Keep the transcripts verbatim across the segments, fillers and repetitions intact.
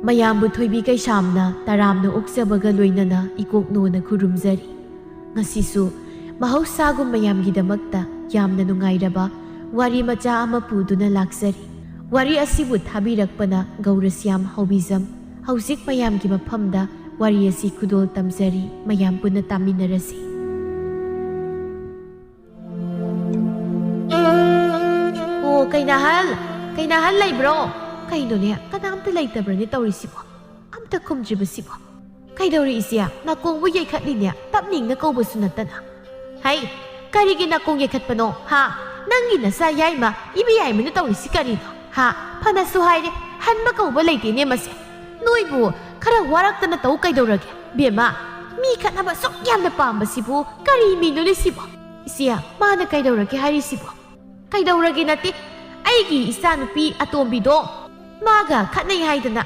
ꯃꯌꯥꯝꯕꯨ ꯊꯣꯏꯕꯤ ꯀꯩꯁꯥꯝꯅ ꯇꯔꯥꯝꯅ ꯑꯣꯛꯆꯕꯒ ꯂꯣꯏꯅꯅ ꯏꯀꯣꯛꯅꯣꯅ ꯈꯨꯔꯨꯝꯖꯔꯤ꯫ ꯉꯁꯤꯁꯨ ꯃꯍꯧꯁꯥꯒꯨꯝ ꯃꯌꯥꯝꯒꯤꯗꯃꯛꯇ ꯌꯥꯝꯅ ꯅꯨꯡꯉꯥꯏꯔꯕ ꯋꯥꯔꯤ ꯃꯆꯥ ꯑꯃ ꯄꯨꯗꯨꯅ ꯂꯥꯛꯆꯔꯤ꯫ ꯋꯥꯔꯤ ꯑꯁꯤꯕꯨ ꯊꯥꯕꯤꯔꯛꯄꯅ ꯒꯧꯔꯁ꯭ꯌꯥꯝ ꯍꯧꯕꯤꯖꯝ꯫ ꯍꯧꯖꯤꯛ ꯃꯌꯥꯝꯒꯤ ꯃꯐꯝꯗ ꯋꯥꯔꯤ ꯑꯁꯤ ꯈꯨꯗꯣꯜ ꯇꯝꯖꯔꯤ, ꯃꯌꯥꯝ ꯄꯨꯟꯅ ꯇꯥꯃꯤꯟꯅꯔꯁꯤ꯫ ꯑꯣ, ꯀꯩꯅꯥꯍꯜ, ꯀꯩꯅꯥꯍꯜ ꯂꯩꯕ꯭ꯔꯣ? ꯀꯩꯅꯣꯅꯦ, ꯀꯅꯥꯝꯇ ꯂꯩꯇꯕ꯭ꯔꯅꯦ ꯇꯧꯔꯤꯁꯤꯕꯣ? ꯑꯝꯇ ꯈꯨꯝꯗ꯭ꯔꯤꯕꯁꯤꯕꯣ? ꯀꯩꯗꯧꯔꯤ ꯏꯆꯦ? ꯅꯥꯀꯣꯡꯕꯨ ꯌꯩꯈꯠꯂꯤꯅꯦ, ꯇꯞꯅꯤꯡꯅ ꯀꯧꯕꯁꯨ ꯅꯠꯇꯅ꯫ ꯍꯩ, ꯀꯔꯤꯒꯤ ꯅꯥꯀꯣꯡ ꯌꯩꯈꯠꯄꯅꯣ, ꯍꯥ? ꯅꯪꯒꯤ ꯅꯆꯥ ꯌꯥꯏꯃ, ꯏꯕꯦ ꯌꯥꯏꯃꯅ ꯇꯧꯔꯤꯁꯤ ꯀꯔꯤꯅꯣ, ꯍꯥ? ꯐꯅꯁꯨ ꯍꯥꯏꯔꯦ, ꯍꯟꯕ ꯀꯧꯕ ꯂꯩꯇꯦꯅꯦ ꯃꯁꯦ꯫ ꯅꯣꯏꯕꯨ ꯈꯔ ꯋꯥꯔꯛꯇꯅ ꯇꯧ ꯀꯩꯗꯧꯔꯒꯦ? ꯕꯦꯝꯃ, ꯃꯤ ꯈꯠꯅꯕ ꯑꯁꯨꯛ ꯌꯥꯝꯅ ꯄꯥꯝꯕꯁꯤꯕꯨ ꯀꯔꯤ ꯃꯤꯅꯣꯅꯦ ꯁꯤꯕꯣ? ꯏꯆꯦ, ꯃꯥꯅ ꯀꯩꯗꯧꯔꯒꯦ ꯍꯥꯏꯔꯤꯁꯤꯕꯣ? ꯀꯩꯗꯧꯔꯒꯦ ꯅꯠꯇꯦ, ꯑꯩꯒꯤ ꯏꯆꯥꯅꯨꯄꯤ ꯑꯇꯣꯝꯕꯤꯗꯣ ꯃꯥꯒ ꯈꯠꯅꯩ ꯍꯥꯏꯗꯅ꯫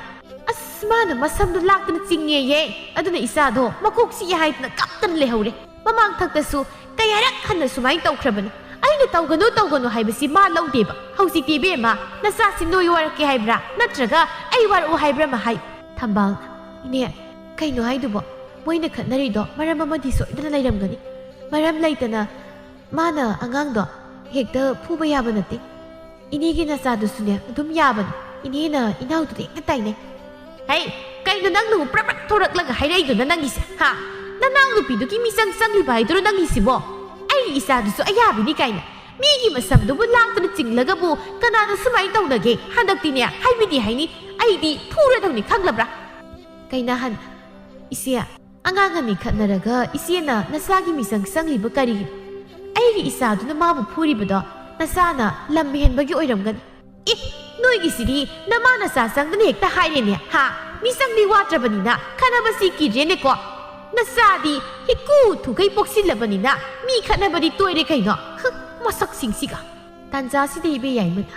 ꯑꯁ, ꯃꯥꯅ ꯃꯁꯝꯗꯣ ꯂꯥꯛꯇꯅ ꯆꯤꯡꯉꯦꯌꯦ꯫ ꯑꯗꯨꯅ ꯏꯆꯥꯗꯣ ꯃꯀꯣꯛ ꯆꯤꯛꯑꯦ ꯍꯥꯏꯗꯅ ꯀꯞꯇꯅ ꯂꯩꯍꯧꯔꯦ꯫ ꯃꯃꯥꯡ ꯊꯛꯇꯁꯨ ꯀꯌꯥꯔꯛ ꯍꯟꯅ ꯁꯨꯃꯥꯏꯅ ꯇꯧꯈ꯭ꯔꯕꯅꯤ꯫ ꯑꯩꯅ ꯇꯧꯒꯅꯨ, ꯇꯧꯒꯅꯨ ꯍꯥꯏꯕꯁꯤ ꯃꯥ ꯂꯧꯗꯦꯕ꯫ ꯍꯧꯖꯤꯛꯇꯤ ꯏꯕꯦꯝꯃ, ꯅꯆꯥꯁꯤ ꯅꯣꯏ ꯋꯥꯔꯛꯀꯦ ꯍꯥꯏꯕ꯭ꯔꯥ, ꯅꯠꯇ꯭ꯔꯒ ꯑꯩ ꯋꯥꯔꯛꯎ ꯍꯥꯏꯕ꯭ꯔꯥ ꯑꯃ ꯍꯥꯏ꯫ ꯊꯝꯕꯥꯜ, ꯏꯅꯦ, ꯀꯩꯅꯣ ꯍꯥꯏꯗꯨꯕꯣ? ꯃꯣꯏꯅ ꯈꯠꯅꯔꯤꯗꯣ ꯃꯔꯝ ꯑꯃꯗꯤ ꯁꯣꯏꯗꯅ ꯂꯩꯔꯝꯒꯅꯤ꯫ ꯃꯔꯝ ꯂꯩꯇꯅ ꯃꯥꯅ ꯑꯉꯥꯡꯗꯣ ꯍꯦꯛꯇ ꯐꯨꯕ ꯌꯥꯕ ꯅꯠꯇꯦ꯫ ꯏꯅꯦꯒꯤ ꯅꯆꯥꯗꯨꯁꯨꯅꯦ ꯑꯗꯨꯝ ꯌꯥꯕꯅꯤ꯫ ꯏꯅꯦꯅ ꯏꯅꯥꯎꯗꯨꯗ ꯍꯦꯛꯇ ꯇꯥꯏꯅꯩ꯫ ꯍꯩ, ꯀꯩꯅꯣ ꯅꯪꯅꯕꯨ ꯄ꯭ꯔꯞ ꯄ꯭ꯔꯞ ꯊꯣꯔꯛꯂꯒ ꯍꯥꯏꯔꯛꯏꯗꯨꯅ ꯅꯪꯒꯤꯁꯦ, ꯍꯥ? ꯅꯅꯥꯎ ꯅꯨꯄꯤꯗꯨꯒꯤ ꯃꯤꯆꯪ ꯆꯪꯂꯤꯕ ꯍꯥꯏꯗꯨꯔꯣ ꯅꯪꯒꯤꯁꯤꯕꯣ? ꯑꯩꯒꯤ ꯏꯆꯥꯗꯨꯁꯨ ꯑꯌꯥꯕꯤꯅꯤ ꯀꯥꯏꯅ ꯃꯤꯒꯤ ꯃꯁꯝꯗꯨꯕꯨ ꯂꯥꯛꯇꯅ ꯆꯤꯡꯂꯒꯕꯨ ꯀꯅꯥꯅ ꯁꯨꯃꯥꯏꯅ ꯇꯧꯅꯒꯦ? ꯍꯟꯗꯛꯇꯤꯅꯦ ꯍꯥꯏꯕꯤꯗꯦ ꯍꯥꯏꯅꯤ, ꯑꯩꯗꯤ ꯐꯨꯔꯗꯧꯅꯤ ꯈꯪꯂꯕ꯭ꯔꯥ? ꯀꯩꯅꯥꯍꯟ, ꯏꯆꯦ, ꯑꯉꯥꯡ ꯑꯅꯤ ꯈꯠꯅꯔꯒ ꯏꯆꯦꯅ ꯅꯆꯥꯒꯤ ꯃꯤꯆꯪ ꯆꯪꯂꯤꯕ ꯀꯔꯤꯒꯤꯅꯣ? ꯑꯩꯒꯤ ꯏꯆꯥꯗꯨꯅ ꯃꯥꯕꯨ ꯐꯨꯔꯤꯕꯗꯣ ꯅꯆꯥꯅ ꯂꯝ ꯍꯦꯟꯕꯒꯤ ꯑꯣꯏꯔꯝꯒꯅꯤ꯫ ꯑꯦ, ꯅꯣꯏꯒꯤꯁꯤꯗꯤ ꯅꯃꯥ ꯅꯆꯥ ꯆꯪꯗꯅ ꯍꯦꯛꯇ ꯍꯥꯏꯔꯦꯅꯦ, ꯍꯥ? ꯃꯤꯆꯪꯗꯤ ꯋꯥꯠꯇ꯭ꯔꯕꯅꯤꯅ ꯈꯠꯅꯕꯁꯤ ꯀꯤꯗ꯭ꯔꯦꯅꯦꯀꯣ꯫ ꯅꯆꯥꯗꯤ ꯍꯤꯀꯨ ꯊꯨꯈꯩ ꯄꯣꯛꯁꯤꯜꯂꯕꯅꯤꯅ ꯃꯤ ꯈꯠꯅꯕꯗꯤ ꯇꯣꯏꯔꯦ ꯀꯩꯅꯣ꯫ ꯍꯨꯝ, ꯃꯁꯛꯁꯤꯡꯁꯤꯒ꯫ ꯇꯥꯟꯖꯥꯁꯤꯗ ꯏꯕꯦ ꯌꯥꯏꯃꯅ,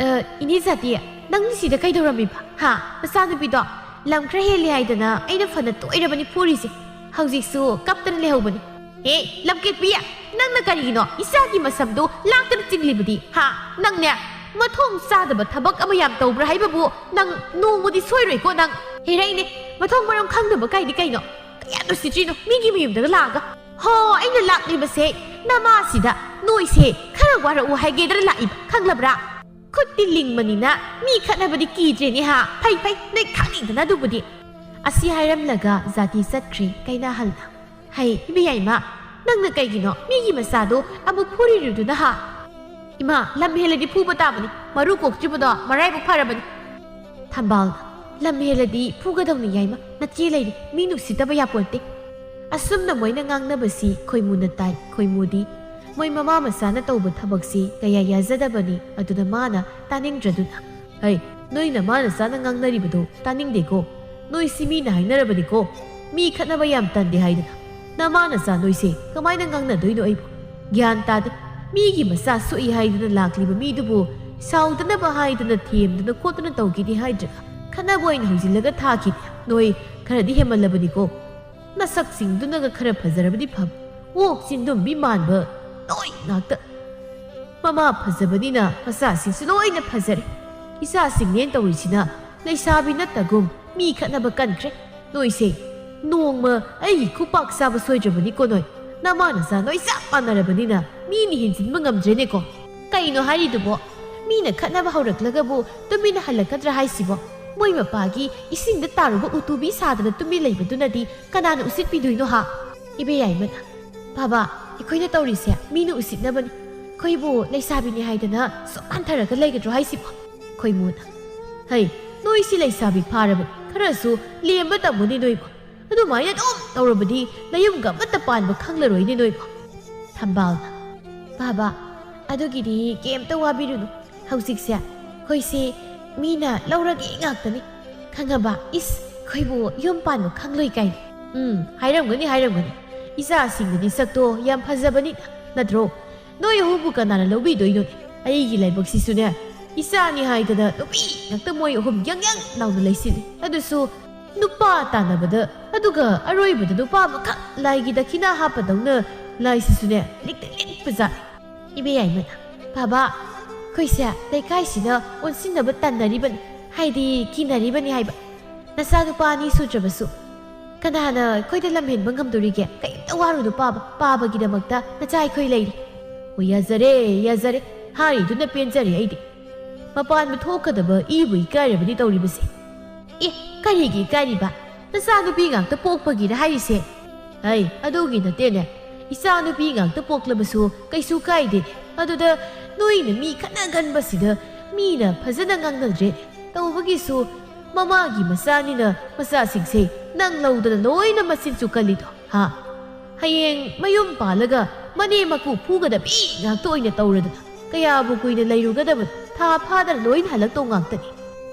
"ꯑ, ꯏꯅꯦ ꯖꯥꯇꯤ, ꯅꯪ ꯁꯤꯗ ꯀꯩꯗꯧꯔꯝꯃꯤꯕ? ꯍꯥ? ꯅꯆꯥꯅꯨꯄꯤꯗꯣ ꯂꯝ ꯈꯔ ꯍꯦꯜꯂꯤ ꯍꯥꯏꯗꯅ ꯑꯩꯅ ꯐꯅ ꯇꯣꯏꯔꯕꯅꯤ ꯐꯨꯔꯤꯁꯦ꯫ ꯍꯧꯖꯤꯛꯁꯨ ꯀꯞꯇꯅ ꯂꯩꯍꯧꯕꯅꯤ꯫ ꯑꯦ, ꯂꯝꯀꯦꯠꯄꯤ, ꯅꯪꯅ ꯀꯔꯤꯒꯤꯅꯣ ꯏꯆꯥꯒꯤ ꯃꯁꯝꯗꯨ ꯂꯥꯛꯇꯅ ꯆꯤꯡꯂꯤꯕꯗꯤ? ꯍꯥ? ꯅꯪꯅꯦ, ꯃꯊꯣꯡ ꯆꯥꯗꯕ ꯊꯕꯛ ꯑꯃ ꯌꯥꯝ ꯇꯧꯕ꯭ꯔꯥ ꯍꯥꯏꯕꯕꯨ ꯅꯪ ꯅꯣꯡꯃꯗꯤ ꯁꯣꯏꯔꯣꯏꯀꯣ ꯅꯪ꯫ ꯍꯦꯔꯩꯅꯦ, ꯃꯊꯣꯡ ꯃꯔꯝ ꯈꯪꯗꯕ ꯀꯥꯏꯗꯤ ꯀꯩꯅꯣ? ꯀꯌꯥ ꯅꯨꯡꯁꯤꯗ꯭ꯔꯤꯅꯣ ꯃꯤꯒꯤ ꯃꯌꯨꯝꯗꯒ ꯂꯥꯛꯑꯒ꯫ ꯍꯣ, ꯑꯩꯅ ꯂꯥꯛꯂꯤꯕꯁꯦ ꯅꯃꯥꯁꯤꯗ ꯅꯣꯏꯁꯦ ꯈꯔ ꯋꯥꯔꯛꯎ ꯍꯥꯏꯒꯦꯗꯅ ꯂꯥꯛꯏꯕ, ꯈꯪꯂꯕ꯭ꯔꯥ? ꯈꯨꯠꯇꯤ ꯂꯤꯡꯕꯅꯤꯅ ꯃꯤ ꯈꯠꯅꯕꯗꯤ ꯀꯤꯗ꯭ꯔꯦꯅꯦ ꯍꯥ? ꯐꯩ, ꯐꯩ, ꯅꯣꯏ ꯈꯪꯅꯤꯡꯗꯅ ꯑꯗꯨꯕꯨꯗꯤ꯫ ꯑꯁꯤ ꯍꯥꯏꯔꯝꯂꯒ ꯖꯥꯇꯤ ꯆꯠꯈ꯭ꯔꯦ ꯀꯩꯅꯥꯍꯜꯅ꯫ ꯍꯩ, ꯏꯕꯦꯌꯥꯏꯃ, ꯅꯪꯅ ꯀꯩꯒꯤꯅꯣ ꯃꯤꯒꯤ ꯃꯆꯥꯗꯣ ꯑꯃꯨꯛ ꯐꯨꯔꯤꯔꯨꯗꯨꯅ ꯍꯥ? ꯏꯃꯥ, ꯂꯝ ꯍꯦꯜꯂꯗꯤ ꯐꯨꯕ ꯇꯥꯕꯅꯤ, ꯃꯔꯨ ꯀꯣꯛꯇ꯭ꯔꯤꯕꯗꯣ ꯃꯔꯥꯏꯕꯛ ꯐꯔꯕꯅꯤ꯫ ꯊꯝꯕꯥꯜ, ꯂꯝ ꯍꯦꯜꯂꯗꯤ ꯐꯨꯒꯗꯧꯅꯤ ꯌꯥꯏꯃ, ꯅꯆꯦ ꯂꯩꯔꯤ, ꯃꯤ ꯅꯨꯡꯁꯤꯠꯇꯕ ꯌꯥꯄꯣꯟꯇꯦ꯫ ꯑꯁꯨꯝꯅ ꯃꯣꯏꯅ ꯉꯥꯡꯅꯕꯁꯤ ꯈꯣꯏꯃꯨꯅ ꯇꯥꯏ꯫ ꯈꯣꯏꯃꯨꯗꯤ ꯃꯣꯏ ꯃꯃꯥ ꯃꯆꯥꯅ ꯇꯧꯕ ꯊꯕꯛꯁꯤ ꯀꯌꯥ ꯌꯥꯖꯗꯕꯅꯤ, ꯑꯗꯨꯅ ꯃꯥꯅ ꯇꯥꯅꯤꯡꯗ꯭ꯔꯗꯨꯅ, "ꯍꯩ, ꯅꯣꯏ ꯅꯃꯥ ꯅꯆꯥꯅ ꯉꯥꯡꯅꯔꯤꯕꯗꯣ ꯇꯥꯅꯤꯡꯗꯦꯀꯣ꯫ ꯅꯣꯏꯁꯤ ꯃꯤꯅ ꯍꯥꯏꯅꯔꯕꯅꯤꯀꯣ, ꯃꯤ ꯈꯠꯅꯕ ꯌꯥꯝ ꯇꯟꯗꯦ ꯍꯥꯏꯗꯅ꯫ ꯅꯃꯥ ꯅꯆꯥ ꯅꯣꯏꯁꯦ ꯀꯃꯥꯏꯅ ꯉꯥꯡꯅꯗꯣꯏꯅꯣ ꯑꯩꯕꯨ? ꯒ꯭ꯌꯥꯟ ꯇꯥꯗꯦ꯫ ꯃꯤꯒꯤ ꯃꯆꯥ ꯁꯣꯛꯏ ꯍꯥꯏꯗꯅ ꯂꯥꯛꯂꯤꯕ ꯃꯤꯗꯨꯕꯨ ꯁꯥꯎꯗꯅꯕ ꯍꯥꯏꯗꯅ ꯊꯦꯝꯗꯅ ꯈꯣꯠꯇꯅ ꯇꯧꯒꯦꯗꯤ ꯍꯥꯏꯗ꯭ꯔꯒ ꯈꯠꯅꯕ ꯑꯣꯏꯅ ꯍꯧꯖꯤꯜꯂꯒ ꯊꯥꯈꯤꯅꯤ꯫ ꯅꯣꯏ ꯈꯔꯗꯤ ꯍꯦꯟꯃꯜꯂꯕꯅꯤꯀꯣ꯫ ꯅꯁꯛꯁꯤꯡꯗꯨꯅꯒ ꯈꯔ ꯐꯖꯔꯕꯗꯤ ꯐꯕ꯫ ꯑꯣꯛ ꯆꯤꯟꯗꯨꯝꯕꯤ ꯃꯥꯟꯕ ꯅꯣꯏ ꯉꯥꯛꯇ꯫ ꯃꯃꯥ ꯐꯖꯕꯅꯤꯅ ꯃꯆꯥꯁꯤꯡꯁꯨ ꯂꯣꯏꯅ ꯐꯖꯔꯦ꯫ ꯏꯆꯥꯁꯤꯡꯅꯦꯅ ꯇꯧꯔꯤꯁꯤꯅ ꯂꯩꯁꯥꯕꯤ ꯅꯠꯇꯒꯨꯝ ꯃꯤ ꯈꯠꯅꯕ ꯀꯟꯈ꯭ꯔꯦ꯫ ꯅꯣꯏꯁꯦ ꯅꯣꯡꯃ ꯑꯩꯒꯤ ꯈꯨꯄꯥꯛ ꯆꯥꯕ ꯁꯣꯏꯗ꯭ꯔꯕꯅꯤꯀꯣ ꯅꯣꯏ꯫ ꯅꯃꯥ ꯅꯆꯥ ꯅꯣꯏ ꯆꯞ ꯃꯥꯟꯅꯔꯕꯅꯤꯅ ꯃꯤꯅ ꯍꯦꯟꯖꯤꯟꯕ ꯉꯝꯗ꯭ꯔꯦꯅꯦꯀꯣ꯫ ꯀꯩꯅꯣ ꯍꯥꯏꯔꯤꯗꯨꯕꯣ? ꯃꯤꯅ ꯈꯠꯅꯕ ꯍꯧꯔꯛꯂꯒꯕꯨ ꯇꯨꯃꯤꯟꯅ ꯍꯜꯂꯛꯀꯗ꯭ꯔꯥ ꯍꯥꯏꯁꯤꯕꯣ? ꯃꯣꯏ ꯃꯄꯥꯒꯤ ꯏꯁꯤꯡꯗ ꯇꯥꯔꯨꯕ ꯎꯇꯨꯕꯤ ꯁꯥꯗꯅ ꯇꯨꯃꯤꯟ ꯂꯩꯕꯗꯨꯅꯗꯤ ꯀꯅꯥꯅ ꯎꯁꯤꯠꯄꯤꯗꯣꯏꯅꯣ ꯍꯥ? ꯏꯕꯦꯌꯥꯏꯃꯅ, "ꯕꯥꯕꯥ, ꯑꯩꯈꯣꯏꯅ ꯇꯧꯔꯤꯁꯦ ꯃꯤꯅ ꯎꯁꯤꯠꯅꯕꯅꯤ꯫ ꯑꯩꯈꯣꯏꯕꯨ ꯂꯩꯁꯥꯕꯤꯅꯤ ꯍꯥꯏꯗꯅ ꯁꯨꯝ ꯍꯟꯊꯔꯒ ꯂꯩꯒꯗ꯭ꯔꯣ ꯍꯥꯏꯁꯤꯕꯣ?" ꯈꯣꯏꯃꯨꯅ, "ꯍꯩ, ꯅꯣꯏꯁꯤ ꯂꯩꯁꯥꯕꯤ ꯐꯥꯔꯕꯅꯤ, ꯈꯔꯁꯨ ꯂꯦꯝꯕ ꯇꯝꯃꯨꯅꯦ ꯅꯣꯏꯕꯨ꯫ ꯑꯗꯨꯃꯥꯏꯅ ꯑꯗꯨꯝ ꯇꯧꯔꯕꯗꯤ ꯅꯌꯨꯝꯒ ꯑꯃꯠꯇ ꯄꯥꯟꯕ ꯈꯪꯂꯔꯣꯏꯅꯦ ꯅꯣꯏꯕꯨ꯫" ꯊꯝꯕꯥꯜꯅ, "ꯕꯥꯕꯥ, ꯑꯗꯨꯒꯤꯗꯤ ꯀꯩꯝꯇ ꯋꯥꯕꯤꯔꯨꯅꯨ꯫ ꯍꯧꯖꯤꯛꯁꯦ ꯑꯩꯈꯣꯏꯁꯦ ꯃꯤꯅ ꯂꯧꯔꯒꯦ ꯉꯥꯛꯇꯅꯤ꯫ ꯈꯪꯉꯕ? ꯏꯁ, ꯑꯩꯈꯣꯏꯕꯨ ꯌꯨꯝ ꯄꯥꯟꯕ ꯈꯪꯂꯣꯏ ꯀꯥꯏꯅ꯫ ꯎꯝ, ꯍꯥꯏꯔꯝꯒꯅꯤ, ꯍꯥꯏꯔꯝꯒꯅꯤ꯫ ꯏꯆꯥꯁꯤꯡꯗꯨꯗꯤ ꯁꯛꯇꯣ ꯌꯥꯝ ꯐꯖꯕꯅꯤ, ꯅꯠꯇ꯭ꯔꯣ? ꯅꯣꯏ ꯑꯍꯨꯝꯕꯨ ꯀꯅꯥꯅ ꯂꯧꯕꯤꯗꯣꯏꯅꯣꯅꯦ? ꯑꯩꯒꯤ ꯂꯥꯏꯕꯛꯁꯤꯁꯨꯅꯦ, ꯏꯆꯥꯅꯤ ꯍꯥꯏꯗꯅ ꯅꯨꯄꯤ ꯉꯥꯛꯇ ꯃꯣꯏ ꯑꯍꯨꯝ ꯌꯪ ꯌꯪ ꯂꯥꯎꯅ ꯂꯩꯁꯤꯜꯂꯤ꯫ ꯑꯗꯨꯁꯨ ꯅꯨꯄꯥ ꯇꯥꯟꯅꯕꯗ ꯑꯗꯨꯒ ꯑꯔꯣꯏꯕꯗ ꯅꯨꯄꯥ ꯑꯃꯈꯛ ꯂꯥꯏꯒꯤ ꯗꯈꯤꯅꯥ ꯍꯥꯞꯄꯗꯧꯅ ꯂꯥꯏꯁꯤꯁꯨꯅꯦ ꯂꯤꯛꯇ ꯂꯤꯛꯄꯖꯥꯠꯅꯤ꯫ ꯏꯕꯦ ꯌꯥꯏꯃꯅ, "ꯕꯥꯕꯥ, ꯑꯩꯈꯣꯏꯁꯦ ꯂꯩꯀꯥꯏꯁꯤꯅ ꯑꯣꯟꯁꯤꯟꯅꯕ ꯇꯟꯅꯔꯤꯕꯅꯤ, ꯍꯥꯏꯗꯤ ꯀꯤꯅꯔꯤꯕꯅꯤ ꯍꯥꯏꯕ꯫ ꯅꯆꯥꯅꯨꯄꯥ ꯑꯅꯤ ꯁꯨꯗ꯭ꯔꯕꯁꯨ ꯀꯅꯥꯅ ꯑꯩꯈꯣꯏꯗ ꯂꯝꯍꯦꯟꯕ ꯉꯝꯗꯣꯔꯤꯒꯦ? ꯀꯩꯝꯇ ꯋꯥꯔꯨꯅꯨ ꯄꯥꯕ, ꯄꯥꯕꯒꯤꯗꯃꯛꯇ ꯅꯆꯥ ꯑꯩꯈꯣꯏ ꯂꯩꯔꯤ꯫" "ꯑꯣ, ꯌꯥꯖꯔꯦ, ꯌꯥꯖꯔꯦ, ꯍꯥꯏꯔꯤꯗꯨꯅ ꯄꯦꯟꯖꯔꯦ ꯑꯩꯗꯤ꯫ ꯃꯄꯥꯟꯕꯨ ꯊꯣꯛꯀꯗꯕ ꯏꯕꯨ ꯏꯀꯥꯏꯔꯕꯅꯤ ꯇꯧꯔꯤꯕꯁꯦ꯫ ꯑꯦ, ꯀꯔꯤꯒꯤ ꯏꯀꯥꯏꯔꯤꯕ? ꯅꯆꯥꯅꯨꯄꯤ ꯉꯥꯛꯇ ꯄꯣꯛꯄꯒꯤꯔ ꯍꯥꯏꯔꯤꯁꯦ?" "ꯍꯩ, ꯑꯗꯨꯒꯤ ꯅꯠꯇꯦꯅꯦ꯫ ꯏꯆꯥꯅꯨꯄꯤ ꯉꯥꯛꯇ ꯄꯣꯛꯂꯕꯁꯨ ꯀꯩꯁꯨ ꯀꯥꯏꯗꯦ꯫ ꯑꯗꯨꯗ ꯅꯣꯏꯅ ꯃꯤ ꯈꯠꯅꯒꯟꯕꯁꯤꯗ ꯃꯤꯅ ꯐꯖꯅ ꯉꯥꯡꯅꯗ꯭ꯔꯦ꯫ ꯇꯧꯕꯒꯤꯁꯨ ꯃꯃꯥꯒꯤ ꯃꯆꯥꯅꯤꯅ ꯃꯆꯥꯁꯤꯡꯁꯦ ꯅꯪ ꯂꯧꯗꯅ ꯂꯣꯏꯅ ꯃꯆꯤꯟꯁꯨ ꯀꯜꯂꯤꯗꯣ, ꯍꯥ? ꯍꯌꯦꯡ ꯃꯌꯨꯝ ꯄꯥꯜꯂꯒ ꯃꯅꯦ ꯃꯀꯨ ꯐꯨꯒꯗꯕꯤ ꯉꯥꯛꯇ ꯑꯣꯏꯅ ꯇꯧꯔꯗꯅ ꯀꯌꯥꯕꯨ ꯀꯨꯏꯅ ꯂꯩꯔꯨꯒꯗꯕꯅꯣ? ꯊꯥ ꯐꯥꯗꯅ ꯂꯣꯏꯅ ꯍꯜꯂꯛꯇꯧ ꯉꯥꯛꯇꯅꯤ꯫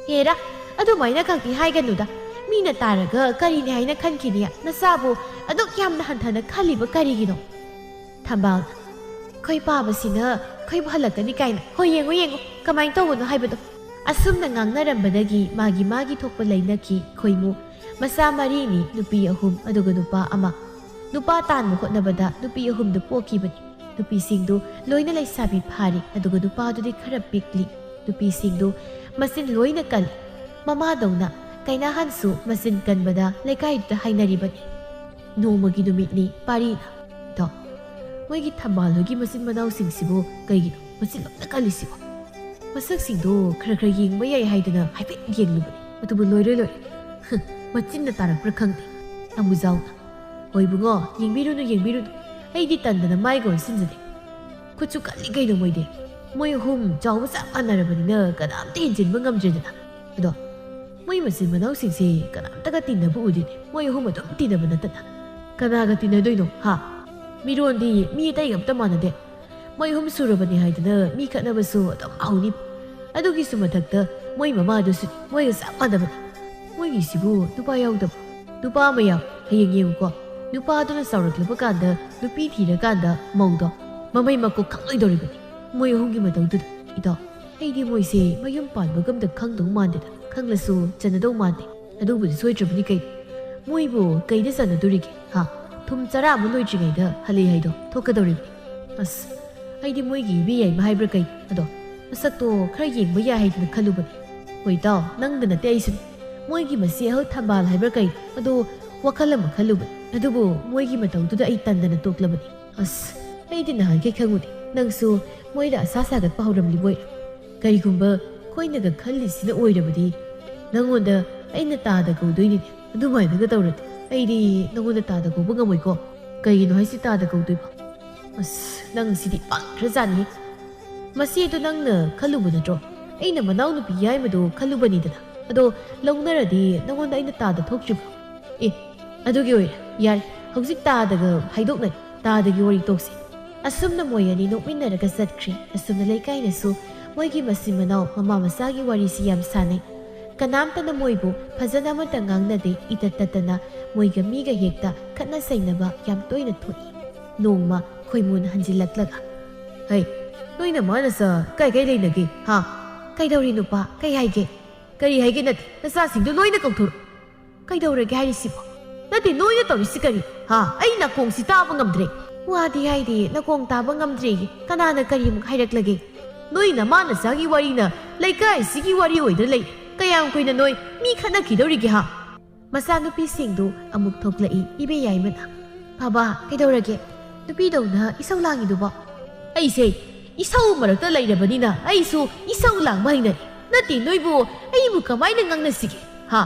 ꯍꯦꯔꯥ, ꯑꯗꯨꯃꯥꯏꯅ ꯈꯛꯇꯤ ꯍꯥꯏꯒꯅꯨꯗ꯫ ꯃꯤꯅ ꯇꯥꯔꯒ ꯀꯔꯤꯅꯤ ꯍꯥꯏꯅ ꯈꯟꯈꯤꯅꯤ? ꯅꯆꯥꯕꯨ ꯑꯗꯨꯛ ꯌꯥꯝꯅ ꯍꯟꯊꯅ ꯈꯜꯂꯤꯕ ꯀꯔꯤꯒꯤꯅꯣ?" ꯊꯝꯕꯥꯜ, "ꯑꯩꯈꯣꯏ ꯄꯥꯕꯁꯤꯅ ꯑꯩꯈꯣꯏꯕꯨ ꯍꯜꯂꯛꯀꯅꯤ ꯀꯥꯏꯅ꯫ ꯍꯣꯏ, ꯌꯦꯡꯉꯨ, ꯌꯦꯡꯉꯨ, ꯀꯃꯥꯏꯅ ꯇꯧꯕꯅꯣ ꯍꯥꯏꯕꯗꯣ꯫ ꯑꯁꯨꯝꯅ ꯉꯥꯡꯅꯔꯝꯕꯗꯒꯤ ꯃꯥꯒꯤ ꯃꯥꯒꯤ ꯊꯣꯛꯄ ꯂꯩꯅꯈꯤ꯫ ꯈꯣꯏꯃꯨ, ꯃꯆꯥ ꯃꯔꯤꯅꯤ, ꯅꯨꯄꯤ ꯑꯍꯨꯝ ꯑꯗꯨꯒ ꯅꯨꯄꯥ ꯑꯃ꯫ ꯅꯨꯄꯥ ꯇꯥꯟꯕ ꯍꯣꯠꯅꯕꯗ ꯅꯨꯄꯤ ꯑꯍꯨꯝꯗꯨ ꯄꯣꯛꯈꯤꯕꯅꯤ꯫ ꯅꯨꯄꯤꯁꯤꯡꯗꯨ ꯂꯣꯏꯅ ꯂꯩꯁꯥꯕꯤ ꯐꯥꯔꯤ, ꯑꯗꯨꯒ ꯅꯨꯄꯥꯗꯨꯗꯤ ꯈꯔ ꯄꯤꯛꯂꯤ꯫ ꯅꯨꯄꯤꯁꯤꯡꯗꯨ ꯃꯆꯤꯟ ꯂꯣꯏꯅ ꯀꯜꯂꯤ꯫ ꯃꯃꯥꯗꯧꯅ ꯀꯩꯅꯥꯍꯟꯁꯨ ꯃꯆꯤꯟ ꯀꯟꯕꯗ ꯂꯩꯀꯥꯏꯗꯨꯗ ꯍꯥꯏꯅꯔꯤꯕꯅꯤ꯫ ꯅꯣꯡꯃꯒꯤ ꯅꯨꯃꯤꯠꯅꯤ꯫ ꯄꯥꯔꯤꯅ, "ꯏꯇꯥꯎ, ꯃꯣꯏꯒꯤ ꯊꯝꯕꯥꯜ ꯍꯣꯏꯒꯤ ꯃꯆꯤꯟ ꯃꯅꯥꯎꯁꯤꯡꯁꯤꯕꯨ ꯀꯩꯒꯤꯅꯣ ꯃꯆꯤꯟ ꯂꯣꯏꯅ ꯀꯜꯂꯤꯁꯤꯕꯣ? ꯃꯁꯛꯁꯤꯡꯗꯣ ꯈꯔ ꯈꯔ ꯌꯦꯡꯕ ꯌꯥꯏ ꯍꯥꯏꯗꯅ ꯍꯥꯏꯐꯦꯠ ꯌꯦꯡꯂꯨꯕꯅꯤ, ꯑꯗꯨꯕꯨ ꯂꯣꯏꯔꯣꯏ ꯂꯣꯏꯔꯦ꯫ ꯍꯨꯝ, ꯃꯆꯤꯟꯅ ꯇꯥꯔꯛꯄ꯭ꯔꯥ ꯈꯪꯗꯦ꯫ ꯑꯃꯨꯖꯥꯎꯅ, ꯍꯣꯏ ꯏꯕꯨꯡꯉꯣ, ꯌꯦꯡꯕꯤꯔꯨꯅꯨ, ꯌꯦꯡꯕꯤꯔꯨꯅꯨ, ꯑꯩꯗꯤ ꯇꯟꯗꯅ ꯃꯥꯏꯒ ꯑꯣꯟꯁꯤꯟꯖꯗꯦ꯫ ꯈꯨꯠꯁꯨ ꯀꯜꯂꯤ ꯀꯩꯅꯣ ꯃꯣꯏꯗꯤ꯫ ꯃꯣꯏ ꯑꯍꯨꯝ ꯆꯥꯎꯕ ꯆꯞ ꯃꯥꯟꯅꯔꯕꯅꯤꯅ ꯀꯅꯥꯝꯇ ꯍꯦꯟꯖꯤꯟꯕ ꯉꯝꯗ꯭ꯔꯦꯗꯅ꯫ ꯑꯗꯣ ꯃꯣꯏ ꯃꯆꯤꯟ ꯃꯅꯥꯎꯁꯤꯡꯁꯦ ꯀꯅꯥꯝꯇꯒ ꯇꯤꯟꯅꯕ ꯎꯗꯦꯅꯦ꯫ ꯃꯣꯏ ꯑꯍꯨꯝ ꯑꯗꯨꯝ ꯇꯤꯟꯅꯕ ꯅꯠꯇꯅ꯫ ꯀꯅꯥꯒ ꯇꯤꯟꯅꯗꯣꯏꯅꯣ, ꯍꯥ? ꯃꯤꯔꯣꯟꯗꯤ ꯃꯤ ꯑꯇꯩꯒ ꯑꯝꯇ ꯃꯥꯟꯅꯗꯦ꯫ ꯃꯣꯏ ꯑꯍꯨꯝ ꯁꯨꯔꯕꯅꯤ ꯍꯥꯏꯗꯅ ꯃꯤ ꯈꯠꯅꯕꯁꯨ ꯑꯗꯨꯝ ꯍꯧꯅꯤ꯫ ꯑꯗꯨꯒꯤꯁꯨ ꯃꯊꯛꯇ ꯃꯣꯏ ꯃꯃꯥꯗꯨꯁꯨ ꯃꯣꯏꯒ ꯆꯞ ꯃꯥꯟꯅꯕꯅꯤ꯫ ꯃꯣꯏꯒꯤꯁꯤꯕꯨ ꯅꯨꯄꯥ ꯌꯥꯎꯗꯕ? ꯅꯨꯄꯥ ꯑꯃ ꯌꯥꯎ꯫ ꯍꯌꯦꯡ ꯌꯦꯡꯉꯨꯀꯣ, ꯅꯨꯄꯥꯗꯨꯅ ꯆꯥꯎꯔꯛꯂꯕ ꯀꯥꯟꯗ ꯅꯨꯄꯤ ꯊꯤꯔꯀꯥꯟꯗ ꯃꯧꯗꯣ ꯃꯃꯩ ꯃꯀꯣꯛ ꯈꯪꯂꯣꯏꯗꯧꯔꯤꯕꯅꯤ꯫ ꯃꯣꯏ ꯑꯍꯨꯝꯒꯤ ꯃꯇꯧꯗꯨꯗ, ꯏꯇꯥꯎ, ꯑꯩꯗꯤ ꯃꯣꯏꯁꯦ ꯃꯌꯨꯝ ꯄꯥꯟꯕꯒ ꯑꯝꯇ ꯈꯪꯗꯧ ꯃꯥꯟꯗꯦꯗ꯫ ꯈꯪꯂꯁꯨ ꯆꯟꯅꯗꯧ ꯃꯥꯟꯗꯦ꯫ ꯑꯗꯨꯕꯨꯗꯤ ꯁꯣꯏꯗ꯭ꯔꯕꯅꯤ ꯀꯩꯅꯣ꯫ ꯃꯣꯏꯕꯨ ꯀꯩꯗ ꯆꯟꯅꯗꯣꯔꯤꯒꯦ? ꯍꯥ? ꯊꯨꯝ ꯆꯔꯥ ꯑꯃ ꯂꯣꯏꯗ꯭ꯔꯤꯉꯩꯗ ꯍꯜꯂꯦ ꯍꯥꯏꯗꯣ ꯊꯣꯛꯀꯗꯧꯔꯤꯕꯅꯤ꯫ ꯑꯁ, ꯑꯩꯗꯤ ꯃꯣꯏꯒꯤ ꯏꯕꯦ ꯌꯥꯏꯃ ꯍꯥꯏꯕ꯭ꯔꯥ ꯀꯩ ꯑꯗꯣ ꯃꯁꯛꯇꯣ ꯈꯔ ꯌꯦꯡꯕ ꯌꯥꯏ ꯍꯥꯏꯗꯅ ꯈꯜꯂꯨꯕꯅꯤ꯫ ꯍꯣꯏ ꯇꯥꯎ, ꯅꯪꯗ ꯅꯠꯇꯦ ꯑꯩꯁꯨꯅꯤ꯫ ꯃꯣꯏꯒꯤ ꯃꯆꯦ ꯑꯍꯜ ꯊꯝꯕꯥꯜ ꯍꯥꯏꯕ꯭ꯔꯥ ꯀꯩ ꯑꯗꯣ ꯋꯥꯈꯜ ꯑꯃ ꯈꯜꯂꯨꯕꯅꯤ꯫ ꯑꯗꯨꯕꯨ ꯃꯣꯏꯒꯤ ꯃꯇꯧꯗꯨꯗ ꯑꯩ ꯇꯟꯗꯅ ꯇꯣꯛꯂꯕꯅꯤ꯫ ꯑꯁ, ꯑꯩꯗꯤ ꯅꯍꯥꯟꯈꯩ ꯈꯪꯉꯨꯗꯦ꯫ ꯅꯪꯁꯨ ꯃꯣꯏꯗ ꯑꯁꯥ ꯁꯥꯒꯠꯄ ꯍꯧꯔꯝꯂꯤꯕꯣꯏ꯫ ꯀꯔꯤꯒꯨꯝꯕ ꯑꯩꯈꯣꯏꯅꯒ ꯈꯜꯂꯤꯁꯤꯅ ꯑꯣꯏꯔꯕꯗꯤ ꯅꯪꯉꯣꯟꯗ ꯑꯩꯅ ꯇꯥꯗ ꯀꯧꯗꯣꯏꯅꯤꯅꯦ꯫ ꯑꯗꯨꯃꯥꯏꯅꯒ ꯇꯧꯔꯗꯤ ꯑꯩꯗꯤ ꯅꯪꯉꯣꯟꯗ ꯇꯥꯗ ꯀꯧꯕ ꯉꯝꯃꯣꯏꯀꯣ꯫ ꯀꯩꯒꯤꯅꯣ ꯍꯥꯏꯁꯤ ꯇꯥꯗ ꯀꯧꯗꯣꯏꯕ? ꯑꯁ, ꯅꯪ ꯁꯤꯗꯤ ꯄꯪꯈ꯭ꯔꯖꯥꯠꯅꯤ꯫ ꯃꯁꯤ ꯑꯗꯨ ꯅꯪꯅ ꯈꯜꯂꯨꯕ ꯅꯠꯇ꯭ꯔꯣ? ꯑꯩꯅ ꯃꯅꯥꯎꯅꯨꯄꯤ ꯌꯥꯏꯃꯗꯣ ꯈꯜꯂꯨꯕꯅꯤꯗꯅ꯫ ꯑꯗꯣ ꯂꯧꯅꯔꯗꯤ ꯅꯪꯉꯣꯟꯗ ꯑꯩꯅ ꯇꯥꯗ ꯊꯣꯛꯇ꯭ꯔꯤꯕꯣ? ꯑꯦ, ꯑꯗꯨꯒꯤ ꯑꯣꯏꯔꯦ꯫ ꯌꯥꯔꯦ, ꯍꯧꯖꯤꯛ ꯇꯥꯗꯒ ꯍꯥꯏꯗꯣꯛꯅꯔꯦ꯫ ꯇꯥꯗꯒꯤ ꯋꯥꯔꯤ ꯇꯣꯛꯁꯤ꯫ ꯑꯁꯨꯝꯅ ꯃꯣꯏ ꯑꯅꯤ ꯅꯣꯛꯃꯤꯟꯅꯔꯒ ꯆꯠꯈ꯭ꯔꯦ꯫ ꯑꯁꯨꯝꯅ ꯂꯩꯀꯥꯏꯅꯁꯨ ꯃꯣꯏꯒꯤ ꯃꯆꯤꯟ ꯃꯅꯥꯎ ꯃꯃꯥ ꯃꯆꯥꯒꯤ ꯋꯥꯔꯤꯁꯤ ꯌꯥꯝ ꯁꯥꯟꯅꯩ꯫ ꯀꯅꯥꯝꯇꯅ ꯃꯣꯏꯕꯨ ꯐꯖꯅ ꯑꯃꯠꯇ ꯉꯥꯡꯅꯗꯦ꯫ ꯏꯇꯠ ꯇꯠꯇꯅ ꯃꯣꯏꯒ ꯃꯤꯒ ꯍꯦꯛꯇ ꯈꯠꯅ ꯆꯩꯅꯕ ꯌꯥꯝ ꯇꯣꯏꯅ ꯊꯣꯛꯏ꯫ ꯅꯣꯡꯃ ꯈꯣꯏꯃꯨꯅ ꯍꯟꯖꯤꯜꯂꯛꯂꯒ, "ꯍꯩ, ꯅꯣꯏ ꯅꯃꯥ ꯅꯆꯥ ꯀꯥꯏ ꯀꯥꯏ ꯂꯩꯅꯒꯦ? ꯍꯥ? ꯀꯩꯗꯧꯔꯤ ꯅꯨꯄꯥ? ꯀꯩ ꯍꯥꯏꯒꯦ?" "ꯀꯔꯤ ꯍꯥꯏꯒꯦ ꯅꯠꯇꯦ, ꯅꯆꯥꯁꯤꯡꯗꯨ ꯂꯣꯏꯅ ꯀꯧꯊꯣꯔꯛꯎ꯫" "ꯀꯩꯗꯧꯔꯒꯦ ꯍꯥꯏꯔꯤꯁꯤꯕꯣ? ꯅꯠꯇꯦ, ꯅꯣꯏꯅ ꯇꯧꯔꯤꯁꯤ ꯀꯔꯤ? ꯍꯥ? ꯑꯩ ꯅꯥꯀꯣꯡꯁꯤ ꯇꯥꯕ ꯉꯝꯗ꯭ꯔꯦ꯫" "ꯋꯥꯗꯤ ꯍꯥꯏꯗꯦ, ꯅꯥꯀꯣꯡ ꯇꯥꯕ ꯉꯝꯗ꯭ꯔꯦꯌꯦ꯫ ꯀꯅꯥꯅ ꯀꯔꯤꯃꯨꯛ ꯍꯥꯏꯔꯛꯂꯒꯦ? ꯅꯣꯏ ꯅꯃꯥ ꯅꯆꯥꯒꯤ ꯋꯥꯔꯤꯅ ꯂꯩꯀꯥꯏꯁꯤꯒꯤ ꯋꯥꯔꯤ ꯑꯣꯏꯗ꯭ꯔ ꯂꯩ꯫ ꯀꯌꯥꯝ ꯀꯨꯏꯅ ꯅꯣꯏ ꯃꯤ ꯈꯠꯅꯈꯤꯗꯧꯔꯤꯒꯦ, ꯍꯥ?" ꯃꯆꯥꯅꯨꯄꯤꯁꯤꯡꯗꯨ ꯑꯃꯨꯛ ꯊꯣꯛꯂꯛꯏ꯫ ꯏꯕꯦ ꯌꯥꯏꯃꯅ, "ꯕꯥꯕꯥ, ꯀꯩꯗꯧꯔꯒꯦ? ꯅꯨꯄꯤꯗꯧꯅ ꯏꯁꯧ ꯂꯥꯡꯉꯤꯗꯨꯕꯣ?" "ꯑꯩꯁꯦ ꯏꯁꯧ ꯃꯔꯛꯇ ꯂꯩꯔꯕꯅꯤꯅ ꯑꯩꯁꯨ ꯏꯁꯧ ꯂꯥꯡꯕ ꯍꯩꯅꯔꯦ꯫ ꯅꯠꯇꯦ, ꯅꯣꯏꯕꯨ ꯑꯩꯕꯨ ꯀꯃꯥꯏꯅ ꯉꯥꯡꯅꯁꯤꯒꯦ? ꯍꯥ?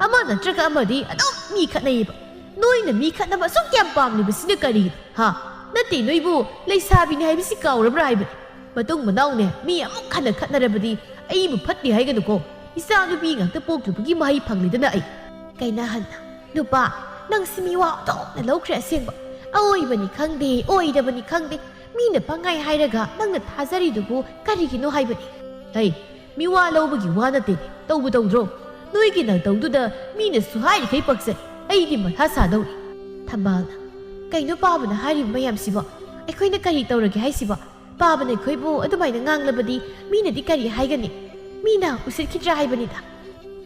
ꯑꯃ ꯅꯠꯇ꯭ꯔꯒ ꯑꯃꯗꯤ ꯑꯗꯨꯝ ꯃꯤ ꯈꯠꯅꯩꯌꯦꯕ꯫ ꯅꯣꯏꯅ ꯃꯤ ꯈꯠꯅꯕ ꯑꯁꯨꯛ ꯌꯥꯝ ꯄꯥꯝꯂꯤꯕꯁꯤꯅ ꯀꯔꯤꯒꯤꯅꯣ? ꯍꯥ? ꯅꯠꯇꯦ, ꯅꯣꯏꯕꯨ ꯂꯩꯁꯥꯕꯤꯅꯤ ꯍꯥꯏꯕꯁꯤ ꯀꯥꯎꯔꯕ꯭ꯔꯥ ꯍꯥꯏꯕꯅꯤ꯫ ꯃꯇꯨꯡ ꯃꯅꯥꯎꯅꯦ, ꯃꯤ ꯑꯃꯨꯛ ꯍꯟꯅ ꯈꯠꯅꯔꯕꯗꯤ ꯑꯩꯕꯨ ꯐꯠꯇꯦ ꯍꯥꯏꯒꯅꯨꯀꯣ꯫ ꯏꯆꯥ ꯅꯨꯄꯤ ꯉꯥꯛꯇ ꯄꯣꯛꯂꯨꯕꯒꯤ ꯃꯍꯩ ꯐꯪꯂꯤꯗꯅ ꯑꯩ꯫" ꯀꯩꯅꯥꯍꯟꯅ, "ꯅꯨꯄꯥ, ꯅꯪꯁꯤ ꯃꯤꯋꯥ ꯑꯣꯟꯊꯣꯛꯅ ꯂꯧꯈ꯭ꯔꯦ ꯑꯁꯦꯡꯕ꯫ ꯑꯑꯣꯏꯕꯅꯤ ꯈꯪꯗꯦ, ꯑꯣꯏꯗꯕꯅꯤ ꯈꯪꯗꯦ꯫ ꯃꯤꯅ ꯄꯪꯍꯥꯏ ꯍꯥꯏꯔꯒ ꯅꯪꯅ ꯊꯥꯖꯔꯤꯗꯨꯕꯨ ꯀꯔꯤꯒꯤꯅꯣ ꯍꯥꯏꯕꯅꯤ?" "ꯍꯩ, ꯃꯤꯋꯥ ꯂꯧꯕꯒꯤ ꯋꯥ ꯅꯠꯇꯦ꯫ ꯇꯧꯕꯨ ꯇꯧꯗ꯭ꯔꯣ? ꯅꯣꯏꯒꯤ ꯅꯇꯧꯗꯨꯗ ꯃꯤꯅꯁꯨ ꯍꯥꯏꯔꯤꯈꯩ ꯄꯛꯆꯩ꯫ ꯑꯩꯗꯤ ꯃꯊꯥ ꯁꯥꯗꯧꯔꯤ꯫" ꯊꯝꯕꯥꯜꯅ, "ꯀꯩꯅꯣ ꯄꯥꯕꯅ ꯍꯥꯏꯔꯤꯕ ꯃꯌꯥꯝꯁꯤꯕꯣ? ꯑꯩꯈꯣꯏꯅ ꯀꯔꯤ ꯇꯧꯔꯒꯦ ꯍꯥꯏꯁꯤꯕꯣ? ꯄꯥꯕꯅ ꯑꯩꯈꯣꯏꯕꯨ ꯑꯗꯨꯃꯥꯏꯅ ꯉꯥꯡꯂꯕꯗꯤ ꯃꯤꯅꯗꯤ ꯀꯔꯤ ꯍꯥꯏꯒꯅꯤ? ꯃꯤꯅ ꯎꯁꯤꯠꯈꯤꯗ꯭ꯔꯥ ꯍꯥꯏꯕꯅꯤꯗ꯫"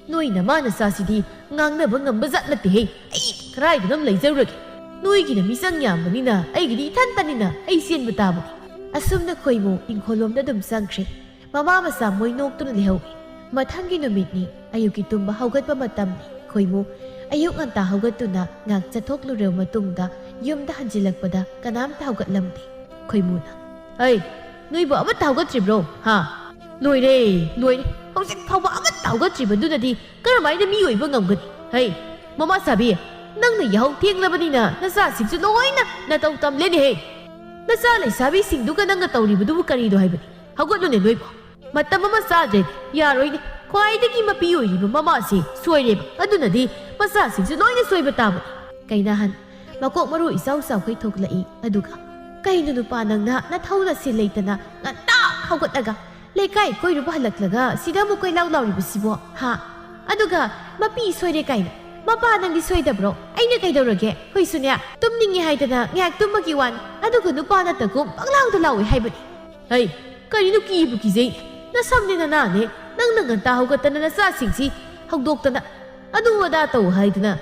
"ꯅꯣꯏ ꯅꯃꯥ ꯅꯆꯥꯁꯤꯗꯤ ꯉꯥꯡꯅꯕ ꯉꯝꯕ ꯖꯥꯠ ꯅꯠꯇꯦꯍꯦ꯫ ꯑꯩ ꯀꯔꯥꯏꯗꯅꯣꯝ ꯂꯩꯖꯔꯨꯔꯒꯦ꯫ ꯅꯣꯏꯒꯤꯅ ꯃꯤꯆꯪ ꯌꯥꯝꯕꯅꯤꯅ ꯑꯩꯒꯤꯗꯤ ꯏꯊꯟꯇꯅꯤꯅ ꯑꯩ ꯆꯦꯟꯕ ꯇꯥꯕꯅꯤ꯫" ꯑꯁꯨꯝꯅ ꯈꯣꯏꯃꯨ ꯏꯪꯈꯣꯜꯂꯣꯝꯗ ꯑꯗꯨꯝ ꯆꯪꯈ꯭ꯔꯦ꯫ ꯃꯃꯥ ꯃꯆꯥ ꯃꯣꯏ ꯅꯣꯛꯇꯨꯅ ꯂꯩꯍꯧꯏ꯫ ꯃꯊꯪꯒꯤ ꯅꯨꯃꯤꯠꯅꯤ꯫ ꯑꯌꯨꯛꯀꯤ ꯇꯨꯝꯕ ꯍꯧꯒꯠꯄ ꯃꯇꯝꯅꯤ꯫ ꯈꯣꯏꯃꯨ ꯑꯌꯨꯛ ꯉꯟꯇꯥ ꯍꯧꯒꯠꯇꯨꯅ ꯉꯥꯛ ꯆꯠꯊꯣꯛꯂꯨꯔꯕ ꯃꯇꯨꯡꯗ ꯌꯨꯝꯗ ꯍꯟꯖꯤꯜꯂꯛꯄꯗ ꯀꯅꯥꯝꯇ ꯍꯧꯒꯠꯂꯝꯗꯦ꯫ ꯈꯣꯏꯃꯨꯅ, "ꯍꯩ, ꯅꯣꯏꯕꯨ ꯑꯃꯠꯇ ꯍꯧꯒꯠꯇ꯭ꯔꯤꯕ꯭ꯔꯣ? ꯍꯥ? ꯂꯣꯏꯔꯦ, ꯂꯣꯏꯔꯦ꯫ ꯍꯧꯖꯤꯛ ꯐꯥꯎꯕ ꯑꯃꯠꯇ ꯍꯧꯒꯠꯇ꯭ꯔꯤꯕꯗꯨꯅꯗꯤ ꯀꯔꯝꯍꯥꯏꯅ ꯃꯤ ꯑꯣꯏꯕ ꯉꯝꯒꯅꯤ? ꯍꯩ, ꯃꯃꯥ ꯁꯥꯕꯤ, ꯅꯪꯅ ꯌꯥꯍꯧ ꯊꯦꯡꯂꯕꯅꯤꯅ ꯅꯆꯥꯁꯤꯡꯁꯨ ꯂꯣꯏꯅ ꯅꯇꯧ ꯇꯝꯂꯦꯅꯦꯍꯦ꯫ ꯅꯆꯥ ꯂꯩꯁꯥꯕꯤꯁꯤꯡꯗꯨꯒ ꯅꯪꯅ ꯇꯧꯔꯤꯕꯗꯨꯕꯨ ꯀꯔꯤꯅꯣ ꯍꯥꯏꯕꯅꯤ? ꯍꯧꯒꯠꯂꯨꯅꯦ ꯅꯣꯏꯕꯨ꯫ ꯃꯇꯝ ꯑꯃ ꯆꯥꯗ꯭ꯔꯦ, ꯌꯥꯔꯣꯏꯅꯦ꯫ ꯈ꯭ꯋꯥꯏꯗꯒꯤ ꯃꯄꯤ ꯑꯣꯏꯔꯤꯕ ꯃꯃꯥꯁꯦ ꯁꯣꯏꯔꯦꯕ꯫ ꯑꯗꯨꯅꯗꯤ ꯃꯆꯥꯁꯤꯡꯁꯨ ꯂꯣꯏꯅ ꯁꯣꯏꯕ ꯇꯥꯕꯅꯤ꯫" ꯀꯩꯅꯥꯍꯟ ꯃꯀꯣꯛ ꯃꯔꯨ ꯏꯆꯥꯎ ꯆꯥꯎꯈꯩ ꯊꯣꯛꯂꯛꯏ꯫ ꯑꯗꯨꯒ, "ꯀꯩꯅꯣ ꯅꯨꯄꯥ, ꯅꯪꯅ ꯅꯊꯧ ꯅꯁꯤꯜ ꯂꯩꯇꯅ ꯉꯟꯇꯥ ꯍꯧꯒꯠꯂꯒ ꯂꯩꯀꯥꯏ ꯀꯣꯏꯔꯨꯕ ꯍꯜꯂꯛꯂꯒ ꯁꯤꯗ ꯑꯃꯨꯛ ꯀꯣꯏꯂꯥꯎ ꯂꯥꯎꯔꯤꯕꯁꯤꯕꯣ? ꯍꯥ? ꯑꯗꯨꯒ ꯃꯄꯤ ꯁꯣꯏꯔꯦ ꯀꯥꯏꯅ꯫ ꯃꯄꯥ ꯅꯪꯗꯤ ꯁꯣꯏꯗꯕ꯭ꯔꯣ? ꯑꯩꯅ ꯀꯩꯗꯧꯔꯒꯦ? ꯑꯩꯈꯣꯏꯁꯨꯅꯦ, ꯇꯨꯝꯅꯤꯡꯉꯦ ꯍꯥꯏꯗꯅ ꯉꯥꯏꯍꯥꯛ ꯇꯨꯝꯕꯒꯤ ꯋꯥꯅꯤ꯫ ꯑꯗꯨꯒ ꯅꯨꯄꯥ ꯅꯠꯇꯒꯨꯝ ꯄꯪꯂꯥꯎꯗ ꯂꯥꯎꯏ ꯍꯥꯏꯕꯅꯤ꯫" "ꯍꯩ, ꯀꯔꯤꯅꯣ ꯀꯤꯕꯨ ꯀꯤꯖꯩ꯫ ꯅꯁꯝꯅꯦ ꯅꯅꯥꯅꯦ, ꯅꯪꯅ ꯉꯟꯇꯥ ꯍꯧꯒꯠꯇꯅ ꯅꯆꯥꯁꯤꯡꯁꯤ ꯍꯧꯗꯣꯛꯇꯅ ꯑꯗꯨ ꯑꯗꯥ ꯇꯧ ꯍꯥꯏꯗꯅ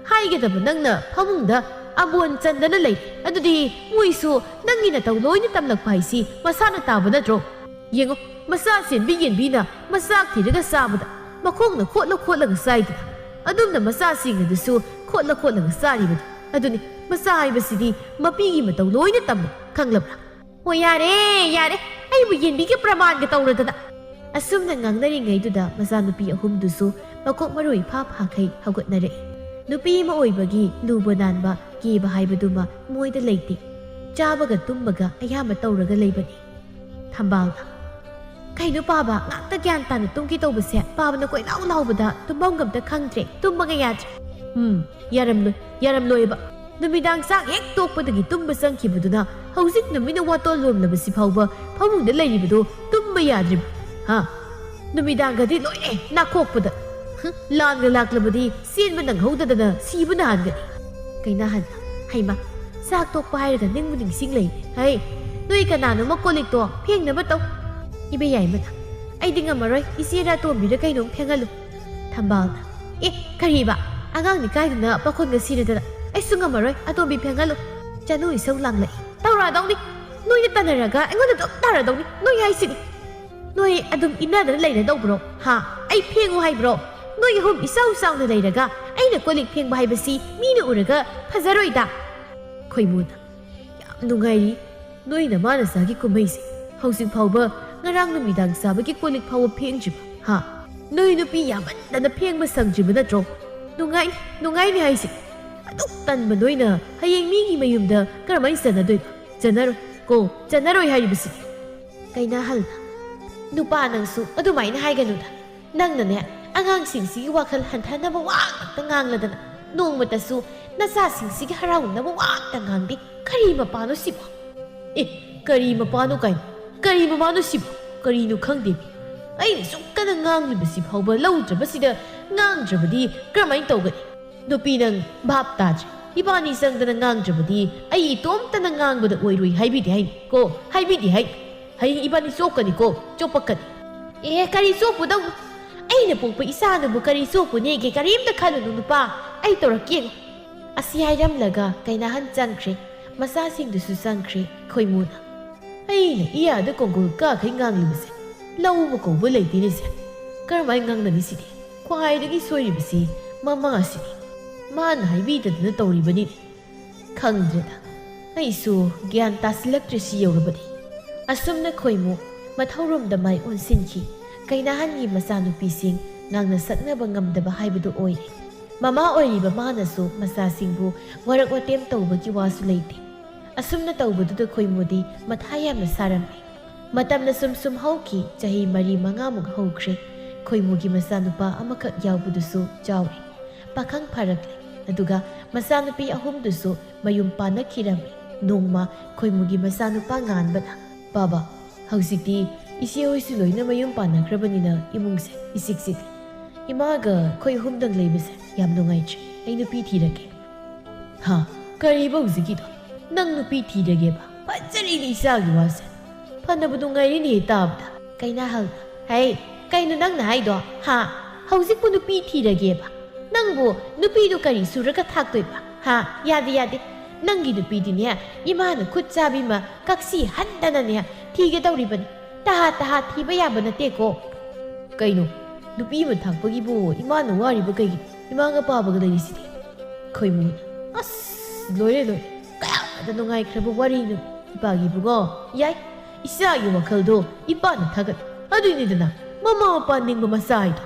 ꯍꯥꯏꯒꯗꯕ ꯅꯪꯅ ꯐꯃꯨꯡꯗ ꯑꯕꯣꯟ ꯆꯟꯗꯅ ꯂꯩ꯫ ꯑꯗꯨꯗꯤ ꯃꯣꯏꯁꯨ ꯅꯪꯒꯤ ꯅꯇꯧ ꯂꯣꯏꯅ ꯇꯝꯂꯛꯄ ꯍꯥꯏꯁꯤ ꯃꯁꯥꯅ ꯇꯥꯕ ꯅꯠꯇ꯭ꯔꯣ? ꯌꯦꯡꯉꯣ, ꯃꯆꯥ ꯁꯦꯟꯕꯤ ꯌꯦꯟꯕꯤꯅ ꯃꯆꯥꯛ ꯊꯤꯔꯒ ꯆꯥꯕꯗ ꯃꯈꯣꯡꯅ ꯈꯣꯠꯂ ꯈꯣꯠꯂꯒ ꯆꯥꯏꯗꯅ, ꯑꯗꯨꯝꯅ ꯃꯆꯥꯁꯤꯡ ꯑꯗꯨꯁꯨ ꯈꯣꯠꯂ ꯈꯣꯠꯂꯒ ꯆꯥꯔꯤꯕꯅꯤ꯫ ꯑꯗꯨꯅꯤ, ꯃꯆꯥ ꯍꯥꯏꯕꯁꯤꯗꯤ ꯃꯄꯤꯒꯤ ꯃꯇꯧ ꯂꯣꯏꯅ ꯇꯝꯃꯤ, ꯈꯪꯂꯕ꯭ꯔꯥ?" "ꯍꯣ, ꯌꯥꯔꯦ, ꯌꯥꯔꯦ꯫ ꯑꯩꯕꯨ ꯌꯦꯟꯕꯤꯒ ꯄ꯭ꯔꯃꯥꯟꯒ ꯇꯧꯔꯗꯅ꯫" ꯑꯁꯨꯝꯅ ꯉꯥꯡꯅꯔꯤꯉꯩꯗꯨꯗ ꯃꯆꯥꯅꯨꯄꯤ ꯑꯍꯨꯝꯗꯨꯁꯨ ꯃꯀꯣꯛ ꯃꯔꯨ ꯏꯐꯥ ꯐꯥꯈꯩ ꯍꯧꯒꯠꯅꯔꯛꯏ꯫ ꯅꯨꯄꯤ ꯑꯃ ꯑꯣꯏꯕꯒꯤ ꯂꯨꯕ ꯅꯥꯟꯕ ꯀꯦꯕ ꯍꯥꯏꯕꯗꯨꯃ ꯃꯣꯏꯗ ꯂꯩꯇꯦ꯫ ꯆꯥꯕꯒ ꯇꯨꯝꯕꯒ ꯑꯌꯥꯝꯕ ꯇꯧꯔꯒ ꯂꯩꯕꯅꯤ꯫ ꯊꯝꯕꯥꯜꯅ, "ꯀꯩꯅꯣ ꯄꯥꯕ, ꯉꯥꯛꯇ ꯒ꯭ꯌꯥꯟ ꯇꯥꯅ ꯇꯨꯝꯒꯦ ꯇꯧꯕꯁꯦ ꯄꯥꯕꯅ ꯀꯣꯏꯂꯥꯎ ꯂꯥꯎꯕꯗ ꯇꯨꯝꯐꯝꯒ ꯑꯝꯇ ꯈꯪꯗ꯭ꯔꯦ, ꯇꯨꯝꯕꯒ ꯌꯥꯗ꯭ꯔꯦ꯫" "ꯎꯝ, ꯌꯥꯔꯝꯂꯣꯏ, ꯌꯥꯔꯝꯂꯣꯏꯕ꯫ ꯅꯨꯃꯤꯗꯥꯡ ꯆꯥꯛ ꯍꯦꯛ ꯇꯣꯛꯄꯗꯒꯤ ꯇꯨꯝꯕ ꯆꯪꯈꯤꯕꯗꯨꯅ ꯍꯧꯖꯤꯛ ꯅꯨꯃꯤꯠꯅ ꯋꯥꯇꯣꯜ ꯂꯣꯝꯂꯕꯁꯤ ꯐꯥꯎꯕ ꯐꯃꯨꯡꯗ ꯂꯩꯔꯤꯕꯗꯣ ꯇꯨꯝꯕ ꯌꯥꯗ꯭ꯔꯤꯕ? ꯍꯥ? ꯅꯨꯃꯤꯗꯥꯡꯒꯗꯤ ꯂꯣꯏꯔꯦ ꯅꯥꯈꯣꯛꯄꯗ꯫ ꯍꯨꯝ, ꯂꯥꯟꯒ ꯂꯥꯛꯂꯕꯗꯤ ꯆꯦꯟꯕ ꯅꯪꯍꯧꯗꯗꯅ ꯁꯤꯕꯅ ꯍꯥꯟꯒꯅꯤ꯫" ꯀꯩꯅꯥꯍꯟ, "ꯍꯩꯃ, ꯆꯥꯛ ꯇꯣꯛꯄ ꯍꯥꯏꯔꯒ ꯅꯤꯡꯕꯨ ꯅꯤꯡꯁꯤꯡꯂꯛꯏ꯫ ꯍꯩ, ꯅꯣꯏ ꯀꯅꯥꯅꯣꯃ ꯀꯣꯜ ꯂꯤꯛꯇꯣ ꯐꯦꯡꯅꯕ ꯇꯧ꯫" ꯏꯕꯦꯌꯥꯏꯃꯅ, "ꯑꯩꯗꯤ ꯉꯝꯃꯔꯣꯏ, ꯏꯆꯦꯔ ꯇꯣꯝꯕꯤꯔ ꯀꯩꯅꯣꯝ ꯐꯦꯡꯍꯜꯂꯨ꯫" ꯊꯝꯕꯥꯜꯅ, "ꯑꯦ, ꯀꯔꯤꯕ? ꯑꯉꯥꯡꯅꯤ ꯀꯥꯏꯗꯨꯅ ꯄꯥꯈꯣꯟꯒ ꯁꯤꯔꯗꯅ꯫ ꯑꯩꯁꯨ ꯉꯝꯃꯔꯣꯏ, ꯑꯇꯣꯝꯕꯤ ꯐꯦꯡꯍꯜꯂꯨ꯫ ꯆꯅꯨ ꯏꯁꯧ ꯂꯥꯡꯂꯛꯏ꯫ ꯇꯧꯔꯛꯑꯗꯧꯅꯤ꯫ ꯅꯣꯏꯅ ꯇꯟꯅꯔꯒ ꯑꯩꯉꯣꯟꯗ ꯑꯗꯨꯝ ꯇꯥꯔꯗꯧꯅꯤ꯫ ꯅꯣꯏ ꯍꯥꯏꯁꯤꯗꯤ꯫ ꯅꯣꯏ ꯑꯗꯨꯝ ꯏꯟꯅꯗꯅ ꯂꯩꯔꯗꯧꯕ꯭ꯔꯣ? ꯍꯥ? ꯑꯩ ꯐꯦꯡꯉꯨ ꯍꯥꯏꯕ꯭ꯔꯣ? ꯅꯣꯏ ꯑꯍꯨꯝ ꯏꯆꯥꯎ ꯆꯥꯎꯅ ꯂꯩꯔꯒ ꯑꯩꯅ ꯀꯣꯜ ꯂꯤꯛ ꯐꯦꯡꯕ ꯍꯥꯏꯕꯁꯤ ꯃꯤꯅ ꯎꯔꯒ ꯐꯖꯔꯣꯏꯗ?" ꯈꯣꯏꯃꯨꯅ, "ꯌꯥꯝ ꯅꯨꯡꯉꯥꯏꯔꯤ꯫ ꯅꯣꯏ ꯅꯃꯥ ꯅꯆꯥꯒꯤ ꯀꯨꯝꯍꯩꯁꯦ꯫ ꯍꯧꯖꯤꯛ ꯐꯥꯎꯕ ꯉꯔꯥꯡ ꯅꯨꯃꯤꯗꯥꯡ ꯆꯥꯕꯒꯤ ꯀꯣꯜ ꯂꯤꯛ ꯐꯥꯎꯕ ꯐꯦꯡꯗ꯭ꯔꯤꯕ, ꯍꯥ? ꯅꯣꯏ ꯅꯨꯄꯤ ꯌꯥꯝꯃꯟꯗꯅ ꯐꯦꯡꯕ ꯁꯪꯗ꯭ꯔꯤꯕ ꯅꯠꯇ꯭ꯔꯣ? ꯅꯨꯡꯉꯥꯏꯅꯤ, ꯅꯨꯡꯉꯥꯏꯅꯤ ꯍꯥꯏꯁꯦ꯫ ꯑꯗꯨꯛ ꯇꯟꯕ ꯅꯣꯏꯅ ꯍꯌꯦꯡ ꯃꯤꯒꯤ ꯃꯌꯨꯝꯗ ꯀꯔꯝꯍꯥꯏꯅ ꯆꯟꯅꯗꯣꯏꯕ? ꯆꯟꯅꯔꯣꯏ ꯀꯣ, ꯆꯟꯅꯔꯣꯏ ꯍꯥꯏꯔꯤꯕꯁꯤꯗꯤ꯫" ꯀꯩꯅꯥꯍꯜꯅ, "ꯅꯨꯄꯥ ꯅꯪꯁꯨ ꯑꯗꯨꯃꯥꯏꯅ ꯍꯥꯏꯒꯅꯨꯗ꯫ ꯅꯪꯅꯅꯦ, ꯑꯉꯥꯡꯁꯤꯡꯁꯤꯒꯤ ꯋꯥꯈꯜ ꯍꯟꯊꯅꯕ ꯋꯥ ꯉꯥꯛꯇ ꯉꯥꯡꯂꯗꯅ, ꯅꯣꯡꯃꯇꯁꯨ ꯅꯆꯥꯁꯤꯡꯁꯤꯒꯤ ꯍꯔꯥꯎꯅꯕ ꯋꯥ ꯉꯥꯛꯇ ꯉꯥꯡꯗꯦ꯫ ꯀꯔꯤ ꯃꯄꯥꯅꯣ ꯁꯤꯕꯣ?" "ꯑꯦ, ꯀꯔꯤ ꯃꯄꯥꯅꯣ ꯀꯥꯏꯅ? ꯀꯔꯤ ꯃꯃꯥꯅꯣ ꯁꯤꯕꯣ? ꯀꯔꯤꯅꯣ ꯈꯪꯗꯦ꯫ ꯑꯩꯅ ꯁꯨꯛ ꯀꯟꯅ ꯉꯥꯡꯂꯤꯕꯁꯤ ꯐꯥꯎꯕ ꯂꯧꯗ꯭ꯔꯕꯁꯤꯗ ꯉꯥꯡꯗ꯭ꯔꯕꯗꯤ ꯀꯔꯝꯍꯥꯏꯅ ꯇꯧꯒꯅꯤ? ꯅꯨꯄꯤ ꯅꯪ ꯚꯥꯞ ꯇꯥꯗ꯭ꯔꯦ꯫ ꯏꯕꯥꯅꯤ ꯆꯪꯗꯅ ꯉꯥꯡꯗ꯭ꯔꯕꯗꯤ ꯑꯩ ꯏꯇꯣꯝꯇꯅ ꯉꯥꯡꯕꯗ ꯑꯣꯏꯔꯣꯏ ꯍꯥꯏꯕꯤꯗꯦ ꯍꯥꯏꯅꯤ ꯀꯣ, ꯍꯥꯏꯕꯤꯗꯦ ꯍꯥꯏꯅꯤ꯫ ꯍꯌꯦꯡ ꯏꯕꯥꯅꯤ ꯆꯣꯛꯀꯅꯤꯀꯣ, ꯆꯣꯞꯄꯛꯀꯅꯤ꯫" "ꯑꯦ, ꯀꯔꯤ ꯆꯣꯞꯄꯨꯗꯧꯅꯣ? ꯑꯩꯅ ꯄꯣꯛꯄ ꯏꯆꯥꯗꯨꯕꯨ ꯀꯔꯤ ꯆꯣꯞꯄꯨꯅꯦꯒꯦ? ꯀꯔꯤꯝꯇ ꯈꯜꯂꯨꯅꯨ ꯅꯨꯄꯥ, ꯑꯩ ꯇꯧꯔꯛꯀꯦ ꯌꯦꯡꯉꯨ꯫" ꯑꯁꯤ ꯍꯥꯏꯔꯝꯂꯒ ꯀꯩꯅꯥꯍꯟ ꯆꯪꯈ꯭ꯔꯦ꯫ ꯃꯆꯥꯁꯤꯡꯗꯨꯁꯨ ꯆꯪꯈ꯭ꯔꯦ꯫ ꯈꯣꯏꯃꯨꯅ, "ꯑꯩꯅ ꯏꯌꯥꯗ ꯀꯣꯡꯒꯣꯜ ꯀꯥꯈꯩ ꯉꯥꯡꯂꯤꯕꯁꯦ ꯂꯧꯕ ꯀꯧꯕ ꯂꯩꯇꯦꯅꯦ ꯁꯦ꯫ ꯀꯔꯝꯍꯥꯏꯅ ꯉꯥꯡꯅꯅꯤ ꯁꯤꯗꯤ? ꯈ꯭ꯋꯥꯏꯗꯒꯤ ꯁꯣꯏꯔꯤꯕꯁꯤ ꯃꯃꯥꯁꯤꯅꯤ꯫ ꯃꯥꯅ ꯍꯥꯏꯕꯤꯗꯗꯅ ꯇꯧꯔꯤꯕꯅꯤꯅꯦ꯫ ꯈꯪꯗ꯭ꯔꯦꯗ꯫ ꯑꯩꯁꯨ ꯒ꯭ꯌꯥꯟ ꯇꯥꯁꯤꯜꯂꯛꯇ꯭ꯔꯦ ꯁꯤ ꯌꯧꯔꯕꯗꯤ꯫" ꯑꯁꯨꯝꯅ ꯈꯣꯏꯃꯨ ꯃꯊꯧꯔꯣꯝꯗ ꯃꯥꯏ ꯑꯣꯟꯁꯤꯟꯈꯤ꯫ ꯀꯩꯅꯥꯍꯟꯒꯤ ꯃꯆꯥꯅꯨꯄꯤꯁꯤꯡ ꯉꯥꯡꯅ ꯁꯛꯅꯕ ꯉꯝꯗꯕ ꯍꯥꯏꯕꯗꯨ ꯑꯣꯏꯔꯦ꯫ ꯃꯃꯥ ꯑꯣꯏꯔꯤꯕ ꯃꯥꯅꯁꯨ ꯃꯆꯥꯁꯤꯡꯕꯨ ꯋꯥꯔꯛ ꯋꯥꯇꯦꯝ ꯇꯧꯕꯒꯤ ꯋꯥꯁꯨ ꯂꯩꯇꯦ꯫ ꯑꯁꯨꯝꯅ ꯇꯧꯕꯗꯨꯗ ꯈꯣꯏꯃꯨꯗꯤ ꯃꯊꯥ ꯌꯥꯝꯅ ꯁꯥꯔꯝꯃꯤ꯫ ꯃꯇꯝꯅ ꯁꯨꯝ ꯁꯨꯝ ꯍꯧꯈꯤ, ꯆꯍꯤ ꯃꯔꯤ ꯃꯉꯥꯃꯨꯛ ꯍꯧꯈ꯭ꯔꯦ꯫ ꯈꯣꯏꯃꯨꯒꯤ ꯃꯆꯥꯅꯨꯄꯥ ꯑꯃꯈꯛ ꯌꯥꯎꯕꯗꯨꯁꯨ ꯆꯥꯎꯔꯦ, ꯄꯥꯈꯪ ꯐꯥꯔꯛꯂꯦ꯫ ꯑꯗꯨꯒ ꯃꯆꯥꯅꯨꯄꯤ ꯑꯍꯨꯝꯗꯨꯁꯨ ꯃꯌꯨꯝ ꯄꯥꯟꯅꯈꯤꯔꯝꯃꯤ꯫ ꯅꯣꯡꯃ ꯈꯣꯏꯃꯨꯒꯤ ꯃꯆꯥꯅꯨꯄꯥ ꯉꯥꯟꯕꯅ, "ꯕꯥꯕꯥ, ꯍꯧꯖꯤꯛꯇꯤ ꯏꯆꯦ ꯍꯣꯏꯁꯨ ꯂꯣꯏꯅ ꯃꯌꯨꯝ ꯄꯥꯟꯅꯈ꯭ꯔꯕꯅꯤꯅ ꯏꯃꯨꯡꯁꯦ ꯏꯆꯤꯛ ꯆꯤꯛꯂꯦ꯫ ꯏꯃꯥꯒ ꯑꯩꯈꯣꯏ ꯑꯍꯨꯝꯗꯪ ꯂꯩꯕꯁꯦ ꯌꯥꯝ ꯅꯨꯡꯉꯥꯏꯇ꯭ꯔꯦ꯫ ꯑꯩ ꯅꯨꯄꯤ ꯊꯤꯔꯒꯦ꯫" "ꯍꯥ? ꯀꯔꯤꯕ ꯍꯧꯖꯤꯛꯀꯤꯗꯣ? ꯅꯪ ꯅꯨꯄꯤ ꯊꯤꯔꯒꯦꯕ? ꯐꯖꯔꯤꯅꯦ ꯏꯆꯥꯒꯤ ꯋꯥꯁꯦ꯫ ꯐꯅꯕꯨ ꯅꯨꯡꯉꯥꯏꯔꯤꯅꯦ ꯇꯥꯕꯗ꯫" ꯀꯩꯅꯥꯍꯜꯅ, "ꯍꯩ, ꯀꯩꯅꯣ ꯅꯪꯅ ꯍꯥꯏꯗꯣ? ꯍꯥ? ꯍꯧꯖꯤꯛꯄꯨ ꯅꯨꯄꯤ ꯊꯤꯔꯒꯦꯕ? ꯅꯪꯕꯨ ꯅꯨꯄꯤꯗꯨ ꯀꯔꯤ ꯁꯨꯔꯒ ꯊꯥꯛꯇꯣꯏꯕ? ꯍꯥ? ꯌꯥꯗꯦ, ꯌꯥꯗꯦ꯫ ꯅꯪꯒꯤ ꯅꯨꯄꯤꯗꯤꯅꯦ, ꯏꯃꯥꯅ ꯈꯨꯠ ꯆꯥꯕꯤꯃ ꯀꯛꯁꯤ ꯍꯟꯗꯅꯅꯦ ꯊꯤꯒꯗꯧꯔꯤꯕꯅꯤ꯫ ꯇꯍꯥ ꯇꯍꯥ ꯊꯤꯕ ꯌꯥꯕ ꯅꯠꯇꯦꯀꯣ꯫ ꯀꯩꯅꯣ? ꯅꯨꯄꯤ ꯑꯃ ꯊꯥꯛꯄꯒꯤꯕꯨ ꯏꯃꯥꯅ ꯋꯥꯔꯤꯕ ꯀꯩꯒꯤꯅꯣ? ꯏꯃꯥꯒ ꯄꯥꯕꯒ ꯂꯩꯔꯤꯁꯤꯗꯤ꯫ ꯈꯣꯏꯃꯨꯅ, "ꯑꯁ, ꯂꯣꯏꯔꯦ, ꯂꯣꯏꯔꯦ꯫ ꯀꯌꯥꯗ ꯅꯨꯡꯉꯥꯏꯈ꯭ꯔꯕ ꯋꯥꯔꯤꯅꯣ, ꯏꯄꯥꯒꯤ ꯏꯕꯨꯡꯉꯣ꯫ ꯌꯥꯏ, ꯏꯆꯥꯒꯤ ꯋꯥꯈꯜꯗꯣ ꯏꯄꯥꯅ ꯊꯥꯒꯠ꯫ ꯑꯗꯨꯏꯅꯤꯗꯅ ꯃꯃꯥ ꯃꯄꯥ ꯅꯤꯡꯕ ꯃꯆꯥ ꯍꯥꯏꯗꯣ꯫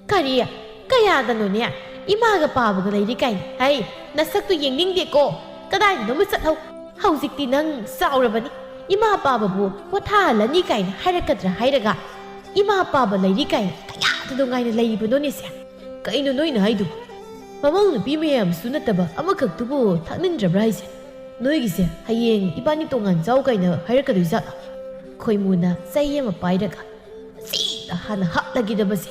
ꯀꯔꯤ? ꯀꯌꯥꯗꯅꯣꯅꯦ? ꯏꯃꯥꯒ ꯄꯥꯕꯒ ꯂꯩꯔꯤ ꯀꯥꯏꯅ? ꯍꯩ, ꯅꯁꯛꯇꯨ ꯌꯦꯡꯅꯤꯡꯗꯦꯀꯣ꯫ ꯀꯗꯥꯏꯗꯅꯣꯃ ꯆꯠꯍꯧ꯫ ꯍꯧꯖꯤꯛꯇꯤ ꯅꯪ ꯆꯥꯎꯔꯕꯅꯤ꯫ ꯏꯃꯥ ꯄꯥꯕꯕꯨ ꯄꯣꯊꯥꯍꯜꯂꯅꯤ ꯀꯥꯏꯅ ꯍꯥꯏꯔꯛꯀꯗ꯭ꯔꯥ ꯍꯥꯏꯔꯒ, ꯏꯃꯥ ꯄꯥꯕ ꯂꯩꯔꯤ ꯀꯥꯏꯅ ꯀꯌꯥꯗ ꯅꯨꯡꯉꯥꯏꯅ ꯂꯩꯔꯤꯕꯅꯣꯅꯦꯁꯦ?" ꯀꯩꯅꯣ ꯅꯣꯏꯅ ꯍꯥꯏꯗꯨꯕꯨ? ꯃꯃꯧ ꯅꯨꯄꯤ ꯃꯌꯥꯝꯁꯨ ꯅꯠꯇꯕ ꯑꯃꯈꯛꯇꯨꯕꯨ ꯊꯥꯛꯅꯤꯡꯗ꯭ꯔꯕ꯭ꯔꯥ ꯍꯥꯏꯁꯦ? ꯅꯣꯏꯒꯤꯁꯦ ꯍꯌꯦꯡ ꯏꯕꯥꯅꯤ ꯇꯣꯉꯥꯟ ꯆꯥꯎ ꯀꯥꯏꯅ ꯍꯥꯏꯔꯛꯀꯗꯣꯏ ꯖꯥꯠꯂꯣ? ꯈꯣꯏꯃꯨꯅ ꯆꯩ ꯑꯃ ꯄꯥꯏꯔꯒ, "ꯑꯁꯤꯗ ꯍꯥꯟꯅ ꯍꯥꯠꯂꯒꯦꯗꯕꯁꯦ"꯫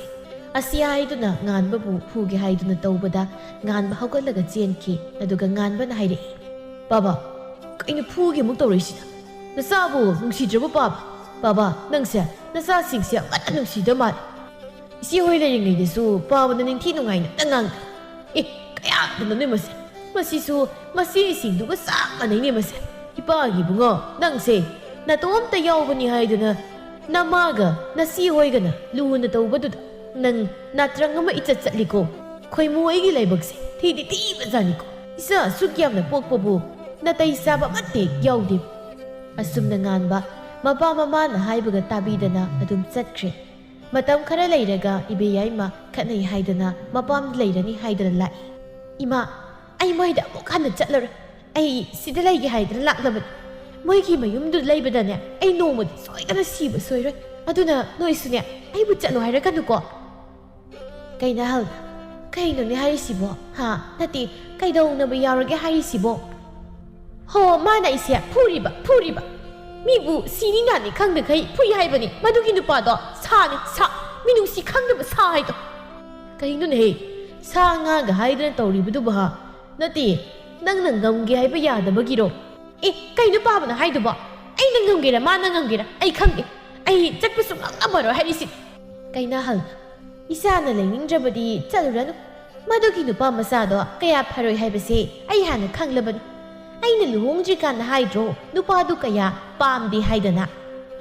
ꯑꯁꯤ ꯍꯥꯏꯗꯨꯅ ꯉꯥꯟꯕꯕꯨ ꯐꯨꯒꯦ ꯍꯥꯏꯗꯨꯅ ꯇꯧꯕꯗ, ꯉꯥꯟꯕ ꯍꯧꯒꯠꯂꯒ ꯆꯦꯟꯈꯤ꯫ ꯑꯗꯨꯒ ꯉꯥꯟꯕꯅ ꯍꯥꯏꯔꯛꯏ, "ꯄꯥꯕ, ꯀꯩꯅꯣ ꯐꯨꯒꯦ ꯑꯃꯨꯛ ꯇꯧꯔꯛꯏꯁꯤꯅ? ꯅꯆꯥꯕꯨ ꯅꯨꯡꯁꯤꯗ꯭ꯔꯕꯣ, ꯄꯥꯕ? ꯄꯥꯕ, ꯅꯪꯁꯦ ꯅꯆꯥꯁꯤꯡꯁꯦ ꯑꯃꯠꯇ ꯅꯨꯡꯁꯤꯗ ꯃꯥꯜꯂꯦ꯫ ꯏꯆꯦ ꯍꯣꯏ ꯂꯩꯔꯤꯉꯩꯗꯁꯨ ꯄꯥꯕꯅ ꯅꯤꯡꯊꯤ ꯅꯨꯡꯉꯥꯏꯅ ꯑꯝꯇ ꯉꯥꯡꯗꯦ꯫ ꯑꯦ, ꯀꯌꯥꯗꯅꯣ ꯅꯣꯏ ꯃꯁꯦ? ꯃꯁꯤꯁꯨ ꯃꯆꯦꯁꯤꯡꯗꯨꯒ ꯆꯞ ꯃꯥꯟꯅꯩꯅꯦ ꯃꯁꯦ꯫ ꯏꯄꯥꯒꯤ ꯏꯕꯨꯡꯉꯣ, ꯅꯪꯁꯦ ꯅꯇꯣꯝꯇ ꯌꯥꯎꯕꯅꯤ ꯍꯥꯏꯗꯅ ꯅꯃꯥꯒ ꯅꯆꯦ ꯍꯣꯏꯒꯅ ꯂꯨꯅ ꯇꯧꯕꯗꯨꯗ ꯅꯪ ꯅꯥꯇ꯭ꯔꯪ ꯑꯃ ꯏꯆꯠ ꯆꯠꯂꯤꯀꯣ꯫ ꯈꯣꯏꯃꯨ, ꯑꯩꯒꯤ ꯂꯥꯏꯕꯛꯁꯦ ꯊꯤꯗꯤ ꯊꯤꯕꯖꯥꯠꯅꯤꯀꯣ꯫ ꯏꯆꯥ ꯑꯁꯨꯛ ꯌꯥꯝꯅ ꯄꯣꯛꯄꯕꯨ ꯅꯥꯇꯩ ꯆꯥꯕ ꯑꯃꯠꯇ ꯍꯦꯛ ꯌꯥꯎꯗꯦ"꯫ ꯑꯁꯨꯝꯅ ꯉꯥꯟꯕ ꯃꯄꯥ ꯃꯃꯥꯅ ꯍꯥꯏꯕꯒ ꯇꯥꯕꯤꯗꯅ ꯑꯗꯨꯝ ꯆꯠꯈ꯭ꯔꯦ꯫ ꯃꯇꯝ ꯈꯔ ꯂꯩꯔꯒ ꯏꯕꯦꯌꯥꯏꯃ ꯈꯠꯅꯩ ꯍꯥꯏꯗꯅ ꯃꯄꯥꯝꯗ ꯂꯩꯔꯅꯤ ꯍꯥꯏꯗꯅ ꯂꯥꯛꯏ꯫ "ꯏꯃꯥ, ꯑꯩ ꯃꯣꯏꯗ ꯑꯃꯨꯛ ꯍꯟꯅ ꯆꯠꯂꯔꯣꯏ꯫ ꯑꯩ ꯁꯤꯗ ꯂꯩꯒꯦ ꯍꯥꯏꯗꯅ ꯂꯥꯛꯂꯕꯅꯤ꯫ ꯃꯣꯏꯒꯤ ꯃꯌꯨꯝꯗꯨ ꯂꯩꯕꯗꯅꯦ, ꯑꯩ ꯅꯣꯡꯃꯗꯤ ꯁꯣꯏꯗꯅ ꯁꯤꯕ ꯁꯣꯏꯔꯣꯏ꯫ ꯑꯗꯨꯅ ꯅꯣꯏꯁꯨꯅꯦ, ꯑꯩꯕꯨ ꯆꯠꯂꯣ ꯍꯥꯏꯔꯛꯀꯅꯨꯀꯣ"꯫ ꯀꯩꯅꯍꯜ, "ꯀꯩꯅꯣꯅꯦ ꯍꯥꯏꯔꯤꯁꯤꯕꯣ? ꯍꯥ? ꯅꯠꯇꯦ, ꯀꯩꯗꯧꯅꯕ ꯌꯥꯎꯔꯒꯦ ꯍꯥꯏꯔꯤꯁꯤꯕꯣ?" "ꯍꯣ, ꯃꯥꯅ ꯑꯩꯁꯦ ꯐꯨꯔꯤꯕ, ꯐꯨꯔꯤꯕ꯫ ꯃꯤꯕꯨ ꯁꯤꯅꯤ ꯅꯥꯅꯤ ꯈꯪꯗꯈꯩ ꯐꯨꯏ ꯍꯥꯏꯕꯅꯤ꯫ ꯃꯗꯨꯒꯤ ꯅꯨꯄꯥꯗꯣ ꯁꯥꯅꯤ, ꯁꯥ꯫ ꯃꯤꯅꯨꯡꯁꯤ ꯈꯪꯗꯕ ꯁꯥ ꯍꯥꯏꯗꯣ"꯫ "ꯀꯩꯅꯣꯅꯦꯍꯦ? ꯁꯥ ꯉꯥꯒ ꯍꯥꯏꯗꯅ ꯇꯧꯔꯤꯕꯗꯨꯕꯨ ꯍꯥ? ꯅꯠꯇꯦ, ꯅꯪꯅ ꯉꯝꯒꯦ ꯍꯥꯏꯕ ꯌꯥꯗꯕꯒꯤꯔꯣ?" "ꯑꯦ, ꯀꯩꯅꯣ ꯄꯥꯕꯅ ꯍꯥꯏꯗꯨꯕꯣ? ꯑꯩꯅ ꯉꯝꯒꯦꯔꯥ ꯃꯥꯅ ꯉꯝꯒꯦꯔꯥ ꯑꯩ ꯈꯪꯗꯦ꯫ ꯑꯩ ꯆꯠꯄꯁꯨ ꯉꯝꯉꯝꯃꯔꯣꯏ ꯍꯥꯏꯔꯤꯁꯤꯅꯤ"꯫ ꯀꯩꯅꯍꯜ, ꯏꯆꯥꯅ ꯂꯩꯅꯤꯡꯗ꯭ꯔꯕꯗꯤ ꯆꯠꯂꯨꯔꯅꯨ꯫ ꯃꯗꯨꯒꯤ ꯅꯨꯄꯥ ꯃꯆꯥꯗꯣ ꯀꯌꯥ ꯐꯔꯣꯏ ꯍꯥꯏꯕꯁꯦ ꯑꯩ ꯍꯥꯟꯅ ꯈꯪꯂꯕꯅꯤ꯫ ꯑꯩꯅ ꯂꯨꯍꯣꯡꯗ꯭ꯔꯤꯀꯥꯟꯗ ꯍꯥꯏꯗ꯭ꯔꯣ, ꯅꯨꯄꯥꯗꯨ ꯀꯌꯥ ꯄꯥꯝꯗꯦ ꯍꯥꯏꯗꯅ꯫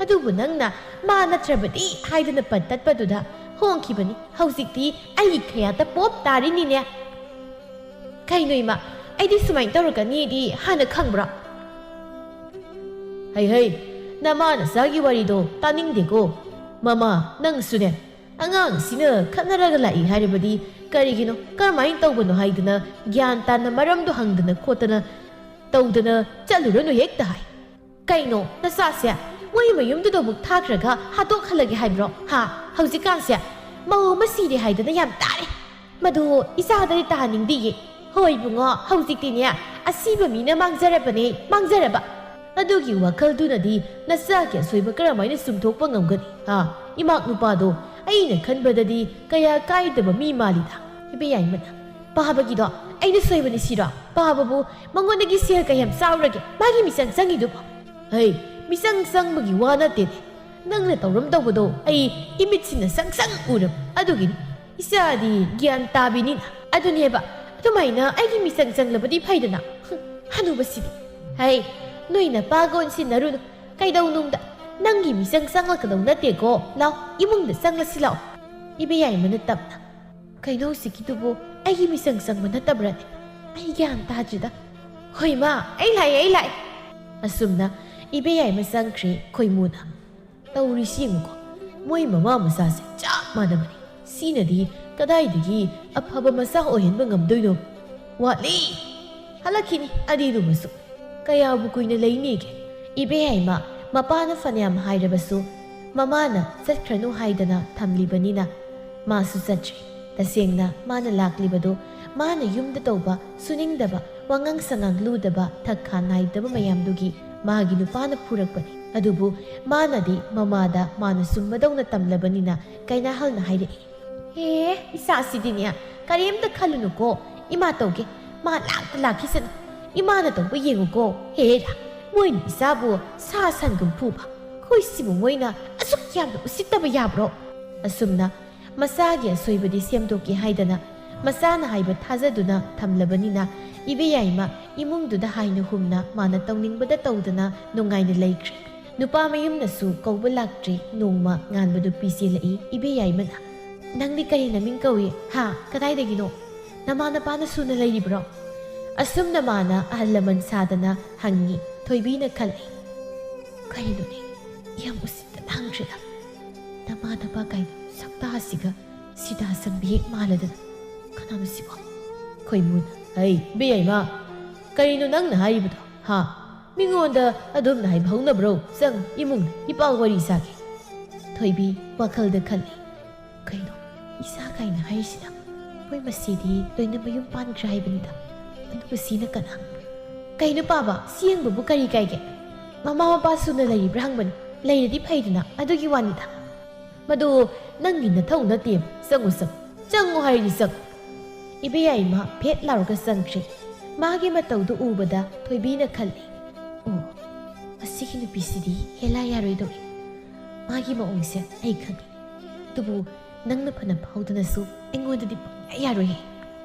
ꯑꯗꯨꯕꯨ ꯅꯪꯅ ꯃꯥ ꯅꯠꯇ꯭ꯔꯕꯗꯤ ꯍꯥꯏꯗꯅ ꯄꯟ ꯇꯠꯄꯗꯨꯗ ꯍꯣꯡꯈꯤꯕꯅꯤ꯫ ꯍꯧꯖꯤꯛꯇꯤ ꯑꯩꯒꯤ ꯈꯌꯥꯠꯇ ꯄꯣꯞ ꯇꯥꯔꯤꯅꯤꯅꯦ꯫ ꯀꯩꯅꯣ ꯏꯃꯥ, ꯑꯩꯗꯤ ꯁꯨꯃꯥꯏꯅ ꯇꯧꯔꯛꯀꯅꯤꯗꯤ ꯍꯥꯟꯅ ꯈꯪꯕ꯭ꯔꯣ? ꯍꯩ ꯍꯩ, ꯅꯃꯥ ꯅꯆꯥꯒꯤ ꯋꯥꯔꯤꯗꯣ ꯇꯥꯅꯤꯡꯗꯦꯀꯣ꯫ ꯃꯃꯥ, ꯅꯪꯁꯨꯅꯦ, ꯑꯉꯥꯡꯁꯤꯅ ꯈꯠꯅꯔꯒ ꯂꯥꯛꯏ ꯍꯥꯏꯔꯕꯗꯤ ꯀꯔꯤꯒꯤꯅꯣ, ꯀꯔꯝꯍꯥꯏꯅ ꯇꯧꯕꯅꯣ ꯍꯥꯏꯗꯅ ꯒ꯭ꯌꯥꯟ ꯇꯥꯅ ꯃꯔꯝꯗꯣ ꯍꯪꯗꯅ ꯈꯣꯠꯇꯅ ꯇꯧꯗꯅ ꯆꯠꯂꯨꯔꯅꯨ ꯍꯦꯛꯇ ꯍꯥꯏ꯫ ꯀꯩꯅꯣ ꯅꯆꯥꯁꯦ ꯃꯣꯏ ꯃꯌꯨꯝꯗꯨꯗ ꯑꯃꯨꯛ ꯊꯥꯈ꯭ꯔꯒ ꯍꯥꯠꯇꯣꯛꯍꯜꯂꯒꯦ ꯍꯥꯏꯕ꯭ꯔꯣ? ꯍꯥ? ꯍꯧꯖꯤꯛꯀꯥꯟꯁꯦ ꯃꯧ ꯑꯃ ꯁꯤꯔꯦ ꯍꯥꯏꯗꯅ ꯌꯥꯝ ꯇꯥꯔꯦ꯫ ꯃꯗꯨ ꯏꯆꯥꯗꯗꯤ ꯇꯥꯍꯟꯅꯤꯡꯗꯤꯌꯦ꯫ ꯍꯣꯏ ꯏꯕꯨꯡꯉꯣ, ꯍꯧꯖꯤꯛꯇꯤꯅꯦ ꯑꯁꯤꯕ ꯃꯤꯅ ꯃꯥꯡꯖꯔꯕꯅꯦ, ꯃꯥꯡꯖꯔꯕ꯫ ꯑꯗꯨꯒꯤ ꯋꯥꯈꯜꯗꯨꯅꯗꯤ ꯅꯆꯥꯒꯤ ꯑꯁꯣꯏꯕ ꯀꯔꯝꯍꯥꯏꯅ ꯆꯨꯝꯊꯣꯛꯄ ꯉꯝꯒꯅꯤ? ꯍꯥ? ꯏꯃꯥꯛ ꯅꯨꯄꯥꯗꯣ ꯑꯩꯅ ꯈꯟꯕꯗꯗꯤ ꯀꯌꯥ ꯀꯥꯏꯗꯕ ꯃꯤ ꯃꯥꯜꯂꯤꯗ꯫ ꯏꯕꯦꯌꯥꯏꯃꯅ, ꯄꯥꯕꯒꯤꯗꯣ ꯑꯩꯅ ꯁꯣꯏꯕꯅꯤ ꯁꯤꯔꯣ? ꯄꯥꯕꯕꯨ ꯃꯉꯣꯟꯗꯒꯤ ꯁꯦꯜ ꯀꯌꯥꯝ ꯆꯥꯎꯔꯒꯦ ꯃꯥꯒꯤ ꯃꯤꯆꯪ ꯆꯪꯉꯤꯗꯨꯕꯣ? ꯍꯩ, ꯃꯤꯆꯪ ꯆꯪꯕꯒꯤ ꯋꯥ ꯅꯠꯇꯦꯅꯦ꯫ ꯅꯪꯅ ꯇꯧꯔꯝꯗꯧꯕꯗꯣ ꯑꯩ ꯏꯃꯤꯠꯁꯤꯅ ꯁꯪ ꯁꯪ ꯎꯔꯕ꯫ ꯑꯗꯨꯒꯤꯅꯤ ꯏꯆꯥꯗꯤ ꯒ꯭ꯌꯥꯟ ꯇꯥꯕꯤꯅꯤꯅ꯫ ꯑꯗꯨꯅꯦꯕ, ꯑꯗꯨꯃꯥꯏꯅ ꯑꯩꯒꯤ ꯃꯤꯆꯪ ꯆꯪꯂꯕꯗꯤ ꯐꯩꯗꯅ꯫ ꯍꯨꯝ, ꯍꯅꯨꯕꯁꯤꯗꯤ꯫ ꯍꯩ, ꯅꯣꯏ ꯅꯄꯥꯒ ꯑꯣꯟꯁꯤꯟꯅꯔꯨꯅꯨ꯫ ꯀꯩꯗꯧꯅꯨꯡꯗ ꯅꯪꯒꯤ ꯃꯤꯆꯪ ꯆꯪꯂꯛꯀꯗꯧ ꯅꯠꯇꯦꯀꯣ꯫ ꯂꯥꯎ, ꯏꯃꯨꯡꯗ ꯆꯪꯂꯁꯤ ꯂꯥꯎ꯫ ꯏꯕꯦꯌꯥꯏꯃꯅ ꯇꯞꯅ, ꯀꯩꯅꯣ ꯍꯧꯖꯤꯛꯀꯤꯗꯨꯕꯨ ꯑꯩꯒꯤ ꯃꯤꯆꯪ ꯆꯪꯕ ꯅꯠꯇꯕ꯭ꯔꯅꯦ? ꯑꯩ ꯒ꯭ꯌꯥꯟ ꯇꯥꯗ꯭ꯔꯤꯗ꯫ ꯍꯣꯏ ꯃꯥ, ꯑꯩ ꯂꯥꯛꯑꯦ, ꯑꯩ ꯂꯥꯛꯑꯦ꯫ ꯑꯁꯨꯝꯅ ꯏꯕꯦꯌꯥꯏꯃ ꯆꯪꯈ꯭ꯔꯦ ꯈꯣꯏꯃꯨꯅ꯫ ꯇꯧꯔꯤꯁꯤ ꯌꯦꯡꯉꯨꯀꯣ, ꯃꯣꯏ ꯃꯃꯥ ꯃꯆꯥꯁꯦ ꯆꯞ ꯃꯥꯟꯅꯕꯅꯤ꯫ ꯁꯤꯅꯗꯤ ꯀꯗꯥꯏꯗꯒꯤ ꯑꯐꯕ ꯃꯆꯥ ꯑꯣꯏꯍꯟꯕ ꯉꯝꯗꯣꯏꯅꯣ? ꯋꯥꯠꯂꯤ! ꯍꯜꯂꯛꯈꯤꯅꯤ ꯑꯅꯤꯗꯨꯃꯁꯨ꯫ ꯀꯌꯥꯕꯨ ꯀꯨꯏꯅ ꯂꯩꯅꯤꯒꯦ? ꯏꯕꯦꯌꯥꯏꯃ, ꯃꯄꯥꯅ ꯐꯅꯌꯥꯝ ꯍꯥꯏꯔꯕꯁꯨ ꯃꯃꯥꯅ ꯆꯠꯈ꯭ꯔꯅꯨ ꯍꯥꯏꯗꯅ ꯊꯝꯂꯤꯕꯅꯤꯅ ꯃꯥꯁꯨ ꯆꯠꯇ꯭ꯔꯦ꯫ ꯇꯁꯦꯡꯅ ꯃꯥꯅ ꯂꯥꯛꯂꯤꯕꯗꯨ ꯃꯥꯅ ꯌꯨꯝꯗ ꯇꯧꯕ ꯁꯨꯅꯤꯡꯗꯕ, ꯋꯥꯉꯥꯡ ꯁꯉꯥꯡ ꯂꯨꯗꯕ, ꯊꯛ ꯈꯥ ꯅꯥꯏꯗꯕ ꯃꯌꯥꯝꯗꯨꯒꯤ ꯃꯥꯒꯤ ꯅꯨꯄꯥꯅ ꯐꯨꯔꯛꯄꯅꯤ꯫ ꯑꯗꯨꯕꯨ ꯃꯥꯅꯗꯤ ꯃꯃꯥꯗ ꯃꯥꯅ ꯆꯨꯝꯕꯗꯧꯅ ꯇꯝꯂꯕꯅꯤꯅ ꯀꯩꯅꯥꯍꯜꯅ ꯍꯥꯏꯔꯛꯏ, ꯍꯦ, ꯏꯆꯥꯁꯤꯗꯤꯅꯦ, ꯀꯔꯤꯝꯇ ꯈꯜꯂꯨꯅꯨꯀꯣ, ꯏꯃꯥ ꯇꯧꯒꯦ, ꯃꯥ ꯂꯥꯛꯇ ꯂꯥꯛꯈꯤꯁꯅꯨ, ꯏꯃꯥꯅ ꯇꯧꯕ ꯌꯦꯡꯉꯨꯀꯣ꯫ ꯍꯦꯔꯥ, ꯃꯣꯏꯅ ꯏꯆꯥꯕꯨ ꯁꯥ ꯁꯟꯒꯨꯝ ꯐꯨꯕ, ꯑꯩꯈꯣꯏ ꯁꯤꯕꯨ ꯃꯣꯏꯅ ꯑꯁꯨꯛ ꯌꯥꯝꯅ ꯎꯁꯤꯠꯇꯕ ꯌꯥꯕ꯭ꯔꯣ? ꯑꯁꯨꯝꯅ ꯃꯆꯥꯒꯤ ꯑꯁꯣꯏꯕꯗꯤ ꯁꯦꯝꯗꯣꯛꯀꯦ ꯍꯥꯏꯗꯅ ꯃꯆꯥꯅ ꯍꯥꯏꯕ ꯊꯥꯖꯗꯨꯅ ꯊꯝꯂꯕꯅꯤꯅ, ꯏꯕꯦꯌꯥꯏꯃ ꯏꯃꯨꯡꯗꯨꯗ ꯍꯥꯏꯅ ꯍꯨꯝꯅ ꯃꯥꯅ ꯇꯧꯅꯤꯡꯕꯗ ꯇꯧꯗꯅ ꯅꯨꯡꯉꯥꯏꯅ ꯂꯩꯈ꯭ꯔꯦ꯫ ꯅꯨꯄꯥ ꯃꯌꯨꯝꯅꯁꯨ ꯀꯧꯕ ꯂꯥꯛꯇ꯭ꯔꯤ꯫ ꯅꯣꯡꯃ ꯉꯥꯟꯕ ꯅꯨꯄꯤ ꯆꯦꯜꯂꯛꯏ꯫ ꯏꯕꯦꯌꯥꯏꯃꯅ, "ꯅꯪꯗꯤ ꯀꯔꯤ ꯅꯃꯤꯡ ꯀꯧꯏ? ꯍꯥ? ꯀꯗꯥꯏꯗꯒꯤꯅꯣ? ꯅꯃꯥ ꯅꯄꯥꯅ ꯁꯨꯅ ꯂꯩꯔꯤꯕ꯭ꯔꯣ?" ꯑꯁꯨꯝꯅ ꯃꯥꯅ ꯑꯍꯜ ꯂꯃꯟ ꯁꯥꯗꯅ ꯍꯪꯉꯤ꯫ ꯊꯣꯏꯕꯤꯅ ꯈꯜꯂꯤ, "ꯀꯩꯅꯣꯅꯦ, ꯌꯥꯝ ꯎꯁꯤꯠꯇꯅ ꯍꯪꯗ꯭ꯔꯤꯗ꯫ ꯅꯃꯥ ꯅꯄꯥ ꯀꯥꯏꯅ ꯁꯛꯇꯥꯁꯤꯒ ꯁꯤꯗꯥ ꯁꯝꯕꯤ ꯍꯦꯛ ꯃꯥꯜꯂꯗꯅ꯫ ꯀꯅꯥꯅꯣ ꯁꯤꯕꯣ?" ꯈꯣꯏꯃꯨꯅ, "ꯍꯩ, ꯏꯕꯦꯌꯥꯏꯃ, ꯀꯔꯤꯅꯣ ꯅꯪꯅ ꯍꯥꯏꯔꯤꯕꯗꯣ? ꯍꯥ? ꯃꯤꯉꯣꯟꯗ ꯑꯗꯨꯝꯅ ꯍꯥꯏꯕ ꯍꯧꯅꯕ꯭ꯔꯣ? ꯆꯪ, ꯏꯃꯨꯡꯗ ꯏꯄꯥ ꯋꯥꯔꯤ ꯁꯥꯒꯦ꯫" ꯊꯣꯏꯕꯤ ꯋꯥꯈꯜꯗ ꯈꯜꯂꯤ, "ꯀꯩꯅꯣ, ꯏꯆꯥ ꯀꯥꯏꯅ ꯍꯥꯏꯔꯤꯁꯤꯅ? ꯃꯣꯏ ꯃꯁꯤꯗꯤ ꯂꯣꯏꯅ ꯃꯌꯨꯝ ꯄꯥꯟꯈ꯭ꯔꯦ ꯍꯥꯏꯕꯅꯤꯗ꯫ ꯑꯗꯨꯒ ꯁꯤꯅ ꯀꯅꯥ? ꯀꯩꯅꯣ ꯄꯥꯕ, ꯁꯤ ꯌꯦꯡꯕꯕꯨ ꯀꯔꯤ ꯀꯥꯏꯒꯦ? ꯃꯃꯥ ꯃꯄꯥ ꯁꯨꯅ ꯂꯩꯔꯤꯕ꯭ꯔꯥ ꯍꯪꯕꯅꯤ꯫ ꯂꯩꯔꯗꯤ ꯐꯩꯗꯅ, ꯑꯗꯨꯒꯤ ꯋꯥꯅꯤꯗ꯫ ꯃꯗꯨ ꯅꯪꯒꯤ ꯅꯊꯧ ꯅꯠꯇꯦ꯫ ꯆꯪꯉꯨ, ꯆꯪꯉꯨ꯫ ꯆꯪꯉꯨ ꯍꯥꯏꯔꯗꯤ ꯆꯪꯉꯨ꯫" ꯏꯕꯦꯌꯥꯏꯃ ꯐꯦꯠ ꯂꯥꯎꯔꯒ ꯆꯪꯈ꯭ꯔꯦ꯫ ꯃꯥꯒꯤ ꯃꯇꯧꯗꯨ ꯎꯕꯗ ꯊꯣꯏꯕꯤꯅ ꯈꯜꯂꯤ, "ꯑꯣ, ꯃꯁꯤꯒꯤ ꯅꯨꯄꯤꯁꯤꯗꯤ ꯍꯦꯂꯥ ꯌꯥꯔꯣꯏꯗꯧꯔꯤ꯫ ꯃꯥꯒꯤ ꯃꯑꯣꯡꯁꯦ ꯑꯩ ꯈꯪꯉꯤ꯫ ꯑꯗꯨꯕꯨ ꯅꯪꯅ ꯐꯅ ꯐꯥꯎꯗꯅꯁꯨ ꯑꯩꯉꯣꯟꯗꯗꯤ ꯄꯪꯌꯥ ꯌꯥꯔꯣꯏꯍꯦ꯫"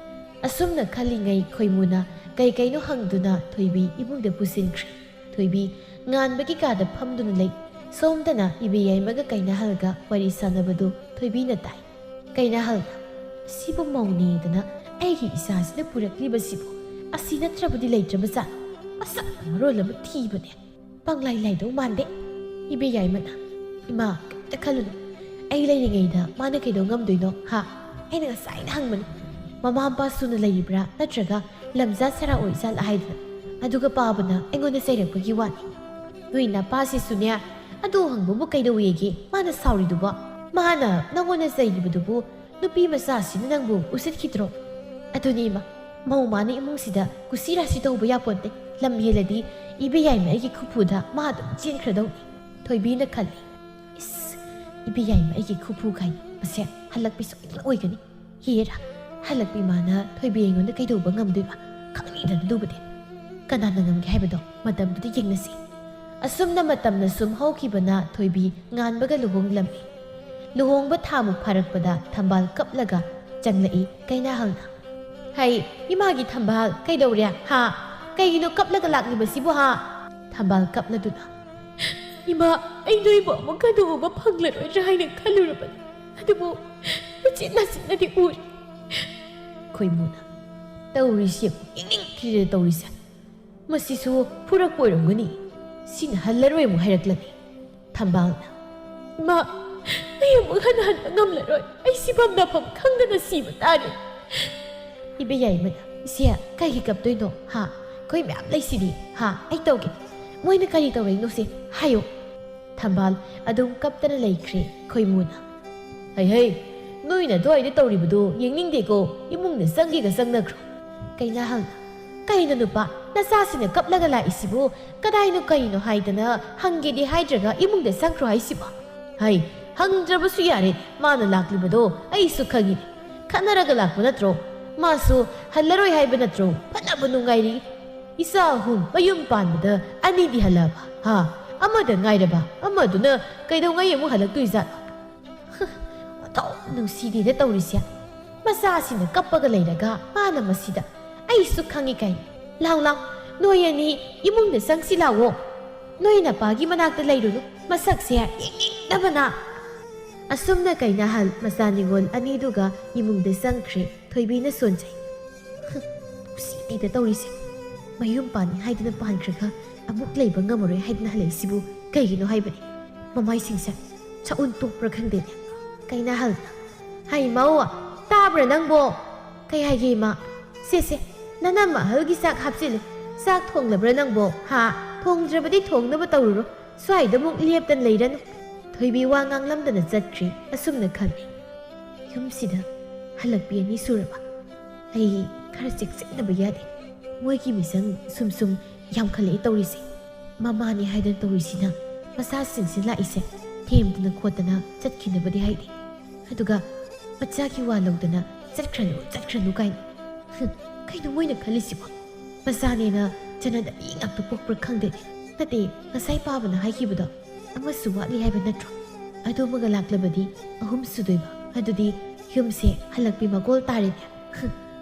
ꯑꯁꯨꯝꯅ ꯈꯜꯂꯤꯉꯩ ꯈꯣꯏꯃꯨꯅ ꯀꯩ ꯀꯩꯅꯣ ꯍꯪꯗꯨꯅ ꯊꯣꯏꯕꯤ ꯏꯃꯨꯡꯗ ꯄꯨꯁꯤꯟꯈ꯭ꯔꯦ꯫ ꯊꯣꯏꯕꯤ ꯉꯥꯟꯕꯒꯤ ꯀꯥꯗ ꯐꯝꯗꯨꯅ ꯂꯩ꯫ ꯁꯣꯝꯗꯅ ꯏꯕꯦꯌꯥꯏꯃꯒ ꯀꯩꯅꯥꯍꯜꯒ ꯋꯥꯔꯤ ꯁꯥꯟꯅꯕꯗꯨ ꯊꯣꯏꯕꯤꯅ ꯇꯥꯏ꯫ ꯀꯩꯅꯥꯍꯜꯅ, "ꯁꯤꯕꯨ ꯃꯧꯅꯦꯗꯅ ꯑꯩꯒꯤ ꯏꯆꯥꯁꯤꯅ ꯄꯨꯔꯛꯂꯤꯕꯁꯤꯕꯨ ꯑꯁꯤ ꯅꯠꯇ꯭ꯔꯕꯗꯤ ꯂꯩꯇ꯭ꯔꯕꯖꯥꯠ꯫ ꯃꯁꯛꯅ ꯃꯔꯣꯜ ꯑꯃ ꯊꯤꯕꯅꯦ꯫ ꯄꯪꯂꯥꯏ ꯂꯥꯏꯗꯧ ꯃꯥꯟꯗꯦ꯫" ꯏꯕꯦꯌꯥꯏꯃꯅ, "ꯏꯃꯥ, ꯀꯩꯝꯇ ꯈꯜꯂꯨꯅꯨ꯫ ꯑꯩ ꯂꯩꯔꯤꯉꯩꯗ ꯃꯥꯅ ꯀꯩꯗꯧ ꯉꯝꯗꯣꯏꯅꯣ, ꯍꯥ? ꯑꯩꯅ ꯉꯁꯥꯏꯅ ꯍꯪꯕꯅꯤ꯫ ꯃꯃꯥ ꯃꯄꯥ ꯁꯨꯅ ꯂꯩꯔꯤꯕ꯭ꯔꯥ ꯅꯠꯇ꯭ꯔꯒ ꯂꯝꯖꯥ ꯁꯔꯥ ꯑꯣꯏꯖꯥꯠꯂ ꯍꯥꯏꯗꯅ꯫ ꯑꯗꯨꯒ ꯄꯥꯕꯅ ꯑꯩꯉꯣꯟꯗ ꯆꯩꯔꯛꯄꯒꯤ ꯋꯥꯅꯤ꯫ ꯅꯣꯏ ꯅꯄꯥꯁꯤꯁꯨꯅꯦ, ꯑꯗꯨ ꯍꯪꯕꯕꯨ ꯀꯩꯗꯧꯋꯦꯒꯦ? ꯃꯥꯅ ꯁꯥꯎꯔꯤꯗꯨꯕꯣ? ꯃꯥꯅ ꯅꯪꯉꯣꯟꯗ ꯆꯩꯔꯤꯕꯗꯨꯕꯨ ꯅꯨꯄꯤ ꯃꯆꯥꯁꯤꯅ ꯅꯪꯕꯨ ꯎꯁꯤꯠꯈꯤꯗ꯭ꯔꯣ? ꯑꯗꯨꯅꯤ ꯏꯃꯥ, ꯃꯧ ꯃꯥꯅ ꯏꯃꯨꯡꯁꯤꯗ ꯀꯨꯁꯤ ꯔꯥꯁꯤ ꯇꯧꯕ ꯌꯥꯄꯣꯟꯇꯦ꯫ ꯂꯝ ꯍꯦꯜꯂꯗꯤ ꯏꯕꯦꯌꯥꯏꯃ ꯑꯩꯒꯤ ꯈꯨꯐꯨꯗ ꯃꯥ ꯑꯗꯨꯝ ꯆꯦꯟꯈ꯭ꯔꯗꯧꯅꯤ꯫" ꯊꯣꯏꯕꯤꯅ ꯈꯜꯂꯤ, "ꯏꯁ, ꯏꯕꯦꯌꯥꯏꯃ ꯑꯩꯒꯤ ꯈꯨꯐꯨ ꯀꯥꯏꯅ ꯃꯁꯦ ꯍꯜꯂꯛꯄꯤ ꯁꯣꯏꯗꯅ ꯑꯣꯏꯒꯅꯤ꯫ ꯍꯦꯔꯥ, ꯍꯜꯂꯛꯄꯤ ꯃꯥꯅ ꯊꯣꯏꯕꯤ ꯑꯩꯉꯣꯟꯗ ꯀꯩꯗꯧꯕ ꯉꯝꯗꯣꯏꯕ? ꯈꯪꯅꯤꯗꯅ ꯑꯗꯨꯕꯨꯗꯤ꯫ ꯀꯅꯥꯅ ꯉꯝꯒꯦ ꯍꯥꯏꯕꯗꯣ ꯃꯇꯝꯗꯨꯗ ꯌꯦꯡꯅꯁꯤ꯫" ꯑꯁꯨꯝꯅ ꯃꯇꯝꯅ ꯁꯨꯝ ꯍꯧꯈꯤꯕꯅ ꯊꯣꯏꯕꯤ ꯉꯥꯟꯕꯒ ꯂꯨꯍꯣꯡꯂꯝꯃꯤ꯫ ꯂꯨꯍꯣꯡꯕ ꯊꯥꯃꯨꯛ ꯐꯥꯔꯛꯄꯗ ꯊꯝꯕꯥꯜ ꯀꯞꯂꯒ ꯆꯪꯂꯛꯏ ꯀꯩꯅꯥꯍꯜꯅ꯫ "ꯍꯩ, ꯏꯃꯥꯒꯤ ꯊꯝꯕꯥꯜ, ꯀꯩꯗꯧꯔꯦ? ꯍꯥ? ꯀꯩꯒꯤꯅꯣ ꯀꯞꯂꯒ ꯂꯥꯛꯂꯤꯕꯁꯤꯕꯨ, ꯍꯥ?" ꯊꯝꯕꯥꯜ ꯀꯞꯂꯗꯨꯅ, "ꯏꯃꯥ, ꯑꯩ ꯅꯣꯏꯕꯨ ꯑꯃꯨꯛ ꯍꯟꯅ ꯎꯕ ꯐꯪꯂꯔꯣꯏꯗ꯭ꯔꯥ ꯍꯥꯏꯅ ꯈꯜꯂꯨꯔꯕꯅꯤ, ꯑꯗꯨꯕꯨ ꯎꯆꯤꯟ ꯅꯥꯆꯤꯟꯅꯗꯤ ꯎꯔꯦ꯫" ꯈꯣꯏꯃꯨꯅ, "ꯇꯧꯔꯤꯁꯤ ꯌꯦꯡꯅꯤꯡ-, ꯌꯦꯡꯅꯤꯡꯈ꯭ꯔꯤꯗ ꯇꯧꯔꯤꯁꯦ꯫ ꯃꯁꯤꯁꯨ ꯐꯨꯔꯛꯄ ꯑꯣꯏꯔꯝꯒꯅꯤ꯫ ꯁꯤꯅ ꯍꯜꯂꯔꯣꯏ ꯑꯃꯨꯛ ꯍꯥꯏꯔꯛꯂꯅꯤ꯫" ꯊꯝꯕꯥꯜꯅ, "ꯏꯃꯥ, ꯑꯩ ꯑꯃꯨꯛ ꯍꯟꯅ ꯍꯟꯕ ꯉꯝꯂꯔꯣꯏ꯫ ꯑꯩ ꯁꯤꯐꯝ ꯅꯥꯐꯝ ꯈꯪꯗꯅ ꯁꯤꯕ ꯇꯥꯔꯦ꯫" ꯏꯕꯦꯌꯥꯏꯃꯅ, "ꯏꯆꯦ, ꯀꯩꯒꯤ ꯀꯞꯇꯣꯏꯅꯣ? ꯍꯥ? ꯑꯩꯈꯣꯏ ꯃꯌꯥꯝ ꯂꯩꯁꯤꯗꯤ꯫ ꯍꯥ? ꯑꯩ ꯇꯧꯒꯦ꯫ ꯃꯣꯏꯅ ꯀꯔꯤ ꯇꯧꯔꯛꯏꯅꯣꯁꯦ ꯍꯥꯏꯌꯣ꯫" ꯊꯝꯕꯥꯜ ꯑꯗꯨꯝ ꯀꯞꯇꯅ ꯂꯩꯈ꯭ꯔꯦ꯫ ꯈꯣꯏꯃꯨꯅ, "ꯍꯩ ꯍꯩ, ꯅꯣꯏꯅ ꯑꯗꯨꯋꯥꯏꯗ ꯇꯧꯔꯤꯕꯗꯨ ꯌꯦꯡꯅꯤꯡꯗꯦꯀꯣ꯫ ꯏꯃꯨꯡꯗ ꯆꯪꯒꯦꯒ ꯆꯪꯅꯈ꯭ꯔꯣ꯫" ꯀꯩꯅꯥꯍꯜꯅ, "ꯀꯩꯅꯣ ꯅꯨꯄꯥ, ꯅꯆꯥꯁꯤꯅ ꯀꯞꯂꯒ ꯂꯥꯛꯏꯁꯤꯕꯨ? ꯀꯗꯥꯏꯅꯣ ꯀꯩꯅꯣ ꯍꯥꯏꯗꯅ ꯍꯪꯒꯦꯗꯤ ꯍꯥꯏꯗ꯭ꯔꯒ ꯏꯃꯨꯡꯗ ꯆꯪꯈ꯭ꯔꯣ ꯍꯥꯏꯁꯤꯕꯣ? ꯍꯩ, ꯍꯪꯗ꯭ꯔꯕꯁꯨ ꯌꯥꯔꯦ, ꯃꯥꯅ ꯂꯥꯛꯂꯤꯕꯗꯣ ꯑꯩꯁꯨ ꯈꯪꯉꯤ꯫ ꯈꯠꯅꯔꯒ ꯂꯥꯛꯄ ꯅꯠꯇ꯭ꯔꯣ? ꯃꯥꯁꯨ ꯍꯜꯂꯔꯣꯏ ꯍꯥꯏꯕ ꯅꯠꯇ꯭ꯔꯣ? ꯐꯅꯕ ꯅꯨꯡꯉꯥꯏꯔꯤ꯫ ꯏꯆꯥ ꯑꯍꯨꯝ ꯃꯌꯨꯝ ꯄꯥꯟꯕꯗ ꯑꯅꯤꯗꯤ ꯍꯜꯂꯛꯑꯕ, ꯍꯥ? ꯑꯃꯗ ꯉꯥꯏꯔꯕ, ꯑꯃꯗꯨꯅ ꯀꯩꯗꯧꯉꯩ ꯑꯃꯨꯛ ꯍꯜꯂꯛꯇꯣꯏꯖꯥꯠꯅꯣ?" ꯑꯣꯟꯊꯣꯛ ꯅꯨꯡꯁꯤꯗꯦꯗ ꯇꯧꯔꯤꯁꯦ꯫ ꯃꯆꯥꯁꯤꯡꯅ ꯀꯞꯄꯒ ꯂꯩꯔꯒ ꯃꯥꯅ ꯃꯁꯤꯗ꯫ "ꯑꯩꯁꯨ ꯈꯪꯉꯤ ꯀꯩꯅꯣ꯫ ꯂꯥꯎ ꯂꯥꯎ, ꯅꯣꯏ ꯑꯅꯤ ꯏꯃꯨꯡꯗ ꯆꯪꯁꯤ ꯂꯥꯎꯑꯣ꯫ ꯅꯣꯏ ꯅꯄꯥꯒꯤ ꯃꯅꯥꯛꯇ ꯂꯩꯔꯨꯅꯨ, ꯃꯁꯛꯁꯦ ꯌꯦꯡꯅꯤꯡꯗꯕꯅ꯫" ꯑꯁꯨꯝꯅ ꯀꯩꯅꯥꯍꯜ ꯃꯆꯥ ꯅꯤꯉꯣꯜ ꯑꯅꯤꯗꯨꯒ ꯏꯃꯨꯡꯗ ꯆꯪꯈ꯭ꯔꯦ꯫ ꯊꯣꯏꯕꯤꯅ ꯁꯣꯟꯖꯩ꯫ "ꯍꯨꯝ, ꯅꯨꯡꯁꯤꯗꯦꯗ ꯇꯧꯔꯤꯁꯦ꯫ ꯃꯌꯨꯝ ꯄꯥꯟꯅꯤ ꯍꯥꯏꯗꯨꯅ ꯄꯥꯟꯈ꯭ꯔꯒ ꯑꯃꯨꯛ ꯂꯩꯕ ꯉꯝꯃꯔꯣꯏ ꯍꯥꯏꯗꯨꯅ ꯍꯜꯂꯛꯏꯁꯤꯕꯨ ꯀꯩꯒꯤꯅꯣ ꯍꯥꯏꯕꯅꯤ? ꯃꯃꯥꯏꯁꯤꯡꯁꯦ ꯁꯛꯎꯟ ꯇꯣꯛꯄ꯭ꯔꯥ ꯈꯪꯗꯦꯅꯦ꯫" ꯀꯩꯅꯥꯍꯜꯅ, "ꯍꯩ ꯃꯧ, ꯇꯥꯕ꯭ꯔꯥ ꯅꯪꯕꯣ? ꯀꯩ ꯍꯥꯏꯒꯦ ꯏꯃꯥ? ꯁꯦ ꯁꯦ, ꯅꯅꯝꯃ ꯑꯍꯜꯒꯤ ꯆꯥꯛ ꯍꯥꯞꯆꯤꯜꯂꯨ꯫ ꯆꯥꯛ ꯊꯣꯡꯂꯕ꯭ꯔꯥ ꯅꯪꯕꯣ? ꯍꯥ? ꯊꯣꯡꯗ꯭ꯔꯕꯗꯤ ꯊꯣꯡꯅꯕ ꯇꯧꯔꯨꯔꯣ꯫ ꯁ꯭ꯋꯥꯏꯗ ꯑꯃꯨꯛ ꯂꯦꯞꯇꯅ ꯂꯩꯔꯅꯨ꯫" ꯊꯣꯏꯕꯤ ꯋꯥ ꯉꯥꯡꯂꯝꯗꯅ ꯆꯠꯈ꯭ꯔꯦ꯫ ꯑꯁꯨꯝꯅ ꯈꯜꯂꯤ, "ꯌꯨꯝꯁꯤꯗ ꯍꯜꯂꯛꯄꯤ ꯑꯅꯤ ꯁꯨꯔꯕ? ꯑꯩ ꯈꯔ ꯆꯦꯛꯁꯤꯟꯗꯕ ꯌꯥꯗꯦ꯫ ꯃꯣꯏꯒꯤ ꯃꯤꯆꯪ ꯁꯨꯝ ꯁꯨꯝ ꯌꯥꯝꯈꯠꯂꯛꯑꯦ ꯇꯧꯔꯤꯁꯦ꯫ ꯃꯃꯥꯅꯤ ꯍꯥꯏꯗꯅ ꯇꯧꯔꯤꯁꯤꯅ ꯃꯆꯥꯁꯤꯡꯁꯤ ꯂꯥꯛꯏꯁꯦ ꯊꯦꯝꯗꯅ ꯈꯣꯠꯇꯅ ꯆꯠꯈꯤꯅꯕꯗꯤ ꯍꯥꯏꯗꯦ꯫ ꯑꯗꯨꯒ ꯃꯆꯥꯒꯤ ꯋꯥ ꯂꯧꯗꯅ ꯆꯠꯈ꯭ꯔꯅꯨ, ꯆꯠꯈ꯭ꯔꯅꯨ ꯀꯥꯏꯅ꯫ ꯍꯨꯝ, ꯀꯩꯅꯣ ꯃꯣꯏꯅ ꯈꯜꯂꯤꯁꯤꯕꯣ? ꯃꯆꯥꯅꯦꯅ ꯆꯠꯅꯗꯕꯤ ꯉꯥꯛꯇ ꯄꯣꯛꯄ꯭ꯔꯥ ꯈꯪꯗꯦꯅꯦ꯫ ꯅꯠꯇꯦ, ꯉꯁꯥꯏ ꯄꯥꯕꯅ ꯍꯥꯏꯈꯤꯕꯗꯣ ꯑꯃꯁꯨ ꯋꯥꯠꯂꯤ ꯍꯥꯏꯕ ꯅꯠꯇ꯭ꯔꯣ? ꯑꯗꯨꯃꯒ ꯂꯥꯛꯂꯕꯗꯤ ꯑꯍꯨꯝ ꯁꯨꯗꯣꯏꯕ꯫ ꯑꯗꯨꯗꯤ ꯌꯨꯝꯁꯦ ꯍꯜꯂꯛꯄꯤ ꯃꯒꯣꯜ ꯇꯥꯔꯦꯅꯦ꯫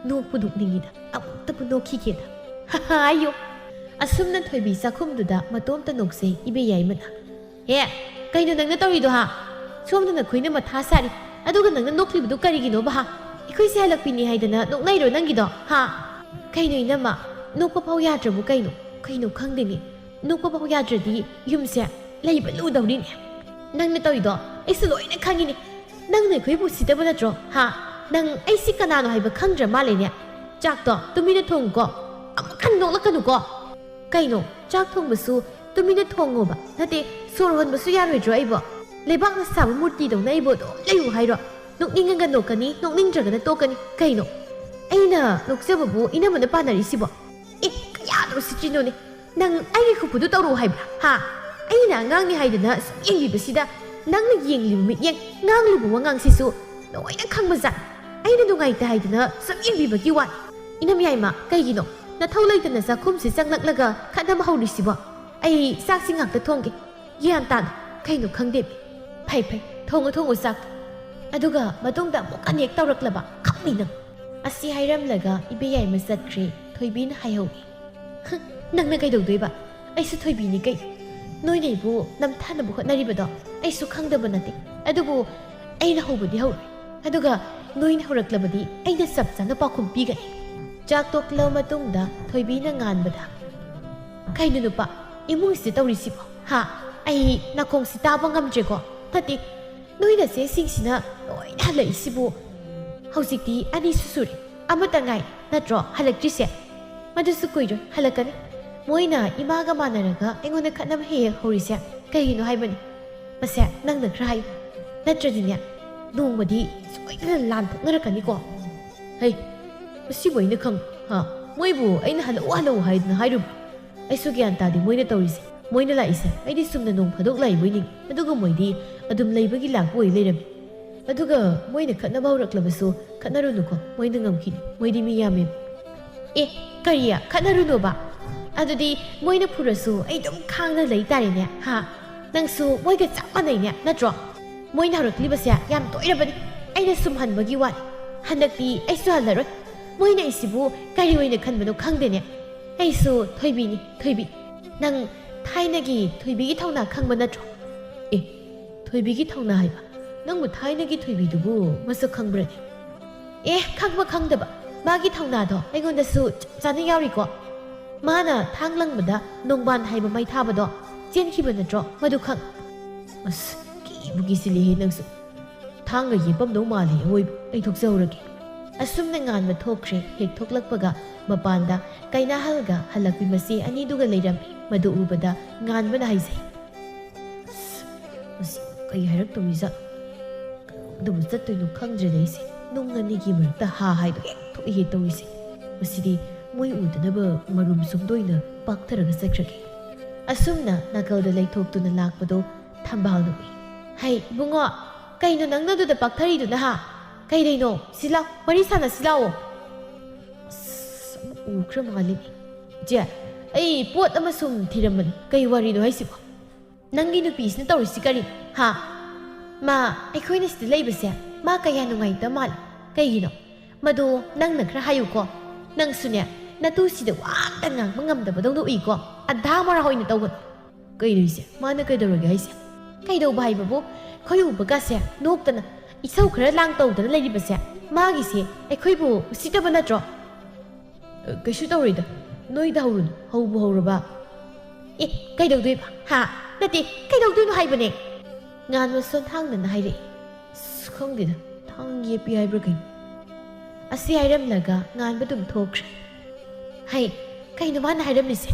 ꯅꯣꯛꯄꯨ ꯅꯣꯛꯅꯤꯡꯉꯤꯗ, ꯑꯃꯨꯛꯇꯕꯨ ꯅꯣꯛꯈꯤꯒꯦꯗ꯫ ꯍꯥꯏꯌꯣ꯫ ꯑꯁꯨꯝꯅ ꯊꯣꯏꯕꯤ ꯆꯥꯛꯈꯨꯝꯗꯨꯗ ꯃꯇꯣꯝꯇ ꯅꯣꯛꯆꯩ ꯏꯕꯦ ꯌꯥꯏꯃꯅ꯫ "ꯍꯦ, ꯀꯩꯅꯣ ꯅꯪꯅ ꯇꯧꯔꯤꯗꯣ ꯍꯥ? ꯁꯣꯝꯗ ꯅꯈꯣꯏꯅ ꯃꯊꯥ ꯁꯥꯔꯤ, ꯑꯗꯨꯒ ꯅꯪꯅ ꯅꯣꯛꯂꯤꯕꯗꯨ ꯀꯔꯤꯒꯤꯅꯣꯕ ꯍꯥ? ꯑꯩꯈꯣꯏꯁꯦ ꯍꯜꯂꯛꯄꯤꯅꯤ ꯍꯥꯏꯗꯅ ꯅꯣꯛꯅꯩꯔꯣ ꯅꯪꯒꯤꯗꯣ ꯍꯥ?" "ꯀꯩꯅꯣ ꯏꯅꯝꯃ, ꯅꯣꯛꯄ ꯐꯥꯎ ꯌꯥꯗ꯭ꯔꯕꯨ ꯀꯩꯅꯣ? ꯀꯩꯅꯣ ꯈꯪꯗꯦꯅꯦ꯫ ꯅꯣꯛꯄ ꯐꯥꯎ ꯌꯥꯗ꯭ꯔꯗꯤ ꯌꯨꯝꯁꯦ ꯂꯩꯕ ꯂꯨꯗꯧꯔꯤꯅꯦ꯫ ꯅꯪꯅ ꯇꯧꯔꯤꯗꯣ ꯑꯩꯁꯨ ꯂꯣꯏꯅ ꯈꯪꯉꯤꯅꯦ꯫ ꯅꯪꯅ ꯑꯩꯈꯣꯏꯕꯨ ꯎꯁꯤꯠꯇꯕ ꯅꯠꯇ꯭ꯔꯣ ꯍꯥ? ꯅꯪ ꯑꯩꯁꯤ ꯀꯅꯥꯅꯣ ꯍꯥꯏꯕ ꯈꯪꯗ꯭ꯔ ꯃꯥꯜꯂꯦꯅꯦ꯫ ꯆꯥꯛꯇꯣ ꯇꯨꯃꯤꯟꯅ ꯊꯣꯡꯉꯨꯀꯣ꯫ ꯑꯃꯨꯛ ꯍꯟꯅ ꯅꯣꯛꯂꯛꯀꯅꯨꯀꯣ꯫ ꯀꯩꯅꯣ, ꯆꯥꯛ ꯊꯣꯡꯕꯁꯨ ꯇꯨꯃꯤꯟꯅ ꯊꯣꯡꯉꯣꯕ? ꯅꯠꯇꯦ, ꯁꯣꯔ ꯍꯣꯟꯕꯁꯨ ꯌꯥꯔꯣꯏꯗ꯭ꯔꯣ ꯑꯩꯕꯣ? ꯂꯩꯕꯥꯛꯅ ꯁꯥꯕ ꯃꯨꯔꯇꯤꯗꯧꯅ ꯑꯩꯕꯨ ꯑꯗꯨꯝ ꯂꯩꯌꯨ ꯍꯥꯏꯔꯣ? ꯅꯣꯛꯅꯤꯡꯉꯒ ꯅꯣꯛꯀꯅꯤ, ꯅꯣꯛꯅꯤꯡꯗ꯭ꯔꯒꯅ ꯇꯣꯛꯀꯅꯤ꯫ ꯀꯩꯅꯣ, ꯑꯩꯅ ꯅꯣꯛꯆꯕꯕꯨ ꯏꯅꯝꯃꯅ ꯄꯥꯟꯅꯔꯤꯁꯤꯕꯣ? ꯑꯦ, ꯀꯌꯥꯗ ꯎꯁꯤꯠꯇ꯭ꯔꯤꯅꯣꯅꯦ? ꯅꯪ ꯑꯩꯒꯤ ꯈꯨꯐꯨꯗꯨ ꯇꯧꯔꯛꯑꯣ ꯍꯥꯏꯕ꯭ꯔꯥ ꯍꯥ? ꯑꯩꯅ ꯑꯉꯥꯡꯅꯤ ꯍꯥꯏꯗꯅ ꯁꯨꯝ ꯌꯦꯡꯕꯤꯕꯁꯤꯗ ꯅꯪꯅ ꯌꯦꯡꯂꯤꯕ ꯃꯤꯠꯌꯦꯡ, ꯉꯥꯡꯂꯤꯕ ꯋꯥꯉꯥꯡꯁꯤꯁꯨ ꯂꯣꯏꯅ ꯈꯪꯕꯖꯥꯠ꯫ ꯑꯩꯅ ꯅꯨꯡꯉꯥꯏꯇꯦ ꯍꯥꯏꯗꯅ ꯁꯨꯝ ꯌꯦꯡꯕꯤꯕꯒꯤ ꯋꯥꯅꯤ꯫ ꯏꯅꯝ ꯌꯥꯏꯃ, ꯀꯩꯒꯤꯅꯣ ꯅꯊꯧ ꯂꯩꯇꯅ ꯆꯥꯛꯈꯨꯝꯁꯤ ꯆꯪꯂꯛꯂꯒ ꯈꯠꯅꯕ ꯍꯧꯔꯤꯁꯤꯕꯣ? ꯑꯩ ꯆꯥꯛꯁꯤ ꯉꯥꯛꯇ ꯊꯣꯡꯒꯦ꯫ ꯒ꯭ꯌꯥꯟ ꯇꯥꯅ꯫ ꯀꯩꯅꯣ ꯈꯪꯗꯦ꯫ ꯐꯩ ꯐꯩ, ꯊꯣꯡꯉꯨ ꯊꯣꯡꯉꯨ ꯆꯥꯛꯇꯣ꯫ ꯑꯗꯨꯒ ꯃꯇꯨꯡꯗ ꯑꯃꯨꯛ ꯑꯅꯦꯛ ꯇꯧꯔꯛꯂꯕ ꯈꯪꯅꯤ ꯅꯪ꯫ ꯑꯁꯤ ꯍꯥꯏꯔꯝꯂꯒ ꯏꯕꯦ ꯌꯥꯏꯃ ꯆꯠꯈ꯭ꯔꯦ꯫ ꯊꯣꯏꯕꯤꯅ ꯍꯥꯏꯍꯧꯏ꯫ "ꯍ, ꯅꯪꯅ ꯀꯩꯗꯧꯗꯣꯏꯕ? ꯑꯩꯁꯨ ꯊꯣꯏꯕꯤꯅꯤ ꯀꯩ? ꯅꯣꯏꯅ ꯑꯩꯕꯨ ꯅꯝꯊꯅꯕ ꯍꯣꯠꯅꯔꯤꯕꯗꯣ ꯑꯩꯁꯨ ꯈꯪꯗꯕ ꯅꯠꯇꯦ꯫ ꯑꯗꯨꯕꯨ ꯑꯩꯅ ꯍꯧꯕꯗꯤ ꯍꯧꯔꯣꯏ꯫ ꯑꯗꯨꯒ ꯅꯣꯏꯅ ꯍꯧꯔꯛꯂꯕꯗꯤ ꯑꯩꯅ ꯆꯞ ꯆꯥꯅ ꯄꯥꯎꯈꯨꯝ ꯄꯤꯒꯅꯤ꯫" ꯆꯥꯛ ꯇꯣꯛꯂꯕ ꯃꯇꯨꯡꯗ ꯊꯣꯏꯕꯤꯅ ꯉꯥꯟꯕꯗ, "ꯀꯩꯅꯣ ꯅꯨꯄꯥ, ꯏꯃꯨꯡꯁꯤꯗ ꯇꯧꯔꯤꯁꯤꯕꯣ? ꯍꯥ? ꯑꯩ ꯅꯥꯀꯣꯡꯁꯤ ꯇꯥꯕ ꯉꯝꯗ꯭ꯔꯦꯀꯣ꯫ ꯅꯠꯇꯦ, ꯅꯣꯏ ꯅꯆꯦꯁꯤꯡꯁꯤꯅ ꯂꯣꯏꯅ ꯍꯜꯂꯛꯏꯁꯤꯕꯨ ꯍꯧꯖꯤꯛꯇꯤ ꯑꯅꯤꯁꯨ ꯁꯨꯔꯦ꯫ ꯑꯃꯇ ꯉꯥꯏ ꯅꯠꯇ꯭ꯔꯣ ꯍꯜꯂꯛꯇ꯭ꯔꯤꯁꯦ? ꯃꯗꯨꯁꯨ ꯀꯨꯏꯔꯣꯏ, ꯍꯜꯂꯛꯀꯅꯤ꯫ ꯃꯣꯏꯅ ꯏꯃꯥꯒ ꯃꯥꯟꯅꯔꯒ ꯑꯩꯉꯣꯟꯗ ꯈꯠꯅꯕ ꯍꯦꯛ ꯍꯦꯛ ꯍꯧꯔꯤꯁꯦ ꯀꯩꯒꯤꯅꯣ ꯍꯥꯏꯕꯅꯤ? ꯃꯁꯦ ꯅꯪꯅ ꯈꯔ ꯍꯥꯏꯌꯨ꯫ ꯅꯠꯇ꯭ꯔꯗꯤꯅꯦ, ꯅꯣꯡꯃꯗꯤ ꯁꯣꯏꯗꯅ ꯂꯥꯟ ꯊꯣꯛꯅꯔꯛꯀꯅꯤꯀꯣ꯫" "ꯍꯩ, ꯃꯁꯤꯕꯨ ꯑꯩꯅ ꯈꯪ-, ꯍꯥ? ꯃꯣꯏꯕꯨ ꯑꯩꯅ ꯍꯜꯂꯛꯎ ꯍꯜꯂꯛꯎ ꯍꯥꯏꯗꯅ ꯍꯥꯏꯔꯨꯕ꯭ꯔꯥ? ꯑꯩꯁꯨ ꯒ꯭ꯌꯥꯟ ꯇꯥꯗꯦ ꯃꯣꯏꯅ ꯇꯧꯔꯤꯁꯦ꯫ ꯃꯣꯏꯅ ꯂꯥꯛꯏꯁꯦ ꯑꯩꯗꯤ ꯆꯨꯝꯅ ꯅꯣꯡ ꯐꯥꯗꯣꯛ ꯂꯥꯛꯏꯕꯣꯏ ꯅꯤꯡꯉꯤ꯫ ꯑꯗꯨꯒ ꯃꯣꯏꯗꯤ ꯑꯗꯨꯝ ꯂꯩꯕꯒꯤ ꯂꯥꯛꯄ ꯑꯣꯏ ꯂꯩꯔꯝꯃꯤ꯫ ꯑꯗꯨꯒ ꯃꯣꯏꯅ ꯈꯠꯅꯕ ꯍꯧꯔꯛꯂꯕꯁꯨ ꯈꯠꯅꯔꯨꯅꯨꯀꯣ, ꯃꯣꯏꯅ ꯉꯝꯈꯤꯅꯤ꯫ ꯃꯣꯏꯗꯤ ꯃꯤ ꯌꯥꯝꯃꯦ꯫" "ꯑꯦ, ꯀꯔꯤ? ꯈꯠꯅꯔꯨꯅꯣꯕ? ꯑꯗꯨꯗꯤ ꯃꯣꯏꯅ ꯐꯨꯔꯁꯨ ꯑꯩ ꯑꯗꯨꯝ ꯈꯥꯡꯅ ꯂꯩ ꯇꯥꯔꯦꯅꯦ, ꯍꯥ?" ꯅꯪꯁꯨ ꯃꯣꯏꯒ ꯆꯞ ꯃꯥꯟꯅꯩꯅꯦ, ꯅꯠꯇ꯭ꯔꯣ? ꯃꯣꯏꯅ ꯍꯧꯔꯛꯂꯤꯕꯁꯦ ꯌꯥꯝ ꯇꯣꯏꯔꯕꯅꯤ꯫ ꯑꯩꯅ ꯁꯨꯝ ꯍꯟꯕꯒꯤ ꯋꯥꯅꯤ꯫ ꯍꯟꯗꯛꯇꯤ ꯑꯩꯁꯨ ꯍꯜꯂꯔꯣꯏ꯫ ꯃꯣꯏꯅ ꯑꯩꯁꯤꯕꯨ ꯀꯔꯤ ꯑꯣꯏꯅ ꯈꯟꯕꯅꯣ ꯈꯪꯗꯦꯅꯦ꯫ ꯑꯩꯁꯨ ꯊꯣꯏꯕꯤꯅꯤ, ꯊꯣꯏꯕꯤ꯫ ꯅꯪ ꯊꯥꯏꯅꯒꯤ ꯊꯣꯏꯕꯤꯒꯤ ꯊꯧꯅꯥ ꯈꯪꯕ ꯅꯠꯇ꯭ꯔꯣ? ꯑꯦ, ꯊꯣꯏꯕꯤꯒꯤ ꯊꯧꯅꯥ ꯍꯥꯏꯕ? ꯅꯪꯕꯨ ꯊꯥꯏꯅꯒꯤ ꯊꯣꯏꯕꯤꯗꯨꯕꯨ ꯃꯁꯛ ꯈꯪꯕ꯭ꯔꯅꯦ? ꯑꯦ, ꯈꯪꯕ ꯈꯪꯗꯕ, ꯃꯥꯒꯤ ꯊꯧꯅꯥꯗꯣ ꯑꯩꯉꯣꯟꯗꯁꯨ ꯆꯞ ꯆꯥꯅ ꯌꯥꯎꯔꯤꯀꯣ꯫ ꯃꯥꯅ ꯊꯥꯡ ꯂꯪꯕꯗ ꯅꯣꯡꯕꯥꯟ ꯍꯥꯏꯕ ꯃꯩ ꯊꯥꯕꯗꯣ ꯆꯦꯟꯈꯤꯕ ꯅꯠꯇ꯭ꯔꯣ? ꯃꯗꯨ ꯈꯪ-, ꯑꯁ, ꯀꯤꯕꯨ ꯀꯤꯁꯤꯜꯂꯦꯍꯦ ꯅꯪꯁꯨ꯫ ꯊꯥꯡꯒ ꯌꯦꯞꯄꯝꯗꯧ ꯃꯥꯜꯂꯦ ꯑꯋꯣꯏꯕ꯫ ꯑꯩ ꯊꯣꯛꯆꯍꯧꯔꯒꯦ꯫ ꯑꯁꯨꯝꯅ ꯉꯥꯟꯕ ꯊꯣꯛꯈ꯭ꯔꯦ꯫ ꯍꯦꯛ ꯊꯣꯛꯂꯛꯄꯒ ꯃꯄꯥꯟꯗ ꯀꯩꯅꯥꯍꯜꯒ ꯍꯜꯂꯛꯄꯤ ꯃꯆꯦ ꯑꯅꯤꯗꯨꯒ ꯂꯩꯔꯝꯃꯤ꯫ ꯃꯗꯨ ꯎꯕꯗ ꯉꯥꯟꯕꯅ ꯍꯥꯏꯖꯩ, "ꯑꯁ, ꯃꯁꯤ ꯀꯩ ꯍꯥꯏꯔꯛꯇꯧꯔꯤꯖꯥꯠꯅꯣ? ꯀꯔꯣꯝꯗꯕꯨ ꯆꯠꯇꯣꯏꯅꯣ ꯈꯪꯗ꯭ꯔꯦꯗ ꯑꯩꯁꯦ꯫ ꯅꯨꯡ ꯑꯅꯤꯒꯤ ꯃꯔꯛꯇ ꯍꯥ ꯍꯥꯏꯗꯣ ꯍꯦꯛ ꯊꯣꯛꯏꯍꯦ ꯇꯧꯔꯤꯁꯦ꯫ ꯃꯁꯤꯗꯤ ꯃꯣꯏ ꯎꯗꯅꯕ ꯃꯔꯨꯝ ꯁꯣꯝꯗ ꯑꯣꯏꯅ ꯄꯥꯛꯊꯔꯒ ꯆꯠꯈ꯭ꯔꯒꯦ꯫" ꯑꯁꯨꯝꯅ ꯅꯥꯀꯜꯗ ꯂꯩꯊꯣꯛꯇꯨꯅ ꯂꯥꯛꯄꯗꯣ ꯊꯝꯕꯥꯜꯅ ꯎꯏ꯫ "ꯍꯩ, ꯏꯕꯨꯡꯉꯣ, ꯀꯩꯅꯣ ꯅꯪꯅ ꯑꯗꯨꯗ ꯄꯥꯛꯊꯔꯤꯗꯨꯅ, ꯍꯥ? ꯀꯩꯗꯩꯅꯣ? ꯁꯤ ꯂꯥꯎ, ꯋꯥꯔꯤ ꯁꯥꯟꯅꯁꯤ ꯂꯥꯛꯑꯣ꯫" ꯑꯁ, ꯑꯃꯨꯛ ꯎꯈ꯭ꯔ ꯃꯥꯜꯂꯤꯅꯦ꯫ "ꯏꯆꯦ, ꯑꯩ ꯄꯣꯠ ꯑꯃ ꯁꯨꯝ ꯊꯤꯔꯝꯕꯅꯤ꯫ ꯀꯩ ꯋꯥꯔꯤꯅꯣ ꯍꯥꯏꯁꯤꯕꯣ? ꯅꯪꯒꯤ ꯅꯨꯄꯤꯁꯤꯅ ꯇꯧꯔꯤꯁꯤ ꯀꯔꯤꯅꯣ, ꯍꯥ? ꯃꯥ, ꯑꯩꯈꯣꯏꯅ ꯁꯤꯗ ꯂꯩꯕꯁꯦ ꯃꯥ ꯀꯌꯥ ꯅꯨꯡꯉꯥꯏꯇꯕ ꯃꯥꯜꯂꯤ꯫ ꯀꯩꯒꯤꯅꯣ? ꯃꯗꯨ ꯅꯪꯅ ꯈꯔ ꯍꯥꯏꯌꯨꯀꯣ꯫ ꯅꯪꯁꯨꯅꯦ, ꯅꯇꯨꯁꯤꯗ ꯋꯥ ꯑꯝꯇ ꯉꯥꯡꯕ ꯉꯝꯗꯕꯗꯧꯅ ꯎꯏꯀꯣ꯫ ꯑꯙꯥ ꯃꯣꯔꯥ ꯑꯣꯏꯅ ꯇꯧꯒꯅꯨ꯫" "ꯀꯩꯅꯣ ꯏꯆꯦ? ꯃꯥꯅ ꯀꯩꯗꯧꯔꯒꯦ ꯍꯥꯏꯁꯦ?" "ꯀꯩꯗꯧꯕ ꯍꯥꯏꯕꯕꯨ, ꯑꯩꯈꯣꯏ ꯎꯕꯒꯁꯦ ꯅꯣꯛꯇꯅ, ꯏꯁꯧ ꯈꯔ ꯂꯥꯡ ꯇꯧꯗꯅ ꯂꯩꯔꯤꯕꯁꯦ ꯃꯥꯒꯤꯁꯦ ꯑꯩꯈꯣꯏꯕꯨ ꯎꯁꯤꯠꯇꯕ ꯅꯠꯇ꯭ꯔꯣ?" "ꯑ, ꯀꯩꯁꯨ ꯇꯧꯔꯣꯏꯗ꯫ ꯅꯣꯏꯗ ꯍꯧꯔꯨꯅꯨ, ꯍꯧꯕꯨ ꯍꯧꯔꯕ꯫" "ꯑꯦ, ꯀꯩꯗꯧꯗꯣꯏꯕ? ꯍꯥ? ꯅꯠꯇꯦ, ꯀꯩꯗꯧꯗꯣꯏꯅꯣ ꯍꯥꯏꯕꯅꯦ?" ꯉꯥꯟꯕ ꯁꯣꯟꯊꯥꯡꯗꯅ ꯍꯥꯏꯔꯛꯏ꯫ "ꯑꯁ, ꯈꯪꯗꯦꯗ, ꯊꯥꯡ ꯌꯦꯞꯄꯤ ꯍꯥꯏꯕ꯭ꯔꯥ ꯀꯩꯅꯣ?" ꯑꯁꯤ ꯍꯥꯏꯔꯝꯂꯒ ꯉꯥꯟꯕ ꯑꯗꯨꯝ ꯊꯣꯛꯈ꯭ꯔꯦ꯫ "ꯍꯩ, ꯀꯩꯅꯣ ꯃꯥꯅ ꯍꯥꯏꯔꯝꯃꯤꯁꯦ?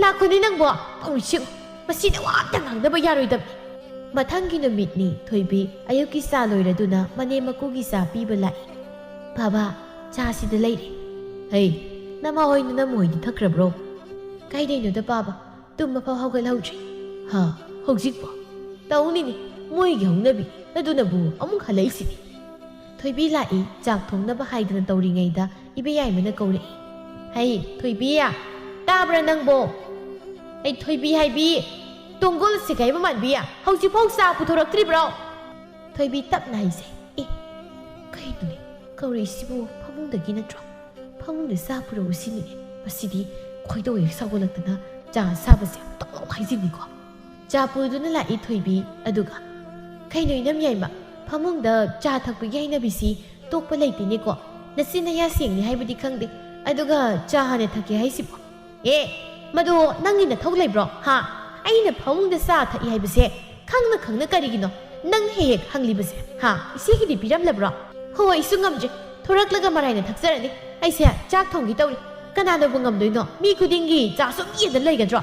ꯂꯥꯛꯈꯣꯅꯦ ꯅꯪꯕꯣ! ꯇꯧꯔꯤꯁꯤ ꯌꯦꯡꯉꯨ꯫ ꯃꯁꯤꯗ ꯋꯥ ꯑꯝꯇ ꯉꯥꯡꯗꯕ ꯌꯥꯔꯣꯏꯗꯕꯅꯤ꯫" ꯃꯊꯪꯒꯤ ꯅꯨꯃꯤꯠꯅꯤ꯫ ꯊꯣꯏꯕꯤ ꯑꯌꯨꯛꯀꯤ ꯆꯥ ꯂꯣꯏꯔꯗꯨꯅ ꯃꯅꯦꯝ ꯃꯀꯨꯒꯤ ꯆꯥ ꯄꯤꯕ ꯂꯥꯛꯏ꯫ "ꯕꯥꯕꯥ, ꯆꯥ ꯁꯤꯗ ꯂꯩꯔꯦ꯫" "ꯍꯩ, ꯅꯃꯥ ꯍꯣꯏ ꯅꯅꯝ ꯍꯣꯏꯗꯤ ꯊꯛꯈ꯭ꯔꯕ꯭ꯔꯣ?" "ꯀꯥꯏꯗꯩꯅꯣꯗ ꯄꯥꯕ, ꯇꯨꯝꯕ ꯐꯥꯎ ꯍꯧꯒꯠꯍꯧꯗ꯭ꯔꯤ꯫" "ꯍꯥ, ꯍꯧꯖꯤꯛꯄꯣ?" "ꯇꯧꯅꯤꯅꯦ, ꯃꯣꯏꯒꯤ ꯍꯧꯅꯕꯤ ꯑꯗꯨꯅꯕꯨ ꯑꯃꯨꯛ ꯍꯜꯂꯛꯏꯁꯤꯗꯤ꯫" ꯊꯣꯏꯕꯤ ꯂꯥꯛꯏ꯫ ꯆꯥꯛ ꯊꯣꯡꯅꯕ ꯍꯥꯏꯗꯅ ꯇꯧꯔꯤꯉꯩꯗ ꯏꯕꯦꯌꯥꯏꯃꯅ ꯀꯧꯔꯛꯏ꯫ "ꯍꯩ, ꯊꯣꯏꯕꯤ, ꯇꯥꯕ꯭ꯔꯥ ꯅꯪꯕꯣ? ꯑꯩ ꯊꯣꯏꯕꯤ ꯍꯥꯏꯕꯤ, ꯇꯣꯡꯒꯣꯜ ꯁꯦꯒꯥꯏꯕ ꯃꯥꯟꯕꯤ, ꯍꯧꯖꯤꯛꯐꯥꯎ ꯆꯥ ꯄꯨꯊꯣꯔꯛꯇ꯭ꯔꯤꯕ꯭ꯔꯣ?" ꯊꯣꯏꯕꯤ ꯇꯞꯅ ꯍꯥꯏꯖꯩ꯫ "ꯑꯦ, ꯀꯩꯅꯣꯅꯦ, ꯀꯧꯔꯛꯏꯁꯤꯕꯨ ꯐꯃꯨꯡꯗꯒꯤ ꯅꯠꯇ꯭ꯔꯣ? ꯐꯃꯨꯡꯗ ꯆꯥ ꯄꯨꯔꯛꯎ ꯁꯤꯅꯤꯅꯦ꯫ ꯃꯁꯤꯗꯤ ꯈꯣꯏꯗꯧ ꯍꯦꯛ ꯁꯥꯎꯒꯠꯂꯛꯇꯅ ꯆꯥ ꯑꯁꯥꯕꯁꯦ ꯇꯣꯛ ꯂꯥꯎ ꯍꯩꯖꯤꯟꯅꯤꯀꯣ꯫" ꯆꯥ ꯄꯨꯗꯨꯅ ꯂꯥꯛꯏ ꯊꯣꯏꯕꯤ꯫ ꯑꯗꯨꯒ, "ꯀꯩꯅꯣ ꯏꯅꯝ ꯌꯥꯏꯃ, ꯐꯃꯨꯡꯗ ꯆꯥ ꯊꯛꯄꯒꯤ ꯍꯩꯅꯕꯤꯁꯤ ꯇꯣꯛꯄ ꯂꯩꯇꯦꯅꯦꯀꯣ꯫ ꯅꯆꯤꯟ ꯅꯌꯥ ꯁꯦꯡꯉꯤ ꯍꯥꯏꯕꯗꯤ ꯈꯪꯗꯦ, ꯑꯗꯨꯒ ꯆꯥ ꯍꯥꯟꯅ ꯊꯛꯀꯦ ꯍꯥꯏꯁꯤꯕꯣ?" "ꯑꯦ, ꯃꯗꯨ ꯅꯪꯒꯤ ꯅꯊꯧ ꯂꯩꯕ꯭ꯔꯣ? ꯍꯥ? ꯑꯩꯅ ꯐꯃꯨꯡꯗ ꯆꯥ ꯊꯛꯏ ꯍꯥꯏꯕꯁꯦ ꯈꯪꯅ ꯈꯪꯅ ꯀꯔꯤꯒꯤꯅꯣ ꯅꯪ ꯍꯦꯛ ꯍꯦꯛ ꯍꯪꯂꯤꯕꯁꯦ? ꯍꯥ? ꯏꯆꯦꯒꯤꯗꯤ ꯄꯤꯔꯝꯂꯕ꯭ꯔꯣ?" "ꯍꯣ, ꯑꯩꯁꯨ ꯉꯝꯗ꯭ꯔꯦ꯫ ꯊꯣꯔꯛꯂꯒ ꯃꯔꯥꯏꯅ ꯊꯛꯆꯔꯅꯤ꯫ ꯑꯩꯁꯦ ꯆꯥꯛ ꯊꯣꯡꯒꯦ ꯇꯧꯔꯤ꯫ ꯀꯅꯥꯅꯕꯨ ꯉꯝꯗꯣꯏꯅꯣ? ꯃꯤ ꯈꯨꯗꯤꯡꯒꯤ ꯆꯥ ꯁꯨꯝ ꯌꯦꯗ ꯂꯩꯒꯗ꯭ꯔꯣ?"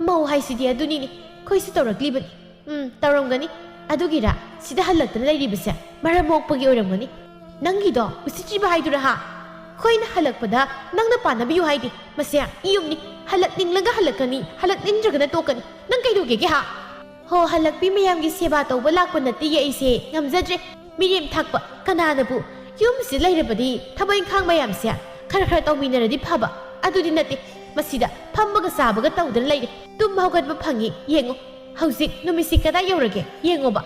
"ꯃꯧ ꯍꯥꯏꯁꯤꯗꯤ ꯑꯗꯨꯅꯤꯅꯦ꯫ ꯑꯩꯈꯣꯏꯁꯨ ꯇꯧꯔꯛꯂꯤꯕꯅꯤ꯫" "ꯎꯝ, ꯇꯧꯔꯝꯒꯅꯤ꯫ ꯑꯗꯨꯒꯤꯔ ꯁꯤꯗ ꯍꯜꯂꯛꯇꯅ ꯂꯩꯔꯤꯕꯁꯦ? ꯃꯔꯝ ꯃꯣꯛꯄꯒꯤ ꯑꯣꯏꯔꯝꯒꯅꯤ꯫ ꯅꯪꯒꯤꯗꯣ ꯎꯁꯤꯠꯇ꯭ꯔꯤꯕ ꯍꯥꯏꯗꯨꯔ ꯍꯥ? ꯑꯩꯈꯣꯏꯅ ꯍꯜꯂꯛꯄꯗ ꯅꯪꯅ ꯄꯥꯟꯅꯕꯤꯌꯨ ꯍꯥꯏꯗꯦ꯫ ꯃꯁꯦ ꯌꯨꯝꯅꯤ꯫ ꯍꯜꯂꯛꯅꯤꯡꯂꯒ ꯍꯜꯂꯛꯀꯅꯤ, ꯍꯜꯂꯛꯅꯤꯡꯗ꯭ꯔꯒꯅ ꯇꯣꯛꯀꯅꯤ꯫ ꯅꯪ ꯀꯩꯗꯧꯒꯦꯒꯦ ꯍꯥ?" "ꯍꯣ, ꯍꯜꯂꯛꯄꯤ ꯃꯌꯥꯝꯒꯤ ꯁꯦꯕꯥ ꯇꯧꯕ ꯂꯥꯛꯄ ꯅꯠꯇꯦꯌꯦ ꯑꯩꯁꯦ꯫ ꯉꯝꯖꯗ꯭ꯔꯦ꯫ ꯃꯤꯔꯦꯝ ꯊꯥꯛꯄ꯫ ꯀꯅꯥꯅꯕꯨ ꯌꯨꯝꯁꯤꯗ ꯂꯩꯔꯕꯗꯤ ꯊꯕꯛ ꯏꯪꯈꯥꯡ ꯃꯌꯥꯝꯁꯦ ꯈꯔ ꯈꯔ ꯇꯧꯃꯤꯟꯅꯔꯗꯤ ꯐꯕ꯫ ꯑꯗꯨꯗꯤ ꯅꯠꯇꯦ꯫ ꯃꯁꯤꯗ ꯐꯝꯕꯒ ꯆꯥꯕꯒ ꯇꯧꯗꯅ ꯂꯩꯔꯦ꯫ ꯇꯨꯝ ꯍꯧꯒꯠꯄ ꯐꯪꯉꯤ꯫ ꯌꯦꯡꯉꯨ, ꯍꯧꯖꯤꯛ ꯅꯨꯃꯤꯠꯁꯤ ꯀꯗꯥꯏ ꯌꯧꯔꯒꯦ? ꯌꯦꯡꯉꯣꯕ꯫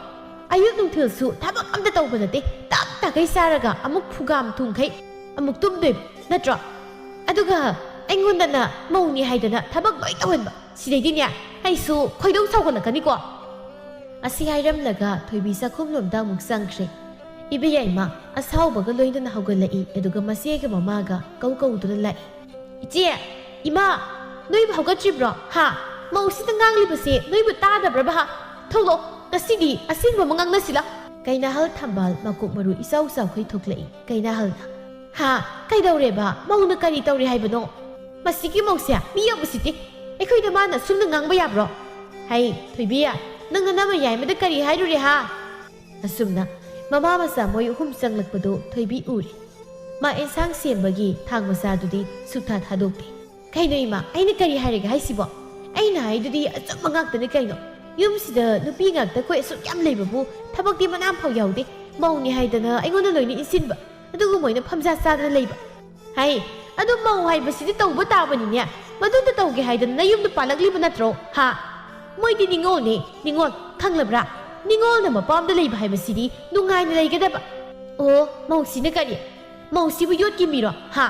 ꯑꯌꯨꯛ ꯅꯨꯡꯊꯤꯜꯁꯨ ꯊꯕꯛ ꯑꯝꯇ ꯇꯧꯕ ꯅꯠꯇꯦ꯫ ꯇꯞ ꯇꯥꯈꯩ ꯆꯥꯔꯒ ꯑꯃꯨꯛ ꯐꯨꯒꯥꯝ ꯊꯨꯝꯈꯩ ꯑꯃꯨꯛ ꯇꯨꯝꯗꯣꯏꯕ ꯅꯠꯇ꯭ꯔꯣ? ꯑꯗꯨꯒ ꯑꯩꯉꯣꯟꯗꯅ ꯃꯧꯅꯤ ꯍꯥꯏꯗꯅ ꯊꯕꯛ ꯂꯣꯏ ꯇꯧꯍꯟꯕ꯫ ꯁꯤꯗꯩꯗꯤꯅꯦ ꯑꯩꯁꯨ ꯈꯣꯏꯗꯧ ꯁꯥꯎꯒꯠꯂꯛꯀꯅꯤꯀꯣ꯫" ꯑꯁꯤ ꯍꯥꯏꯔꯝꯂꯒ ꯊꯣꯏꯕꯤ ꯆꯥꯛꯈꯨꯝꯂꯣꯝꯗ ꯑꯃꯨꯛ ꯆꯪꯈ꯭ꯔꯦ꯫ ꯏꯕꯦꯌꯥꯏꯃ ꯑꯁꯥꯎꯕꯒ ꯂꯣꯏꯅꯅ ꯍꯧꯒꯠꯂꯛꯏ, ꯑꯗꯨꯒ ꯃꯆꯦꯒ ꯃꯃꯥꯒ ꯀꯧ ꯀꯧꯗꯨꯅ ꯂꯥꯛꯏ꯫ "ꯏꯆꯦ, ꯏꯃꯥ, ꯅꯣꯏꯕꯨ ꯍꯧꯒꯠꯇ꯭ꯔꯤꯕ꯭ꯔꯣ? ꯍꯥ? ꯃꯧꯁꯤꯗ ꯉꯥꯡꯂꯤꯕꯁꯦ ꯅꯣꯏꯕꯨ ꯇꯥꯗꯕ꯭ꯔꯕ ꯍꯥ? ꯊꯣꯛꯂꯛꯑꯣ, ꯉꯁꯤꯗꯤ ꯑꯁꯦꯡꯕ ꯑꯃ ꯉꯥꯡꯅꯁꯤꯂ꯫" ꯀꯩꯅꯥꯍꯜ ꯊꯝꯕꯥꯜ ꯃꯀꯣꯛ ꯃꯔꯨ ꯏꯆꯥꯎ ꯆꯥꯎꯈꯩ ꯊꯣꯛꯂꯛꯏ꯫ ꯀꯩꯅꯥꯍꯜꯅ, "ꯍꯥ? ꯀꯩꯗꯧꯔꯦꯕ? ꯃꯧꯅ ꯀꯔꯤ ꯇꯧꯔꯦ ꯍꯥꯏꯕꯅꯣ? ꯃꯁꯤꯒꯤ ꯃꯧꯁꯦ ꯃꯤ ꯌꯥꯝ ꯎꯁꯤꯠꯇꯦ꯫ ꯑꯩꯈꯣꯏꯗ ꯃꯥꯅ ꯑꯁꯨꯝꯅ ꯉꯥꯡꯕ ꯌꯥꯕ꯭ꯔꯣ?" "ꯍꯩ, ꯊꯣꯏꯕꯤ, ꯅꯪ ꯅꯅꯝꯃ ꯌꯥꯏꯃꯗ ꯀꯔꯤ ꯍꯥꯏꯔꯨꯔꯦ ꯍꯥ?" ꯑꯁꯨꯝꯅ ꯃꯃꯥ ꯃꯆꯥ ꯃꯣꯏ ꯑꯍꯨꯝ ꯆꯪꯂꯛꯄꯗꯨ ꯊꯣꯏꯕꯤ ꯎꯔꯦ꯫ ꯃꯥ ꯑꯦꯟꯁꯥꯡ ꯁꯦꯝꯕꯒꯤ ꯊꯥꯡ ꯃꯆꯥꯗꯨꯗꯤ ꯁꯨꯛꯊꯥ ꯊꯥꯗꯣꯛꯇꯦ꯫ "ꯀꯩꯅꯣ ꯏꯃꯥ, ꯑꯩꯅ ꯀꯔꯤ ꯍꯥꯏꯔꯒꯦ ꯍꯥꯏꯁꯤꯕꯣ? ꯑꯩꯅ ꯍꯥꯏꯗꯨꯗꯤ ꯑꯆꯨꯝꯕ ꯉꯥꯛꯇꯅꯤ ꯀꯩꯅꯣ꯫ ꯌꯨꯝꯁꯤꯗ ꯅꯨꯄꯤ ꯉꯥꯛꯇ ꯑꯩꯈꯣꯏ ꯑꯁꯨꯛ ꯌꯥꯝ ꯂꯩꯕꯕꯨ ꯊꯕꯛꯇꯤ ꯃꯅꯥ ꯑꯃꯐꯥꯎ ꯌꯥꯎꯗꯦ꯫ ꯃꯧꯅꯤ ꯍꯥꯏꯗꯅ ꯑꯩꯉꯣꯟꯗ ꯂꯣꯏꯅ ꯏꯟꯁꯤꯟꯕ, ꯑꯗꯨꯒ ꯃꯣꯏꯅ ꯐꯝꯖꯥ ꯆꯥꯗꯅ ꯂꯩꯕ꯫ ꯍꯩ, ꯑꯗꯨ ꯃꯧ ꯍꯥꯏꯕꯁꯤꯗꯤ ꯇꯧꯕ ꯇꯥꯕꯅꯤꯅꯦ꯫ ꯃꯗꯨꯗ ꯇꯧꯒꯦ ꯍꯥꯏꯗꯅ ꯅꯌꯨꯝꯗ ꯄꯥꯜꯂꯛꯂꯤꯕ ꯅꯠꯇ꯭ꯔꯣ? ꯍꯥ?" ꯃꯣꯏꯗꯤ ꯅꯤꯉꯣꯜꯅꯦ, ꯅꯤꯉꯣꯜ꯫ ꯈꯪꯂꯕ꯭ꯔꯥ? ꯅꯤꯉꯣꯜꯅ ꯃꯄꯥꯝꯗ ꯂꯩꯕ ꯍꯥꯏꯕꯁꯤꯗꯤ ꯅꯨꯡꯉꯥꯏꯅ ꯂꯩꯒꯗꯕ꯫ ꯑꯣ, ꯃꯧꯁꯤꯅ ꯀꯔꯤ? ꯃꯧꯁꯤꯕꯨ ꯌꯣꯠꯀꯤ ꯃꯤꯔꯣ? ꯍꯥ?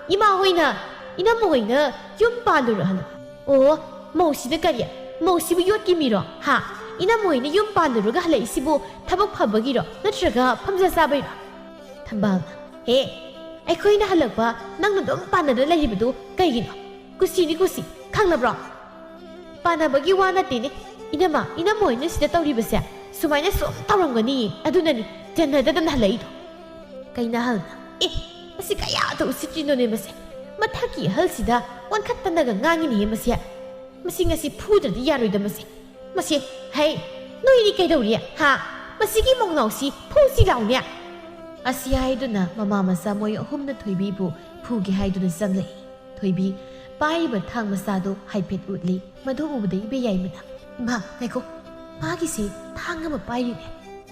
ꯏꯃꯥ ꯍꯣꯏꯅ, ꯏꯅꯝꯃ ꯍꯣꯏꯅ ꯌꯨꯝ ꯄꯥꯜꯂꯨꯔꯣ ꯍꯥꯏꯅ꯫ ꯑꯣ, ꯃꯧꯁꯤꯅ ꯀꯔꯤ? ꯃꯧꯁꯤꯕꯨ ꯌꯣꯠꯀꯤ ꯃꯤꯔꯣ? ꯍꯥ? ꯏꯅꯝꯃ ꯍꯣꯏꯅ ꯌꯨꯝ ꯄꯥꯜꯂꯨꯔꯒ ꯍꯜꯂꯛꯏꯁꯤꯕꯨ ꯊꯕꯛ ꯐꯕꯒꯤꯔꯣ? ꯅꯠꯇ꯭ꯔꯒ ꯐꯝꯖ ꯆꯥꯕꯩꯔꯣ? ꯊꯝꯕꯥꯜ, ꯍꯦ, ꯑꯩꯈꯣꯏꯅ ꯍꯜꯂꯛꯄ ꯅꯪꯅ ꯑꯗꯨꯝ ꯄꯥꯟꯅꯗ ꯂꯩꯔꯤꯕꯗꯨ ꯀꯩꯒꯤꯅꯣ? ꯀꯨꯁꯤꯅꯤ ꯀꯨꯁꯤ, ꯈꯪꯂꯕ꯭ꯔꯣ? ꯄꯥꯟꯅꯕꯒꯤ ꯋꯥ ꯅꯠꯇꯦꯅꯦ꯫ ꯏꯅꯝꯃ, ꯏꯅꯝꯃ ꯍꯣꯏꯅ ꯁꯤꯗ ꯇꯧꯔꯤꯕꯁꯦ ꯁꯨꯃꯥꯏꯅ ꯁꯨꯝ ꯇꯧꯔꯝꯒꯅꯤ, ꯑꯗꯨꯅꯅꯤ ꯆꯟꯅꯗꯗꯅ ꯍꯜꯂꯛꯏꯗꯣ꯫ ꯀꯩꯅꯍꯜꯅ, ꯑꯦ, ꯃꯁꯤ ꯀꯌꯥꯗ ꯎꯁꯤꯠꯇ꯭ꯔꯤꯅꯣꯅꯦ ꯃꯁꯦ? ꯃꯊꯛꯀꯤ ꯑꯍꯜꯁꯤꯗ ꯑꯣꯟꯈꯠꯇꯅꯒ ꯉꯥꯡꯉꯤꯅꯦꯍꯦ ꯃꯁꯦ꯫ ꯃꯁꯤ ꯉꯁꯤ ꯐꯨꯗ꯭ꯔꯗꯤ ꯌꯥꯔꯣꯏꯗ ꯃꯁꯦ꯫ ꯃꯁꯤ, ꯍꯩ, ꯅꯣꯏꯗꯤ ꯀꯩꯗꯧꯔꯤ? ꯍꯥ? ꯃꯁꯤꯒꯤ ꯃꯧꯅꯥꯎꯁꯤ ꯐꯨꯁꯤ ꯂꯥꯎꯅꯦ꯫ ꯑꯁꯤ ꯍꯥꯏꯗꯨꯅ ꯃꯃꯥ ꯃꯆꯥ ꯃꯣꯏ ꯑꯍꯨꯝꯅ ꯊꯣꯏꯕꯤꯕꯨ ꯐꯨꯒꯦ ꯍꯥꯏꯗꯨꯅ ꯆꯪꯂꯛꯏ꯫ ꯊꯣꯏꯕꯤ ꯄꯥꯏꯔꯤꯕ ꯊꯥꯡ ꯃꯆꯥꯗꯨ ꯍꯥꯏꯐꯦꯠ ꯎꯠꯂꯤ꯫ ꯃꯗꯨ ꯎꯕꯗ ꯏꯕꯦꯌꯥꯏꯃꯅ, "ꯏꯃꯥ, ꯉꯥꯏꯈꯣ, ꯃꯥꯒꯤꯁꯦ ꯊꯥꯡ ꯑꯃ ꯄꯥꯏꯔꯤꯅꯦ꯫"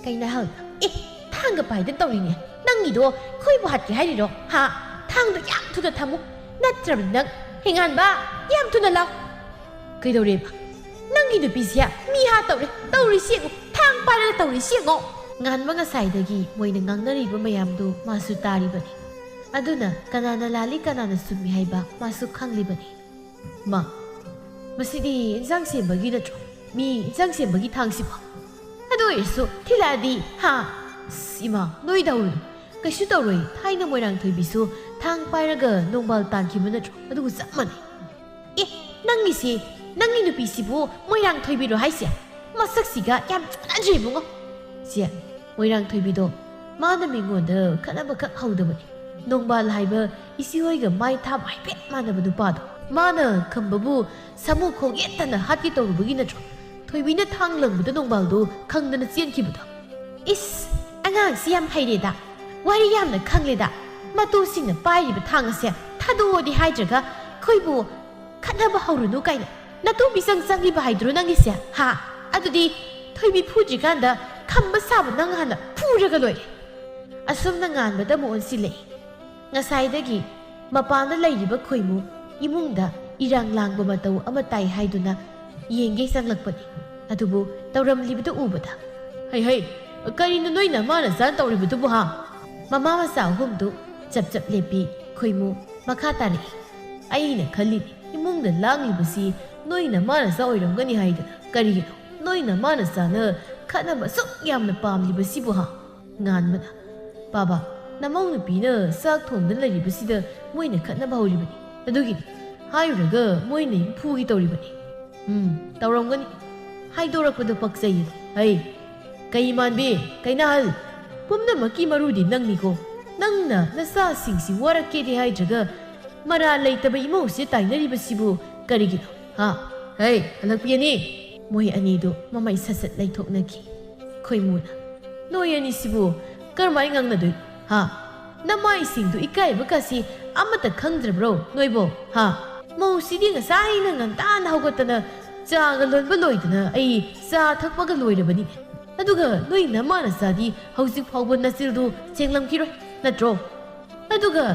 ꯀꯩꯅꯍꯜꯅ, "ꯑꯦ, ꯊꯥꯡꯒ ꯄꯥꯏꯗꯅ ꯇꯧꯔꯤꯅꯦ꯫ ꯅꯪꯒꯤꯗꯣ ꯈꯣꯏꯕꯨ ꯍꯥꯠꯀꯦ ꯍꯥꯏꯔꯤꯔꯣ? ꯍꯥ? ꯊꯥꯡꯗꯣ ꯌꯥꯝ ꯊꯨꯅ ꯊꯝꯃꯨ, ꯅꯠꯇ꯭ꯔꯕꯗꯤ ꯅꯪ, ꯍꯦ ꯉꯥꯟꯕ, ꯌꯥꯝ ꯊꯨꯅ ꯂꯥꯎ꯫" "ꯀꯩꯗꯧꯔꯦꯕ? ꯅꯪꯒꯤ ꯅꯨꯄꯤꯁꯦ ꯃꯤ ꯍꯥ ꯇꯧꯔꯦ, ꯇꯧꯔꯤꯁꯤ ꯌꯦꯡꯉꯨ, ꯊꯥꯡ ꯄꯥꯏꯔꯒ ꯇꯧꯔꯤꯁꯤ ꯌꯦꯡꯉꯣ꯫" ꯉꯥꯟꯕ ꯉꯁꯥꯏꯗꯒꯤ ꯃꯣꯏꯅ ꯉꯥꯡꯅꯔꯤꯕ ꯃꯌꯥꯝꯗꯨ ꯃꯥꯁꯨ ꯇꯥꯔꯤꯕꯅꯤ꯫ ꯑꯗꯨꯅ ꯀꯅꯥꯅ ꯂꯥꯜꯂꯤ ꯀꯅꯥꯅ ꯆꯨꯝꯃꯤ ꯍꯥꯏꯕ ꯃꯥꯁꯨ ꯈꯪꯂꯤꯕꯅꯤ꯫ "ꯃꯥ, ꯃꯁꯤꯗꯤ ꯏꯟꯁꯥꯡ ꯁꯦꯝꯕꯒꯤ ꯅꯠꯇ꯭ꯔꯣ? ꯃꯤ ꯏꯟꯁꯥꯡ ꯁꯦꯝꯕꯒꯤ ꯊꯥꯡꯁꯤꯕꯣ? ꯑꯗꯨ ꯑꯣꯏꯔꯁꯨ ꯊꯤꯜꯂꯛꯑꯗꯤ, ꯍꯥ? ꯑꯁ, ꯏꯃꯥ, ꯅꯣꯏ ꯇꯧꯔꯨꯅꯨ꯫ ꯀꯩꯁꯨ ꯇꯧꯔꯣꯏ꯫ ꯊꯥꯏꯅ ꯃꯣꯏꯔꯥꯡꯊꯣꯏꯕꯤꯁꯨ ꯊꯥꯡ ꯄꯥꯏꯔꯒ ꯅꯣꯡꯕꯥꯜ ꯇꯥꯟꯈꯤꯕ ꯅꯠꯇ꯭ꯔꯣ? ꯑꯗꯨꯒ ꯆꯞ ꯃꯥꯟꯅꯩ꯫" "ꯑꯦ, ꯅꯪꯒꯤꯁꯤ, ꯅꯪꯒꯤ ꯅꯨꯄꯤꯁꯤꯕꯨ ꯃꯣꯏꯔꯥꯡꯊꯣꯏꯕꯤꯔꯣ ꯍꯥꯏꯁꯦ? ꯃꯁꯛꯁꯤꯒ ꯌꯥꯝ ꯆꯥꯟꯅꯗ꯭ꯔꯦ ꯏꯕꯨꯡꯉꯣ꯫" ꯆꯦ, ꯃꯣꯏꯔꯥꯡꯊꯣꯏꯕꯤꯗꯣ ꯃꯥꯅ ꯃꯤꯉꯣꯟꯗ ꯈꯠꯅꯕꯈꯛ ꯍꯧꯗꯕꯅꯤ꯫ ꯅꯣꯡꯕꯥꯜ ꯍꯥꯏꯕ ꯏꯆꯦ ꯍꯣꯏꯒ ꯃꯥꯏ ꯊꯥꯕ ꯍꯥꯏꯐꯦꯠ ꯃꯥꯟꯅꯕ ꯅꯨꯄꯥꯗꯣ, ꯃꯥꯅ ꯈꯝꯕꯕꯨ ꯁꯥꯃꯨ ꯈꯣꯡ ꯌꯦꯠꯇꯅ ꯍꯥꯠꯀꯦ ꯇꯧꯔꯨꯕꯒꯤ ꯅꯠꯇ꯭ꯔꯣ ꯊꯣꯏꯕꯤꯅ ꯊꯥꯡ ꯂꯪꯕꯗ ꯅꯣꯡꯕꯥꯜꯗꯣ ꯈꯪꯗꯅ ꯆꯦꯟꯈꯤꯕꯗꯣ? ꯏꯁ, ꯑꯉꯥꯡꯁꯤ ꯌꯥꯝ ꯍꯩꯔꯦꯗ, ꯋꯥꯔꯤ ꯌꯥꯝꯅ ꯈꯪꯂꯦꯗ꯫ ꯃꯇꯨꯁꯤꯡꯅ ꯄꯥꯏꯔꯤꯕ ꯊꯥꯡ ꯑꯁꯦ ꯊꯥꯗꯣꯛꯑꯣꯗꯤ ꯍꯥꯏꯗ꯭ꯔꯒ ꯑꯩꯈꯣꯏꯕꯨ ꯈꯠꯅꯕ ꯍꯧꯔꯨꯅꯨ ꯀꯥꯏꯅ ꯅꯇꯨ ꯃꯤꯆꯪ ꯆꯪꯂꯤꯕ ꯍꯥꯏꯗꯨꯔꯣ ꯅꯪꯒꯤꯁꯦ? ꯍꯥ? ꯑꯗꯨꯗꯤ ꯊꯣꯏꯕꯤ ꯐꯨꯗ꯭ꯔꯤꯀꯥꯟꯗ ꯈꯝꯕ ꯁꯥꯕ ꯅꯪ ꯍꯥꯟꯅ ꯐꯨꯔꯒ ꯂꯣꯏꯔꯦ꯫ ꯑꯁꯨꯝꯅ ꯉꯥꯟꯕꯗ ꯑꯃꯨꯛ ꯑꯣꯟꯁꯤꯜꯂꯛꯏ꯫ ꯉꯁꯥꯏꯗꯒꯤ ꯃꯄꯥꯟꯗ ꯂꯩꯔꯤꯕ ꯈꯣꯏꯃꯨ ꯏꯃꯨꯡꯗ ꯏꯔꯥꯡ ꯂꯥꯡꯕ ꯃꯇꯧ ꯑꯃ ꯇꯥꯏ ꯍꯥꯏꯗꯨꯅ ꯌꯦꯡꯒꯦ ꯆꯪꯂꯛꯄꯅꯤ꯫ ꯑꯗꯨꯕꯨ ꯇꯧꯔꯝꯂꯤꯕꯗꯨ ꯎꯕꯗ, "ꯍꯩ ꯍꯩ, ꯀꯔꯤꯅꯣ ꯅꯣꯏ ꯅꯃꯥ ꯅꯆꯥꯅ ꯇꯧꯔꯤꯕꯗꯨꯕꯨ ꯍꯥ?" ꯃꯃꯥ ꯃꯆꯥ ꯑꯍꯨꯝꯗꯨ ꯆꯞ ꯆꯞ ꯂꯦꯞꯄꯤ꯫ ꯈꯣꯏꯃꯨ ꯃꯈꯥ ꯇꯥꯔꯛꯏ, "ꯑꯩꯅ ꯈꯜꯂꯤ, ꯏꯃꯨꯡꯗ ꯂꯥꯡꯂꯤꯕꯁꯤ ꯅꯣꯏ ꯅꯃꯥ ꯅꯆꯥ ꯑꯣꯏꯔꯝꯒꯅꯤ ꯍꯥꯏꯗꯅ꯫ ꯀꯔꯤꯒꯤꯅꯣ ꯅꯣꯏ ꯅꯃꯥ ꯅꯆꯥꯅ ꯈꯠꯅꯕ ꯑꯁꯨꯛ ꯌꯥꯝꯅ ꯄꯥꯝꯂꯤꯕꯁꯤꯕꯨ ꯍꯥ?" ꯉꯥꯟꯕꯅ, "ꯄꯥꯕ, ꯅꯃꯧ ꯅꯨꯄꯤꯅ ꯆꯥꯛ ꯊꯣꯡꯗꯨꯅ ꯂꯩꯔꯤꯕꯁꯤꯗ ꯃꯣꯏꯅ ꯈꯠꯅꯕ ꯍꯧꯔꯤꯕꯅꯤ꯫ ꯑꯗꯨꯒꯤꯅꯤ꯫ ꯍꯥꯏꯔꯨꯔꯒ ꯃꯣꯏꯅ ꯏꯐꯨꯒꯤ ꯇꯧꯔꯤꯕꯅꯤ꯫ ꯎꯝ, ꯇꯧꯔꯝꯒꯅꯤ꯫ ꯍꯥꯏꯗꯣꯔꯛꯄꯗ ꯄꯛꯆꯩꯌꯦ꯫ ꯍꯩ, ꯀꯩ ꯏꯃꯥꯟꯕꯤ, ꯀꯩꯅꯥꯍꯜ, ꯄꯨꯝꯅꯃꯛꯀꯤ ꯃꯔꯨꯗꯤ ꯅꯪꯅꯤꯀꯣ꯫ ꯅꯪꯅ ꯅꯆꯥꯁꯤꯡꯁꯤ ꯋꯥꯔꯛꯀꯦꯗꯤ ꯍꯥꯏꯗ꯭ꯔꯒ ꯃꯔꯥꯜ ꯂꯩꯇꯕ ꯏꯃꯧꯁꯦ ꯇꯥꯏꯅꯔꯤꯕꯁꯤꯕꯨ ꯀꯔꯤꯒꯤꯅꯣ? ꯍꯥ? ꯍꯩ, ꯍꯜꯂꯛꯄꯤ ꯑꯅꯤ!" ꯃꯣꯏ ꯑꯅꯤꯗꯨ ꯃꯃꯩ ꯁꯠ ꯁꯠ ꯂꯩꯊꯣꯛꯅꯈꯤ꯫ ꯈꯣꯏꯃꯨꯅ, "ꯅꯣꯏ ꯑꯅꯤꯁꯤꯕꯨ ꯀꯔꯝꯍꯥꯏ ꯉꯥꯡꯅꯗꯣꯏꯅꯣ? ꯍꯥ? ꯅꯃꯥꯏꯁꯤꯡꯗꯨ ꯏꯀꯥꯏꯕ ꯀꯥꯁꯤ ꯑꯃꯠꯇ ꯈꯪꯗ꯭ꯔꯕ꯭ꯔꯣ ꯅꯣꯏꯕꯣ? ꯍꯥ? ꯃꯧꯁꯤꯗꯤ ꯉꯁꯥꯏꯅ ꯉꯟꯇꯥꯅ ꯍꯧꯒꯠꯇꯅ ꯆꯥꯒ ꯂꯣꯟꯕ ꯂꯣꯏꯗꯅ ꯑꯩ ꯆꯥ ꯊꯛꯄꯒ ꯂꯣꯏꯔꯕꯅꯤ꯫ ꯑꯗꯨꯒ ꯅꯣꯏ ꯅꯃꯥ ꯅꯆꯥꯗꯤ ꯍꯧꯖꯤꯛ ꯐꯥꯎꯕ ꯅꯆꯤꯜꯗꯨ ꯁꯦꯡꯂꯝꯈꯤꯔꯣꯏ, ꯅꯠꯇ꯭ꯔꯣ? ꯑꯗꯨꯒ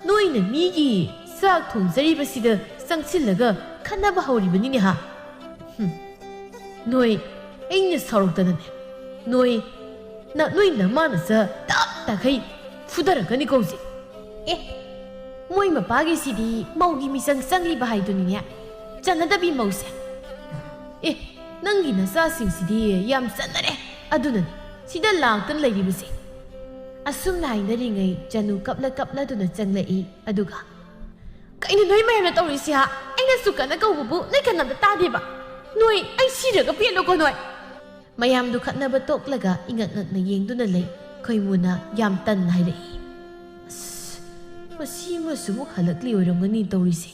ꯅꯣꯏꯅ ꯃꯤꯒꯤ ꯆꯥꯛ ꯊꯣꯡꯖꯔꯤꯕꯁꯤꯗ ꯆꯪꯁꯤꯜꯂꯒ ꯈꯠꯅꯕ ꯍꯧꯔꯤꯕꯅꯤꯅꯦ ꯍꯥ?" ꯍꯨꯝ꯫ ꯅꯣꯏ, ꯑꯩꯅ ꯁꯥꯎꯔꯛꯇꯅꯅꯦ, ꯅꯣꯏ, ꯅ-, ꯅꯣꯏ ꯅꯃꯥ ꯅꯆꯥ ꯇꯞ ꯇꯥꯈꯩ ꯐꯨꯗꯔꯛꯀꯅꯤꯀꯣ ꯍꯧꯖꯤꯛ꯫ ꯑꯦ, ꯃꯣꯏ ꯃꯄꯥꯒꯤꯁꯤꯗꯤ ꯃꯧꯒꯤ ꯃꯤꯆꯪ ꯆꯪꯂꯤꯕ ꯍꯥꯏꯗꯨꯅꯤꯅꯦ, ꯆꯟꯅꯗꯕꯤ ꯃꯧꯁꯦ꯫ ꯑꯦ, ꯅꯪꯒꯤ ꯅꯆꯥꯁꯤꯡꯁꯤꯗꯤ ꯌꯥꯝ ꯆꯟꯅꯔꯦ, ꯑꯗꯨꯅꯅꯤ ꯁꯤꯗ ꯂꯥꯛꯇꯅ ꯂꯩꯔꯤꯕꯁꯦ꯫ ꯑꯁꯨꯝꯅ ꯍꯥꯏꯅꯔꯤꯉꯩ ꯆꯅꯨ ꯀꯞꯂ ꯀꯞꯂꯗꯨꯅ ꯆꯪꯂꯛꯏ꯫ ꯑꯗꯨꯒ, "ꯀꯩꯅꯣ ꯅꯣꯏ ꯃꯌꯥꯝꯅ ꯇꯧꯔꯤꯁꯤ ꯍꯥ? ꯑꯩꯅ ꯁꯨꯛ ꯀꯟꯅ ꯀꯧꯕꯕꯨ ꯅꯣꯏ ꯀꯅꯥꯝꯇ ꯇꯥꯗꯦꯕ? ꯅꯣꯏ, ꯑꯩ ꯁꯤꯔꯒ ꯄꯦꯜꯂꯣꯀꯣ ꯅꯣꯏ!" ꯃꯌꯥꯝꯗꯨ ꯈꯠꯅꯕ ꯇꯣꯛꯂꯒ ꯏꯉꯛ ꯉꯛꯅ ꯌꯦꯡꯗꯨꯅ ꯂꯩ꯫ ꯈꯣꯏꯃꯨꯅ ꯌꯥꯝ ꯇꯟꯅ ꯍꯥꯏꯔꯛꯏ, "ꯑꯁ, ꯃꯁꯤ ꯑꯃꯁꯨ ꯑꯃꯨꯛ ꯍꯜꯂꯛꯂꯤ ꯑꯣꯏꯔꯝꯒꯅꯤ ꯇꯧꯔꯤꯁꯦ꯫"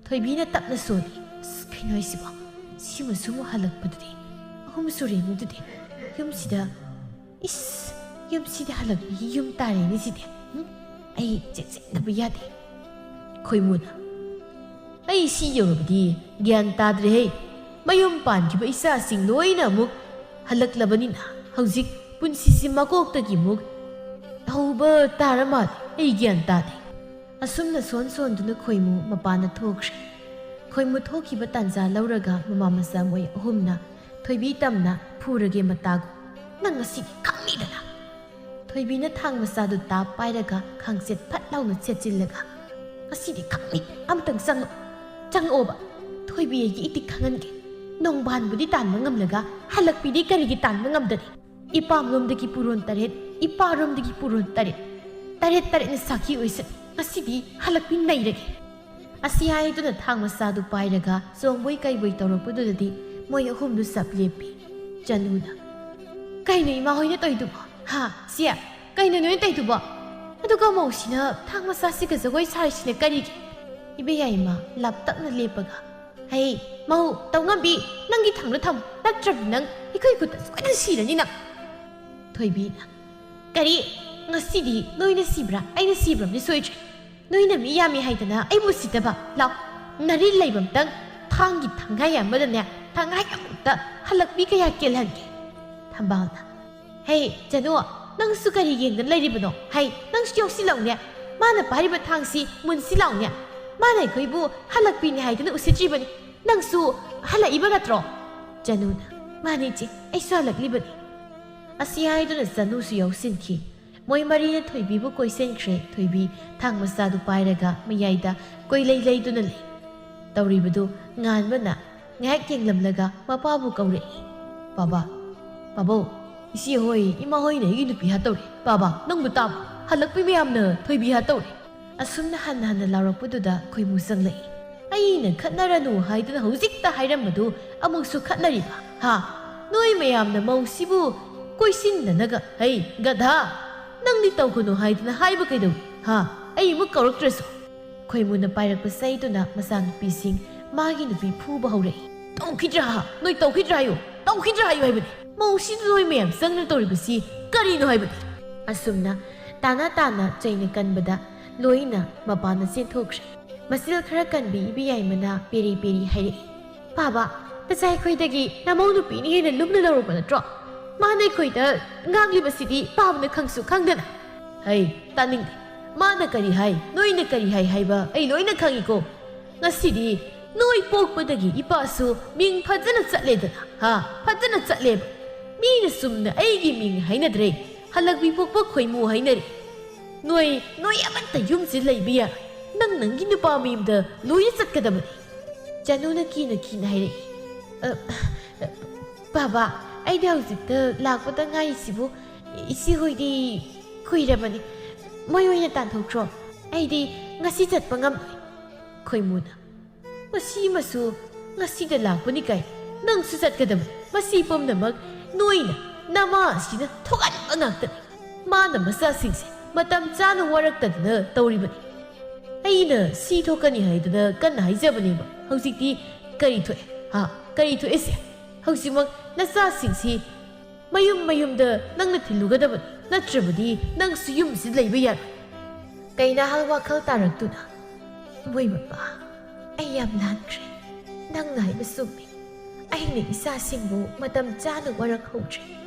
ꯊꯣꯏꯕꯤꯅ ꯇꯞꯅ ꯁꯣꯜꯂꯤ, "ꯑꯁ, ꯀꯩꯅꯣ ꯍꯥꯏꯁꯤꯕꯣ? ꯁꯤꯃꯁꯨ ꯑꯃꯨꯛ ꯍꯜꯂꯛꯄꯗꯨꯗꯤ ꯑꯍꯨꯝ ꯁꯨꯔꯦꯅꯦ ꯑꯗꯨꯗꯤ꯫ ꯌꯨꯝꯁꯤꯗ, ꯏꯁ, ꯌꯨꯝꯁꯤꯗ ꯍꯜꯂꯛꯄꯒꯤ ꯌꯨꯝ ꯇꯥꯔꯦꯅꯦ ꯁꯤꯗꯤ꯫ ꯎꯝ? ꯑꯩ ꯆꯦꯛꯁꯤꯟꯗꯕ ꯌꯥꯗꯦ꯫" ꯈꯣꯏꯃꯨꯅ, "ꯑꯩ ꯁꯤ ꯌꯧꯔꯕꯗꯤ ꯒ꯭ꯌꯥꯟ ꯇꯥꯗ꯭ꯔꯦꯍꯦ꯫ ꯃꯌꯨꯝ ꯄꯥꯟꯈꯤꯕ ꯏꯆꯥꯁꯤꯡ ꯂꯣꯏꯅ ꯑꯃꯨꯛ ꯍꯜꯂꯛꯂꯕꯅꯤꯅ ꯍꯧꯖꯤꯛ ꯄꯨꯟꯁꯤꯁꯤ ꯃꯀꯣꯛꯇꯒꯤ ꯑꯃꯨꯛ ꯍꯧꯕ ꯇꯥꯔ ꯃꯥꯜꯂꯦ꯫ ꯑꯩ ꯒ꯭ꯌꯥꯟ ꯇꯥꯗꯦ꯫" ꯑꯁꯨꯝꯅ ꯁꯣꯟ ꯁꯣꯟꯗꯨꯅ ꯈꯣꯏꯃꯨ ꯃꯄꯥꯟꯗ ꯊꯣꯛꯈ꯭ꯔꯦ꯫ ꯈꯣꯏꯃꯨ ꯊꯣꯛꯈꯤꯕ ꯇꯥꯟꯖꯥ ꯂꯧꯔꯒ ꯃꯃꯥ ꯃꯆꯥ ꯃꯣꯏ ꯑꯍꯨꯝꯅ ꯊꯣꯏꯕꯤ ꯇꯝꯅ ꯐꯨꯔꯒꯦ ꯃꯇꯥꯒꯨ꯫ "ꯅꯪ ꯉꯁꯤꯗꯤ ꯈꯪꯅꯤꯗꯅ!" ꯊꯣꯏꯕꯤꯅ ꯊꯥꯡ ꯃꯆꯥꯗꯨ ꯇꯥꯞ ꯄꯥꯏꯔꯒ ꯈꯥꯡꯆꯦꯠ ꯐꯠ ꯂꯥꯎꯅ ꯁꯦꯠꯆꯤꯜꯂꯒ, "ꯉꯁꯤꯗꯤ ꯈꯪꯅꯤ, ꯑꯃꯇꯪ ꯆꯪꯉꯛꯑꯣ, ꯆꯪꯉꯛꯑꯣꯕ꯫ ꯊꯣꯏꯕꯤ ꯑꯩꯒꯤ ꯏꯇꯤꯛ ꯈꯪꯍꯟꯒꯦ꯫ ꯅꯣꯡꯕꯥꯟꯕꯨꯗꯤ ꯇꯥꯟꯕ ꯉꯝꯂꯒ ꯍꯜꯂꯛꯄꯤꯗꯤ ꯀꯔꯤꯒꯤ ꯇꯥꯟꯕ ꯉꯝꯗꯅꯤ? ꯏꯄꯥꯝꯂꯣꯝꯗꯒꯤ ꯄꯨꯔꯣꯟ ꯇꯔꯦꯠ, ꯏꯄꯥꯔꯣꯝꯗꯒꯤ ꯄꯨꯔꯣꯟ ꯇꯔꯦꯠ, ꯇꯔꯦꯠ ꯇꯔꯦꯠꯅ ꯁꯥꯈꯤ ꯑꯣꯏꯁꯅꯨ꯫ ꯉꯁꯤꯗꯤ ꯍꯜꯂꯛꯄꯤ ꯅꯩꯔꯒꯦ!" ꯑꯁꯤ ꯍꯥꯏꯗꯨꯅ ꯊꯥꯡ ꯃꯆꯥꯗꯨ ꯄꯥꯏꯔꯒ ꯆꯣꯡꯕꯣꯏ ꯀꯩꯕꯣꯏ ꯇꯧꯔꯛꯄꯗꯨꯗꯗꯤ ꯃꯣꯏ ꯑꯍꯨꯝꯗꯨ ꯆꯞ ꯂꯦꯞꯄꯤ꯫ ꯆꯅꯨꯅ, "ꯀꯩꯅꯣ ꯏꯃꯥ ꯍꯣꯏꯅ ꯇꯧꯏꯗꯨꯕꯣ? ꯍꯥ, ꯁꯤ? ꯀꯩꯅꯣ ꯅꯣꯏꯅ ꯇꯧꯏꯗꯨꯕꯣ? ꯑꯗꯨꯒ ꯃꯧꯁꯤꯅ ꯊꯥꯡ ꯃꯆꯥꯁꯤꯒ ꯖꯒꯣꯏ ꯁꯥꯔꯤꯁꯤꯅ ꯀꯔꯤꯒꯤ?" ꯏꯕꯦꯌꯥꯏꯃ ꯂꯥꯞꯇꯛꯅ ꯂꯦꯞꯄꯒ, "ꯍꯩ, ꯃꯧ, ꯇꯧꯉꯝꯕꯤ, ꯅꯪꯒꯤ ꯊꯥꯡꯗꯣ ꯊꯝꯃꯨ, ꯅꯠꯇ꯭ꯔꯗꯤ ꯅꯪ ꯑꯩꯈꯣꯏ ꯈꯨꯠꯇ ꯁꯣꯏꯗꯅ ꯁꯤꯔꯅꯤ ꯅꯪ!" ꯊꯣꯏꯕꯤꯅ, "ꯀꯔꯤ? ꯉꯁꯤꯗꯤ ꯅꯣꯏꯅ ꯁꯤꯕ꯭ꯔꯥ, ꯑꯩꯅ ꯁꯤꯕ꯭ꯔꯥ ꯑꯃꯗꯤ ꯁꯣꯏꯗ꯭ꯔꯦ꯫ ꯅꯣꯏꯅ ꯃꯤ ꯌꯥꯝꯃꯤ ꯍꯥꯏꯗꯅ ꯑꯩꯕꯨ ꯎꯁꯤꯠꯇꯕ? ꯂꯥꯎ, ꯅꯔꯤ ꯂꯩꯕꯝꯇꯪ ꯊꯥꯡꯒꯤ ꯊꯥꯡꯒꯥꯏ ꯑꯃꯗꯅꯦ, ꯊꯥꯡꯒꯥꯏ ꯑꯃꯨꯛꯇ ꯍꯜꯂꯛꯄꯤ ꯀꯌꯥ ꯀꯦꯜꯍꯟꯒꯦ?" ꯊꯝꯕꯥꯜꯅ, "ꯍꯦ, ꯆꯅꯨ, ꯅꯪꯁꯨ ꯀꯔꯤ ꯌꯦꯡꯗꯅ ꯂꯩꯔꯤꯕꯅꯣ? ꯍꯩ, ꯅꯪꯁꯨ ꯌꯥꯎꯁꯤ ꯂꯥꯎꯅꯦ꯫ ꯃꯥꯅ ꯄꯥꯏꯔꯤꯕ ꯊꯥꯡꯁꯤ ꯃꯨꯟꯁꯤ ꯂꯥꯎꯅꯦ꯫ ꯃꯥꯅ ꯑꯩꯈꯣꯏꯕꯨ ꯍꯜꯂꯛꯄꯤꯅꯤ ꯍꯥꯏꯗꯨꯅ ꯎꯁꯤꯠꯇ꯭ꯔꯤꯕꯅꯤ꯫ ꯅꯪꯁꯨ ꯍꯜꯂꯛꯏꯕ ꯅꯠꯇ꯭ꯔꯣ?" ꯆꯅꯨꯅ, "ꯃꯥꯅꯤ ꯏꯆꯦ, ꯑꯩꯁꯨ ꯍꯜꯂꯛꯂꯤꯕꯅꯤ꯫" ꯑꯁꯤ ꯍꯥꯏꯗꯨꯅ ꯆꯅꯨꯁꯨ ꯌꯥꯎꯁꯤꯟꯈꯤ꯫ ꯃꯣꯏ ꯃꯔꯤꯅ ꯊꯣꯏꯕꯤꯕꯨ ꯀꯣꯏꯁꯤꯟꯈ꯭ꯔꯦ꯫ ꯊꯣꯏꯕꯤ ꯊꯥꯡ ꯃꯆꯥꯗꯨ ꯄꯥꯏꯔꯒ ꯃꯌꯥꯏꯗ ꯀꯣꯏꯂꯩ ꯂꯩꯗꯨꯅ ꯂꯩ꯫ ꯇꯧꯔꯤꯕꯗꯨ ꯉꯥꯟꯕꯅ ꯉꯥꯏꯍꯥꯛ ꯌꯦꯡꯂꯝꯂꯒ ꯃꯄꯥꯕꯨ ꯀꯧꯔꯛꯏ꯫ "ꯕꯥꯕꯥ, ꯕꯥꯕꯧ, ꯏꯆꯦ ꯍꯣꯏ, ꯏꯃꯥ ꯍꯣꯏꯅ ꯑꯩꯒꯤ ꯅꯨꯄꯤ ꯍꯥꯠꯇꯧꯔꯦ꯫ ꯕꯥꯕꯥ, ꯅꯪꯕꯨ ꯇꯥꯕ꯭ꯔꯣ? ꯍꯜꯂꯛꯄꯤ ꯃꯌꯥꯝꯅ ꯊꯣꯏꯕꯤ ꯍꯥꯠꯇꯧꯔꯦ!" ꯑꯁꯨꯝꯅ ꯍꯟꯅ ꯍꯟꯅ ꯂꯥꯎꯔꯛꯄꯗꯨꯗ ꯈꯣꯏꯃꯨ ꯆꯪꯂꯛꯏ꯫ "ꯑꯩꯅ ꯈꯠꯅꯔꯅꯨ ꯍꯥꯏꯗꯨꯅ ꯍꯧꯖꯤꯛꯇ ꯍꯥꯏꯔꯝꯕꯗꯨ ꯑꯃꯨꯛꯁꯨ ꯈꯠꯅꯔꯤꯕ, ꯍꯥ? ꯅꯣꯏ ꯃꯌꯥꯝꯅ ꯃꯧꯁꯤꯕꯨ ꯀꯣꯏꯁꯤꯟꯅꯅꯒ, ꯍꯩ, ꯒꯙꯥ! ꯅꯪꯗꯤ ꯇꯧꯒꯅꯨ ꯍꯥꯏꯗꯨꯅ ꯍꯥꯏꯕ ꯀꯩꯗꯧꯏ, ꯍꯥ? ꯑꯩ ꯑꯃꯨꯛ ꯀꯧꯔꯛꯇ꯭ꯔꯁꯨ?" ꯈꯣꯏꯃꯨꯅ ꯄꯥꯏꯔꯛꯄ ꯆꯩꯗꯨꯅ ꯃꯆꯥꯅꯨꯄꯤꯁꯤꯡ ꯃꯥꯒꯤ ꯅꯨꯄꯤ ꯐꯨꯕ ꯍꯧꯔꯛꯏ꯫ "ꯇꯧꯈꯤꯗ꯭ꯔꯥ? ꯅꯣꯏ ꯇꯧꯈꯤꯗ꯭ꯔꯥ ꯍꯥꯏꯌꯨ! ꯇꯧꯈꯤꯗ꯭ꯔꯥ ꯍꯥꯏꯌꯨ ꯍꯥꯏꯕꯅꯤ! ꯃꯧꯁꯤꯗ ꯅꯣꯏ ꯃꯌꯥꯝ ꯆꯪꯅ ꯇꯧꯔꯤꯕꯁꯤ ꯀꯔꯤꯅꯣ ꯍꯥꯏꯕꯅꯤ?" ꯑꯁꯨꯝꯅ ꯇꯥꯅ ꯇꯥꯅ ꯆꯩꯅ ꯀꯟꯕꯗ ꯂꯣꯏꯅ ꯃꯄꯥꯟꯗ ꯆꯦꯟꯊꯣꯛꯈ꯭ꯔꯦ꯫ ꯃꯆꯤꯜ ꯈꯔ ꯀꯟꯕꯤ ꯏꯕꯦꯌꯥꯏꯃꯅ ꯄꯦꯔꯤ ꯄꯦꯔꯤ ꯍꯥꯏꯔꯛꯏ꯫ "ꯄꯥꯕ, ꯅꯆꯥ ꯑꯩꯈꯣꯏꯗꯒꯤ ꯅꯃꯧ ꯅꯨꯄꯤꯅ ꯍꯦꯟꯅ ꯂꯨꯝꯅ ꯂꯧꯔꯕ ꯅꯠꯇ꯭ꯔꯣ? ꯃꯥꯅ ꯑꯩꯈꯣꯏꯗ ꯉꯥꯡꯂꯤꯕꯁꯤꯗꯤ ꯄꯥꯕꯅ ꯈꯪꯁꯨ ꯈꯪꯗꯅ!" "ꯍꯩ, ꯇꯥꯅꯤꯡꯗꯦ꯫ ꯃꯥꯅ ꯀꯔꯤ ꯍꯥꯏ, ꯅꯣꯏꯅ ꯀꯔꯤ ꯍꯥꯏ ꯍꯥꯏꯕ ꯑꯩ ꯂꯣꯏꯅ ꯈꯪꯏꯀꯣ꯫ ꯉꯁꯤꯗꯤ ꯅꯣꯏ ꯄꯣꯛꯄꯗꯒꯤ ꯏꯄꯥꯁꯨ ꯃꯤꯡ ꯐꯖꯅ ꯆꯠꯂꯦꯗꯅ, ꯍꯥ? ꯐꯖꯅ ꯆꯠꯂꯦꯕ꯫ ꯃꯤꯅ ꯆꯨꯝꯅ ꯑꯩꯒꯤ ꯃꯤꯡ ꯍꯥꯏꯅꯗ꯭ꯔꯦ, ꯍꯜꯂꯛꯄꯤ ꯄꯣꯛꯄ ꯈꯣꯏꯃꯨ ꯍꯥꯏꯅꯔꯦ꯫ ꯅꯣꯏ, ꯅꯣꯏ ꯑꯃꯠꯇ ꯌꯨꯝꯁꯤ ꯂꯩꯕ ꯌꯥꯔꯣꯏ꯫ ꯅꯪ ꯅꯪꯒꯤ ꯅꯨꯄꯥ ꯃꯌꯨꯝꯗ ꯂꯣꯏꯅ ꯆꯠꯀꯗꯕꯅꯤ꯫ ꯆꯅꯨꯅ ꯀꯤꯅ ꯀꯤꯅ ꯍꯥꯏꯔꯛꯏ꯫ "ꯑ, ꯑ, ꯕꯥꯕꯥ, ꯑꯩꯗꯤ ꯍꯧꯖꯤꯛꯇ ꯂꯥꯛꯄꯗ ꯉꯥꯏꯔꯤꯁꯤꯕꯨ, ꯏꯆꯦ ꯍꯣꯏꯗꯤ ꯀꯨꯏꯔꯕꯅꯤ꯫ ꯃꯣꯏ ꯑꯣꯏꯅ ꯇꯥꯟꯊꯣꯛꯈ꯭ꯔꯣ꯫ ꯑꯩꯗꯤ ꯉꯁꯤ ꯆꯠꯄ ꯉꯝꯂꯣꯏ꯫" ꯈꯣꯏꯃꯨꯅ, "ꯃꯁꯤ ꯑꯃꯁꯨ ꯉꯁꯤꯗ ꯂꯥꯛꯄꯅꯤ ꯀꯥꯏ, ꯅꯪꯁꯨ ꯆꯠꯀꯗꯕꯅꯤ꯫ ꯃꯁꯤ ꯄꯨꯝꯅꯃꯛ ꯅꯣꯏꯅ, ꯅꯃꯥ ꯑꯁꯤꯅ ꯊꯣꯛꯍꯟꯕ ꯉꯥꯛꯇꯅꯤ꯫ ꯃꯥꯅ ꯃꯆꯥꯁꯤꯡꯁꯦ ꯃꯇꯝ ꯆꯥꯅ ꯋꯥꯔꯛꯇꯗꯅ ꯇꯧꯔꯤꯕꯅꯤ꯫ ꯑꯩꯅ ꯁꯤ ꯊꯣꯛꯀꯅꯤ ꯍꯥꯏꯗꯅ ꯀꯟꯅ ꯍꯥꯏꯖꯕꯅꯦꯕ꯫ ꯍꯧꯖꯤꯛꯇꯤ ꯀꯔꯤ ꯊꯣꯛꯑꯦ? ꯍꯥ? ꯀꯔꯤ ꯊꯣꯛꯑꯦꯁꯦ? ꯍꯧꯖꯤꯛꯃꯛ ꯅꯆꯥꯁꯤꯡꯁꯤ ꯃꯌꯨꯝ ꯃꯌꯨꯝꯗ ꯅꯪꯅ ꯊꯤꯜꯂꯨꯒꯗꯕꯅꯤ, ꯅꯠꯇ꯭ꯔꯕꯗꯤ ꯅꯪꯁꯨ ꯌꯨꯝꯁꯤꯗ ꯂꯩꯕ ꯌꯥꯔꯣꯏ꯫" ꯀꯩꯅꯥꯍꯜ ꯋꯥꯈꯜ ꯇꯥꯔꯛꯇꯨꯅ, "ꯃꯣꯏ ꯃꯄꯥ, ꯑꯩ ꯌꯥꯝ ꯂꯥꯟꯈ꯭ꯔꯦ꯫ ꯅꯪꯅ ꯍꯥꯏꯕ ꯆꯨꯝꯃꯤ꯫ ꯑꯩꯅ ꯏꯆꯥꯁꯤꯡꯕꯨ ꯃꯇꯝ ꯆꯥꯅ ꯋꯥꯔꯛꯍꯧꯗ꯭ꯔꯦ꯫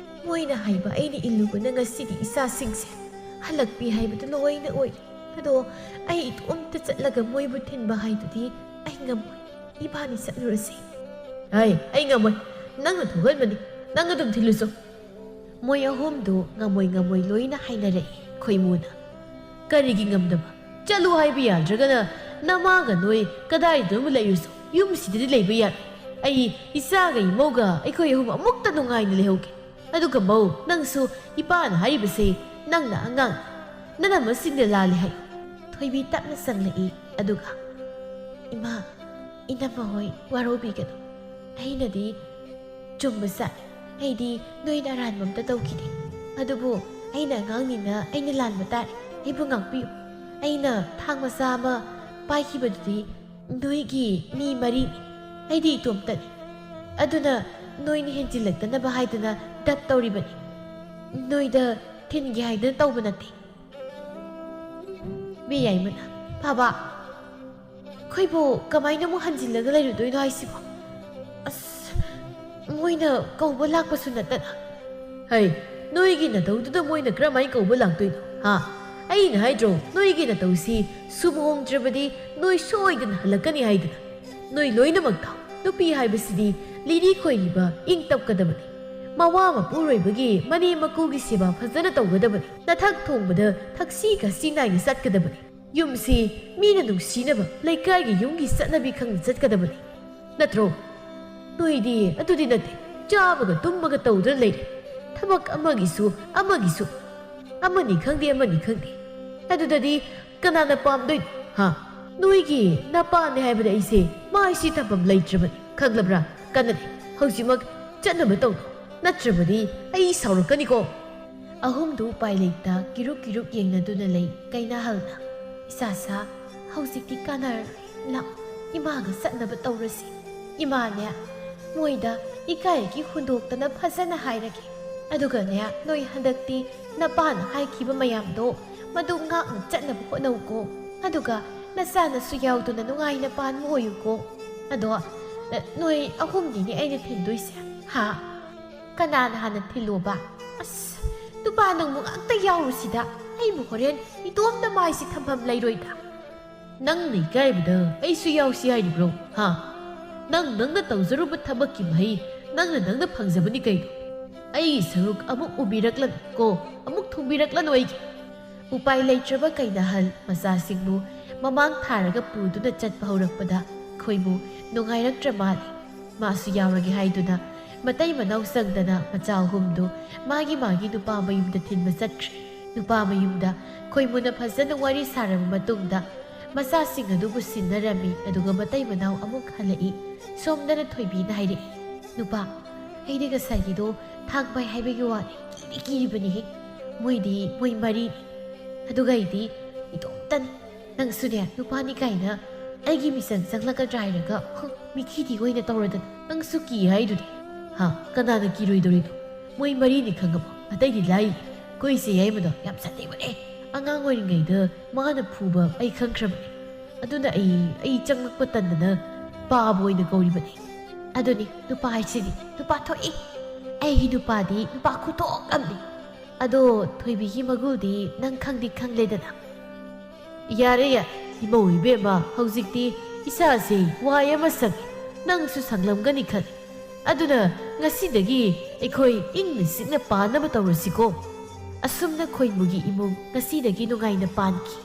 ꯃꯣꯏꯅ ꯍꯥꯏꯕ ꯑꯩꯅ ꯏꯜꯂꯨꯕꯅ ꯉꯁꯤꯗꯤ ꯏꯆꯥꯁꯤꯡꯁꯦ ꯍꯜꯂꯛꯄꯤ ꯍꯥꯏꯕꯗꯨ ꯂꯣꯏꯅ ꯑꯣꯏꯔꯦ꯫ ꯑꯗꯣ ꯑꯩ ꯏꯇꯣꯝꯇ ꯆꯠꯂꯒ ꯃꯣꯏꯕꯨ ꯊꯤꯟꯕ ꯍꯥꯏꯗꯨꯗꯤ ꯑꯩ ꯉꯝꯃꯣꯏ꯫ ꯏꯕꯥꯅꯤ ꯆꯠꯂꯨꯔꯁꯤ꯫" "ꯑꯩ, ꯑꯩ ꯉꯝꯃꯣꯏ꯫ ꯅꯪꯅ ꯊꯣꯛꯍꯟꯕꯅꯤ꯫ ꯅꯪ ꯑꯗꯨꯝ ꯊꯤꯜꯂꯨꯆꯣ꯫" ꯃꯣꯏ ꯑꯍꯨꯝꯗꯨ ꯉꯝꯃꯣꯏ ꯉꯝꯃꯣꯏ ꯂꯣꯏꯅ ꯍꯥꯏꯅꯔꯛꯏ꯫ ꯈꯣꯏꯃꯨꯅ, "ꯀꯔꯤꯒꯤ ꯉꯝꯗꯕ? ꯆꯠꯂꯨ ꯍꯥꯏꯕ ꯌꯥꯗ꯭ꯔꯒꯅ ꯅꯃꯥꯒ ꯅꯣꯏ ꯀꯗꯥꯏꯗꯅꯣ ꯂꯩꯔꯨꯆꯣ꯫ ꯌꯨꯝꯁꯤꯗꯗꯤ ꯂꯩꯕ ꯌꯥꯔꯣꯏ꯫ ꯑꯩ ꯏꯆꯥꯒ ꯏꯃꯧꯒ ꯑꯩꯈꯣꯏ ꯑꯍꯨꯝ ꯑꯃꯨꯛꯇ ꯅꯨꯡꯉꯥꯏꯅ ꯂꯩꯍꯧꯒꯦ꯫ ꯑꯗꯨꯒ ꯃꯧ, ꯅꯪꯁꯨ ꯏꯄꯥꯅ ꯍꯥꯏꯔꯤꯕꯁꯦ ꯅꯪꯅ ꯑꯉꯥꯡ, ꯅꯅꯝꯃꯁꯤꯡꯅ ꯂꯥꯜꯂꯦ ꯍꯥꯏꯌꯨ꯫" ꯊꯣꯏꯕꯤ ꯇꯞꯅ ꯆꯪꯂꯛꯏ꯫ ꯑꯗꯨꯒ, "ꯏꯃꯥ, ꯏꯅꯝꯃ ꯍꯣꯏ ꯋꯥꯔꯧꯕꯤꯒꯅꯨ꯫ ꯑꯩꯅꯗꯤ ꯆꯨꯝꯕ ꯆꯥꯏ꯫ ꯑꯩꯗꯤ ꯅꯣꯏꯅ ꯑꯔꯥꯟꯕ ꯑꯝꯇ ꯇꯧꯈꯤꯗꯦ꯫ ꯑꯗꯨꯕꯨ ꯑꯩꯅ ꯑꯉꯥꯡꯅꯤꯅ ꯑꯩꯅ ꯂꯥꯟꯕ ꯇꯥꯔꯦ꯫ ꯑꯩꯕꯨ ꯉꯥꯛꯄꯤꯌꯨ꯫ ꯑꯩꯅ ꯊꯥꯡ ꯃꯆꯥ ꯑꯃ ꯄꯥꯏꯈꯤꯕꯗꯨꯗꯤ ꯅꯣꯏꯒꯤ ꯃꯤ ꯃꯔꯤꯅꯤ꯫ ꯑꯩꯗꯤ ꯏꯇꯣꯝꯇꯅꯤ꯫ ꯑꯗꯨꯅ ꯅꯣꯏꯅ ꯍꯦꯟꯖꯤꯜꯂꯛꯇꯅꯕ ꯍꯥꯏꯗꯅ ꯗꯞ ꯇꯧꯔꯤꯕꯅꯤ꯫ ꯅꯣꯏꯗ ꯊꯤꯟꯒꯦ ꯍꯥꯏꯗꯅ ꯇꯧꯕ ꯅꯠꯇꯦ꯫" ꯃꯌꯥꯏꯃꯅ, "ꯕꯥꯕꯥ, ꯑꯩꯈꯣꯏꯕꯨ ꯀꯃꯥꯏꯅ ꯑꯃꯨꯛ ꯍꯟꯖꯤꯜꯂꯒ ꯂꯩꯔꯨꯗꯣꯏꯅꯣ ꯍꯥꯏꯁꯤꯕꯣ? ꯑꯁ, ꯃꯣꯏꯅ ꯀꯧꯕ ꯂꯥꯛꯄꯁꯨ ꯅꯠꯇꯅ꯫" "ꯍꯩ, ꯅꯣꯏꯒꯤ ꯅꯇꯧꯗꯨꯗ ꯃꯣꯏꯅ ꯀꯔꯝꯍꯥꯏꯅ ꯀꯧꯕ ꯂꯥꯛꯇꯣꯏꯅꯣ, ꯍꯥ? ꯑꯩꯅ ꯍꯥꯏꯗ꯭ꯔꯣ, ꯅꯣꯏꯒꯤ ꯅꯇꯧꯁꯤ ꯁꯨꯕ ꯍꯣꯡꯗ꯭ꯔꯕꯗꯤ ꯅꯣꯏ ꯁꯣꯏꯗꯅ ꯍꯜꯂꯛꯀꯅꯤ ꯍꯥꯏꯗꯅ꯫ ꯅꯣꯏ ꯂꯣꯏꯅꯃꯛꯇ ꯅꯨꯄꯤ ꯍꯥꯏꯕꯁꯤꯗꯤ ꯂꯤꯔꯤ ꯈꯣꯏꯔꯤꯕ, ꯏꯪ ꯇꯞꯀꯗꯕꯅꯤ꯫ ꯃꯋꯥ ꯃꯄꯨꯔꯣꯏꯕꯒꯤ ꯃꯅꯦꯝ ꯃꯀꯨꯒꯤ ꯁꯦꯕꯥ ꯐꯖꯅ ꯇꯧꯒꯗꯕꯅꯤ꯫ ꯅꯊꯛ ꯊꯣꯡꯕꯗ ꯊꯛꯁꯤ ꯈꯥꯁꯤ ꯅꯥꯏꯅ ꯆꯠꯀꯗꯕꯅꯤ꯫ ꯌꯨꯝꯁꯤ ꯃꯤꯅ ꯅꯨꯡꯁꯤꯅꯕ ꯂꯩꯀꯥꯏꯒꯤ ꯌꯨꯝꯒꯤ ꯆꯠꯅꯕꯤ ꯈꯪꯅ ꯆꯠꯀꯗꯕꯅꯤ꯫ ꯅꯠꯇ꯭ꯔꯣ? ꯅꯣꯏꯗꯤ ꯑꯗꯨꯗꯤ ꯅꯠꯇꯦ, ꯆꯥꯕꯒ ꯇꯨꯝꯕꯒ ꯇꯧꯗꯨꯅ ꯂꯩꯔꯦ꯫ ꯊꯕꯛ ꯑꯃꯒꯤꯁꯨ ꯑꯃꯒꯤꯁꯨ, ꯑꯃꯅꯤ ꯈꯪꯗꯦ, ꯑꯃꯅꯤ ꯈꯪꯗꯦ꯫ ꯑꯗꯨꯗꯗꯤ ꯀꯅꯥꯅ ꯄꯥꯝꯗꯣꯏꯅꯣ? ꯍꯥ? ꯅꯣꯏꯒꯤ ꯅꯄꯥꯅꯦ ꯍꯥꯏꯕꯗ ꯑꯩꯁꯦ ꯃꯥꯏꯁꯤ ꯊꯝꯐꯝ ꯂꯩꯇ꯭ꯔꯕꯅꯤ, ꯈꯪꯂꯕ꯭ꯔꯥ? ꯀꯟꯅꯗꯤ ꯍꯧꯖꯤꯛꯃꯛ ꯆꯠꯅꯕ ꯇꯧꯅꯣ, ꯅꯠꯇ꯭ꯔꯕꯗꯤ ꯑꯩ ꯁꯥꯎꯔꯛꯀꯅꯤꯀꯣ꯫ ꯑꯍꯨꯝꯗꯨ ꯎꯄꯥꯏ ꯂꯩꯇ ꯀꯤꯔꯨꯛ ꯀꯤꯔꯨꯛ ꯌꯦꯡꯅꯗꯨꯅ ꯂꯩ꯫ ꯀꯩꯅꯥꯍꯜꯅ, "ꯏꯆꯥꯁꯥ, ꯍꯧꯖꯤꯛꯇꯤ ꯀꯥꯟꯅꯔꯔꯣꯏ꯫ ꯂꯥꯛ, ꯏꯃꯥꯒ ꯆꯠꯅꯕ ꯇꯧꯔꯁꯤ꯫ ꯏꯃꯥꯅꯦ, ꯃꯣꯏꯗ ꯏꯀꯥꯏꯒꯤ ꯍꯨꯟꯗꯣꯛꯇꯅ ꯐꯖꯅ ꯍꯥꯏꯔꯒꯦ꯫ ꯑꯗꯨꯒꯅꯦ, ꯅꯣꯏ ꯍꯟꯗꯛꯇꯤ ꯅꯄꯥꯅ ꯍꯥꯏꯈꯤꯕ ꯃꯌꯥꯝꯗꯣ ꯃꯗꯨ ꯉꯥꯛꯅ ꯆꯠꯅꯕ ꯍꯣꯠꯅꯧꯀꯣ꯫ ꯑꯗꯨꯒ ꯅꯆꯥꯅꯁꯨ ꯌꯥꯎꯗꯨꯅ ꯅꯨꯡꯉꯥꯏꯅ ꯄꯥꯟꯕ ꯑꯣꯏꯌꯨꯀꯣ꯫ ꯑꯗꯣ, ꯑ, ꯅꯣꯏ ꯑꯍꯨꯝꯅꯤꯅꯦ ꯑꯩꯅ ꯊꯤꯟꯗꯣꯏꯁꯦ꯫ ꯍꯥ? ꯀꯅꯥꯅ ꯍꯥꯟꯅ ꯊꯤꯜꯂꯣꯕ? ꯑꯁ, ꯅꯨꯄꯥ ꯅꯪꯕꯨ ꯉꯥꯛꯇ ꯌꯥꯎꯔꯨꯁꯤꯗ꯫ ꯑꯩꯕꯨ ꯍꯣꯔꯦꯟ ꯏꯇꯣꯝꯇ ꯃꯥꯏꯁꯤ ꯊꯝꯐꯝ ꯂꯩꯔꯣꯏꯗ꯫" "ꯅꯪꯅ ꯏꯀꯥꯏꯕꯗ ꯑꯩꯁꯨ ꯌꯥꯎꯁꯤ ꯍꯥꯏꯔꯤꯕ꯭ꯔꯣ? ꯍꯥ? ꯅꯪ ꯅꯪꯅ ꯇꯧꯖꯔꯨꯕ ꯊꯕꯛꯀꯤ ꯃꯍꯩ ꯅꯪꯅ ꯅꯪꯅ ꯐꯪꯖꯕꯅꯤ ꯀꯩꯅꯣ꯫ ꯑꯩꯒꯤ ꯁꯔꯨꯛ ꯑꯃꯨꯛ ꯎꯕꯤꯔꯛꯂꯅꯨ ꯀꯣ, ꯑꯃꯨꯛ ꯊꯨꯡꯕꯤꯔꯛꯂꯅꯨ ꯑꯩꯒꯤ꯫" ꯎꯄꯥꯏ ꯂꯩꯇ꯭ꯔꯕ ꯀꯩꯅꯥꯍꯜ ꯃꯆꯥꯁꯤꯡꯕꯨ ꯃꯃꯥꯡ ꯊꯥꯔꯒ ꯄꯨꯗꯨꯅ ꯆꯠꯄ ꯍꯧꯔꯛꯄꯗ ꯈꯣꯏꯃꯨ ꯅꯨꯡꯉꯥꯏꯔꯛꯇ꯭ꯔ ꯃꯥꯜꯂꯤ꯫ ꯃꯥꯁꯨ ꯌꯥꯎꯔꯒꯦ ꯍꯥꯏꯗꯨꯅ ꯃꯇꯩ ꯃꯅꯥꯎ ꯆꯪꯗꯅ ꯃꯆꯥ ꯑꯍꯨꯝꯗꯨ ꯃꯥꯒꯤ ꯃꯥꯒꯤ ꯅꯨꯄꯥ ꯃꯌꯨꯝꯗ ꯊꯤꯟꯕ ꯆꯠꯈ꯭ꯔꯦ꯫ ꯅꯨꯄꯥ ꯃꯌꯨꯝꯗ ꯈꯣꯏꯃꯨꯅ ꯐꯖꯅ ꯋꯥꯔꯤ ꯁꯥꯔꯕ ꯃꯇꯨꯡꯗ ꯃꯆꯥꯁꯤꯡ ꯑꯗꯨꯕꯨ ꯁꯤꯟꯅꯔꯝꯃꯤ꯫ ꯑꯗꯨꯒ ꯃꯇꯩ ꯃꯅꯥꯎ ꯑꯃꯨꯛ ꯍꯜꯂꯛꯏ꯫ ꯁꯣꯝꯗꯅ ꯊꯣꯏꯕꯤꯅ ꯍꯥꯏꯔꯛꯏ, "ꯅꯨꯄꯥ, ꯑꯩꯗꯤ ꯉꯁꯥꯏꯒꯤꯗꯣ ꯊꯥꯡ ꯄꯥꯏ ꯍꯥꯏꯕꯒꯤ ꯋꯥꯅꯤ, ꯀꯤꯗꯤ ꯀꯤꯔꯤꯕꯅꯤꯍꯦ꯫ ꯃꯣꯏꯗꯤ ꯃꯣꯏ ꯃꯔꯤꯅꯤ, ꯑꯗꯨꯒ ꯑꯩꯗꯤ ꯏꯇꯣꯝꯇꯅꯤ꯫ ꯅꯪꯁꯨꯅꯦ, ꯅꯨꯄꯥꯅꯤ ꯀꯥꯏꯅ ꯑꯩꯒꯤ ꯃꯤꯆꯪ ꯆꯪꯂꯛꯀꯗ꯭ꯔꯥ ꯍꯥꯏꯔꯒ, ꯍꯨꯝ, ꯃꯤꯈꯤꯗꯤ ꯑꯣꯏꯅ ꯇꯧꯔꯗꯅ꯫ ꯅꯪꯁꯨ ꯀꯤ ꯍꯥꯏꯗꯨꯗꯤ꯫ ꯍꯥ, ꯀꯅꯥꯅ ꯀꯤꯔꯣꯏꯗꯧꯔꯤꯅꯣ? ꯃꯣꯏ ꯃꯔꯤꯅꯤ ꯈꯪꯉꯕꯣ? ꯑꯇꯩꯗꯤ ꯂꯥꯏ꯫ ꯑꯩꯈꯣꯏ ꯏꯆꯦ ꯌꯥꯏꯃꯗꯣ ꯌꯥꯝ ꯁꯥꯊꯤꯕꯅꯦ꯫ ꯑꯉꯥꯡ ꯑꯣꯏꯔꯤꯉꯩꯗ ꯃꯥꯅ ꯐꯨꯕ ꯑꯩ ꯈꯪꯈ꯭ꯔꯕꯅꯦ꯫ ꯑꯗꯨꯅ ꯑꯩ, ꯑꯩ ꯆꯪꯂꯛꯄ ꯇꯟꯗꯅ ꯄꯥꯕ ꯑꯣꯏꯅ ꯀꯧꯔꯤꯕꯅꯦ꯫ ꯑꯗꯨꯅꯤ, ꯅꯨꯄꯥ ꯍꯥꯏꯁꯤꯗꯤ ꯅꯨꯄꯥ ꯊꯣꯛꯏ꯫ ꯑꯩꯒꯤ ꯅꯨꯄꯥꯗꯤ ꯅꯨꯄꯥ ꯈꯨꯊꯣꯛ ꯑꯃꯅꯤ꯫ ꯑꯗꯣ ꯊꯣꯏꯕꯤꯒꯤ ꯃꯒꯨꯜꯗꯤ ꯅꯪ ꯈꯪꯗꯤ ꯈꯪꯂꯦꯗꯅ꯫" "ꯌꯥꯔꯦ, ꯌꯥꯔꯦ, ꯏꯃꯧ ꯏꯕꯦꯝꯃ, ꯍꯧꯖꯤꯛꯇꯤ ꯏꯁꯥꯁꯦ ꯋꯥꯏ ꯑꯃ ꯁꯪꯉꯤ, ꯅꯪꯁꯨ ꯁꯪꯂꯝꯒꯅꯤ ꯈꯜꯂꯤ꯫ ꯑꯗꯨꯅ ꯉꯁꯤꯗꯒꯤ ꯑꯩꯈꯣꯏ ꯏꯪꯅ ꯆꯤꯛꯅ ꯄꯥꯟꯅꯕ ꯇꯧꯔꯁꯤꯀꯣ꯫ ꯑꯁꯨꯝꯅ ꯈꯣꯏꯃꯨꯒꯤ ꯏꯃꯨꯡ ꯉꯁꯤꯗꯒꯤ ꯅꯨꯡꯉꯥꯏꯅ ꯄꯥꯟꯈꯤ꯫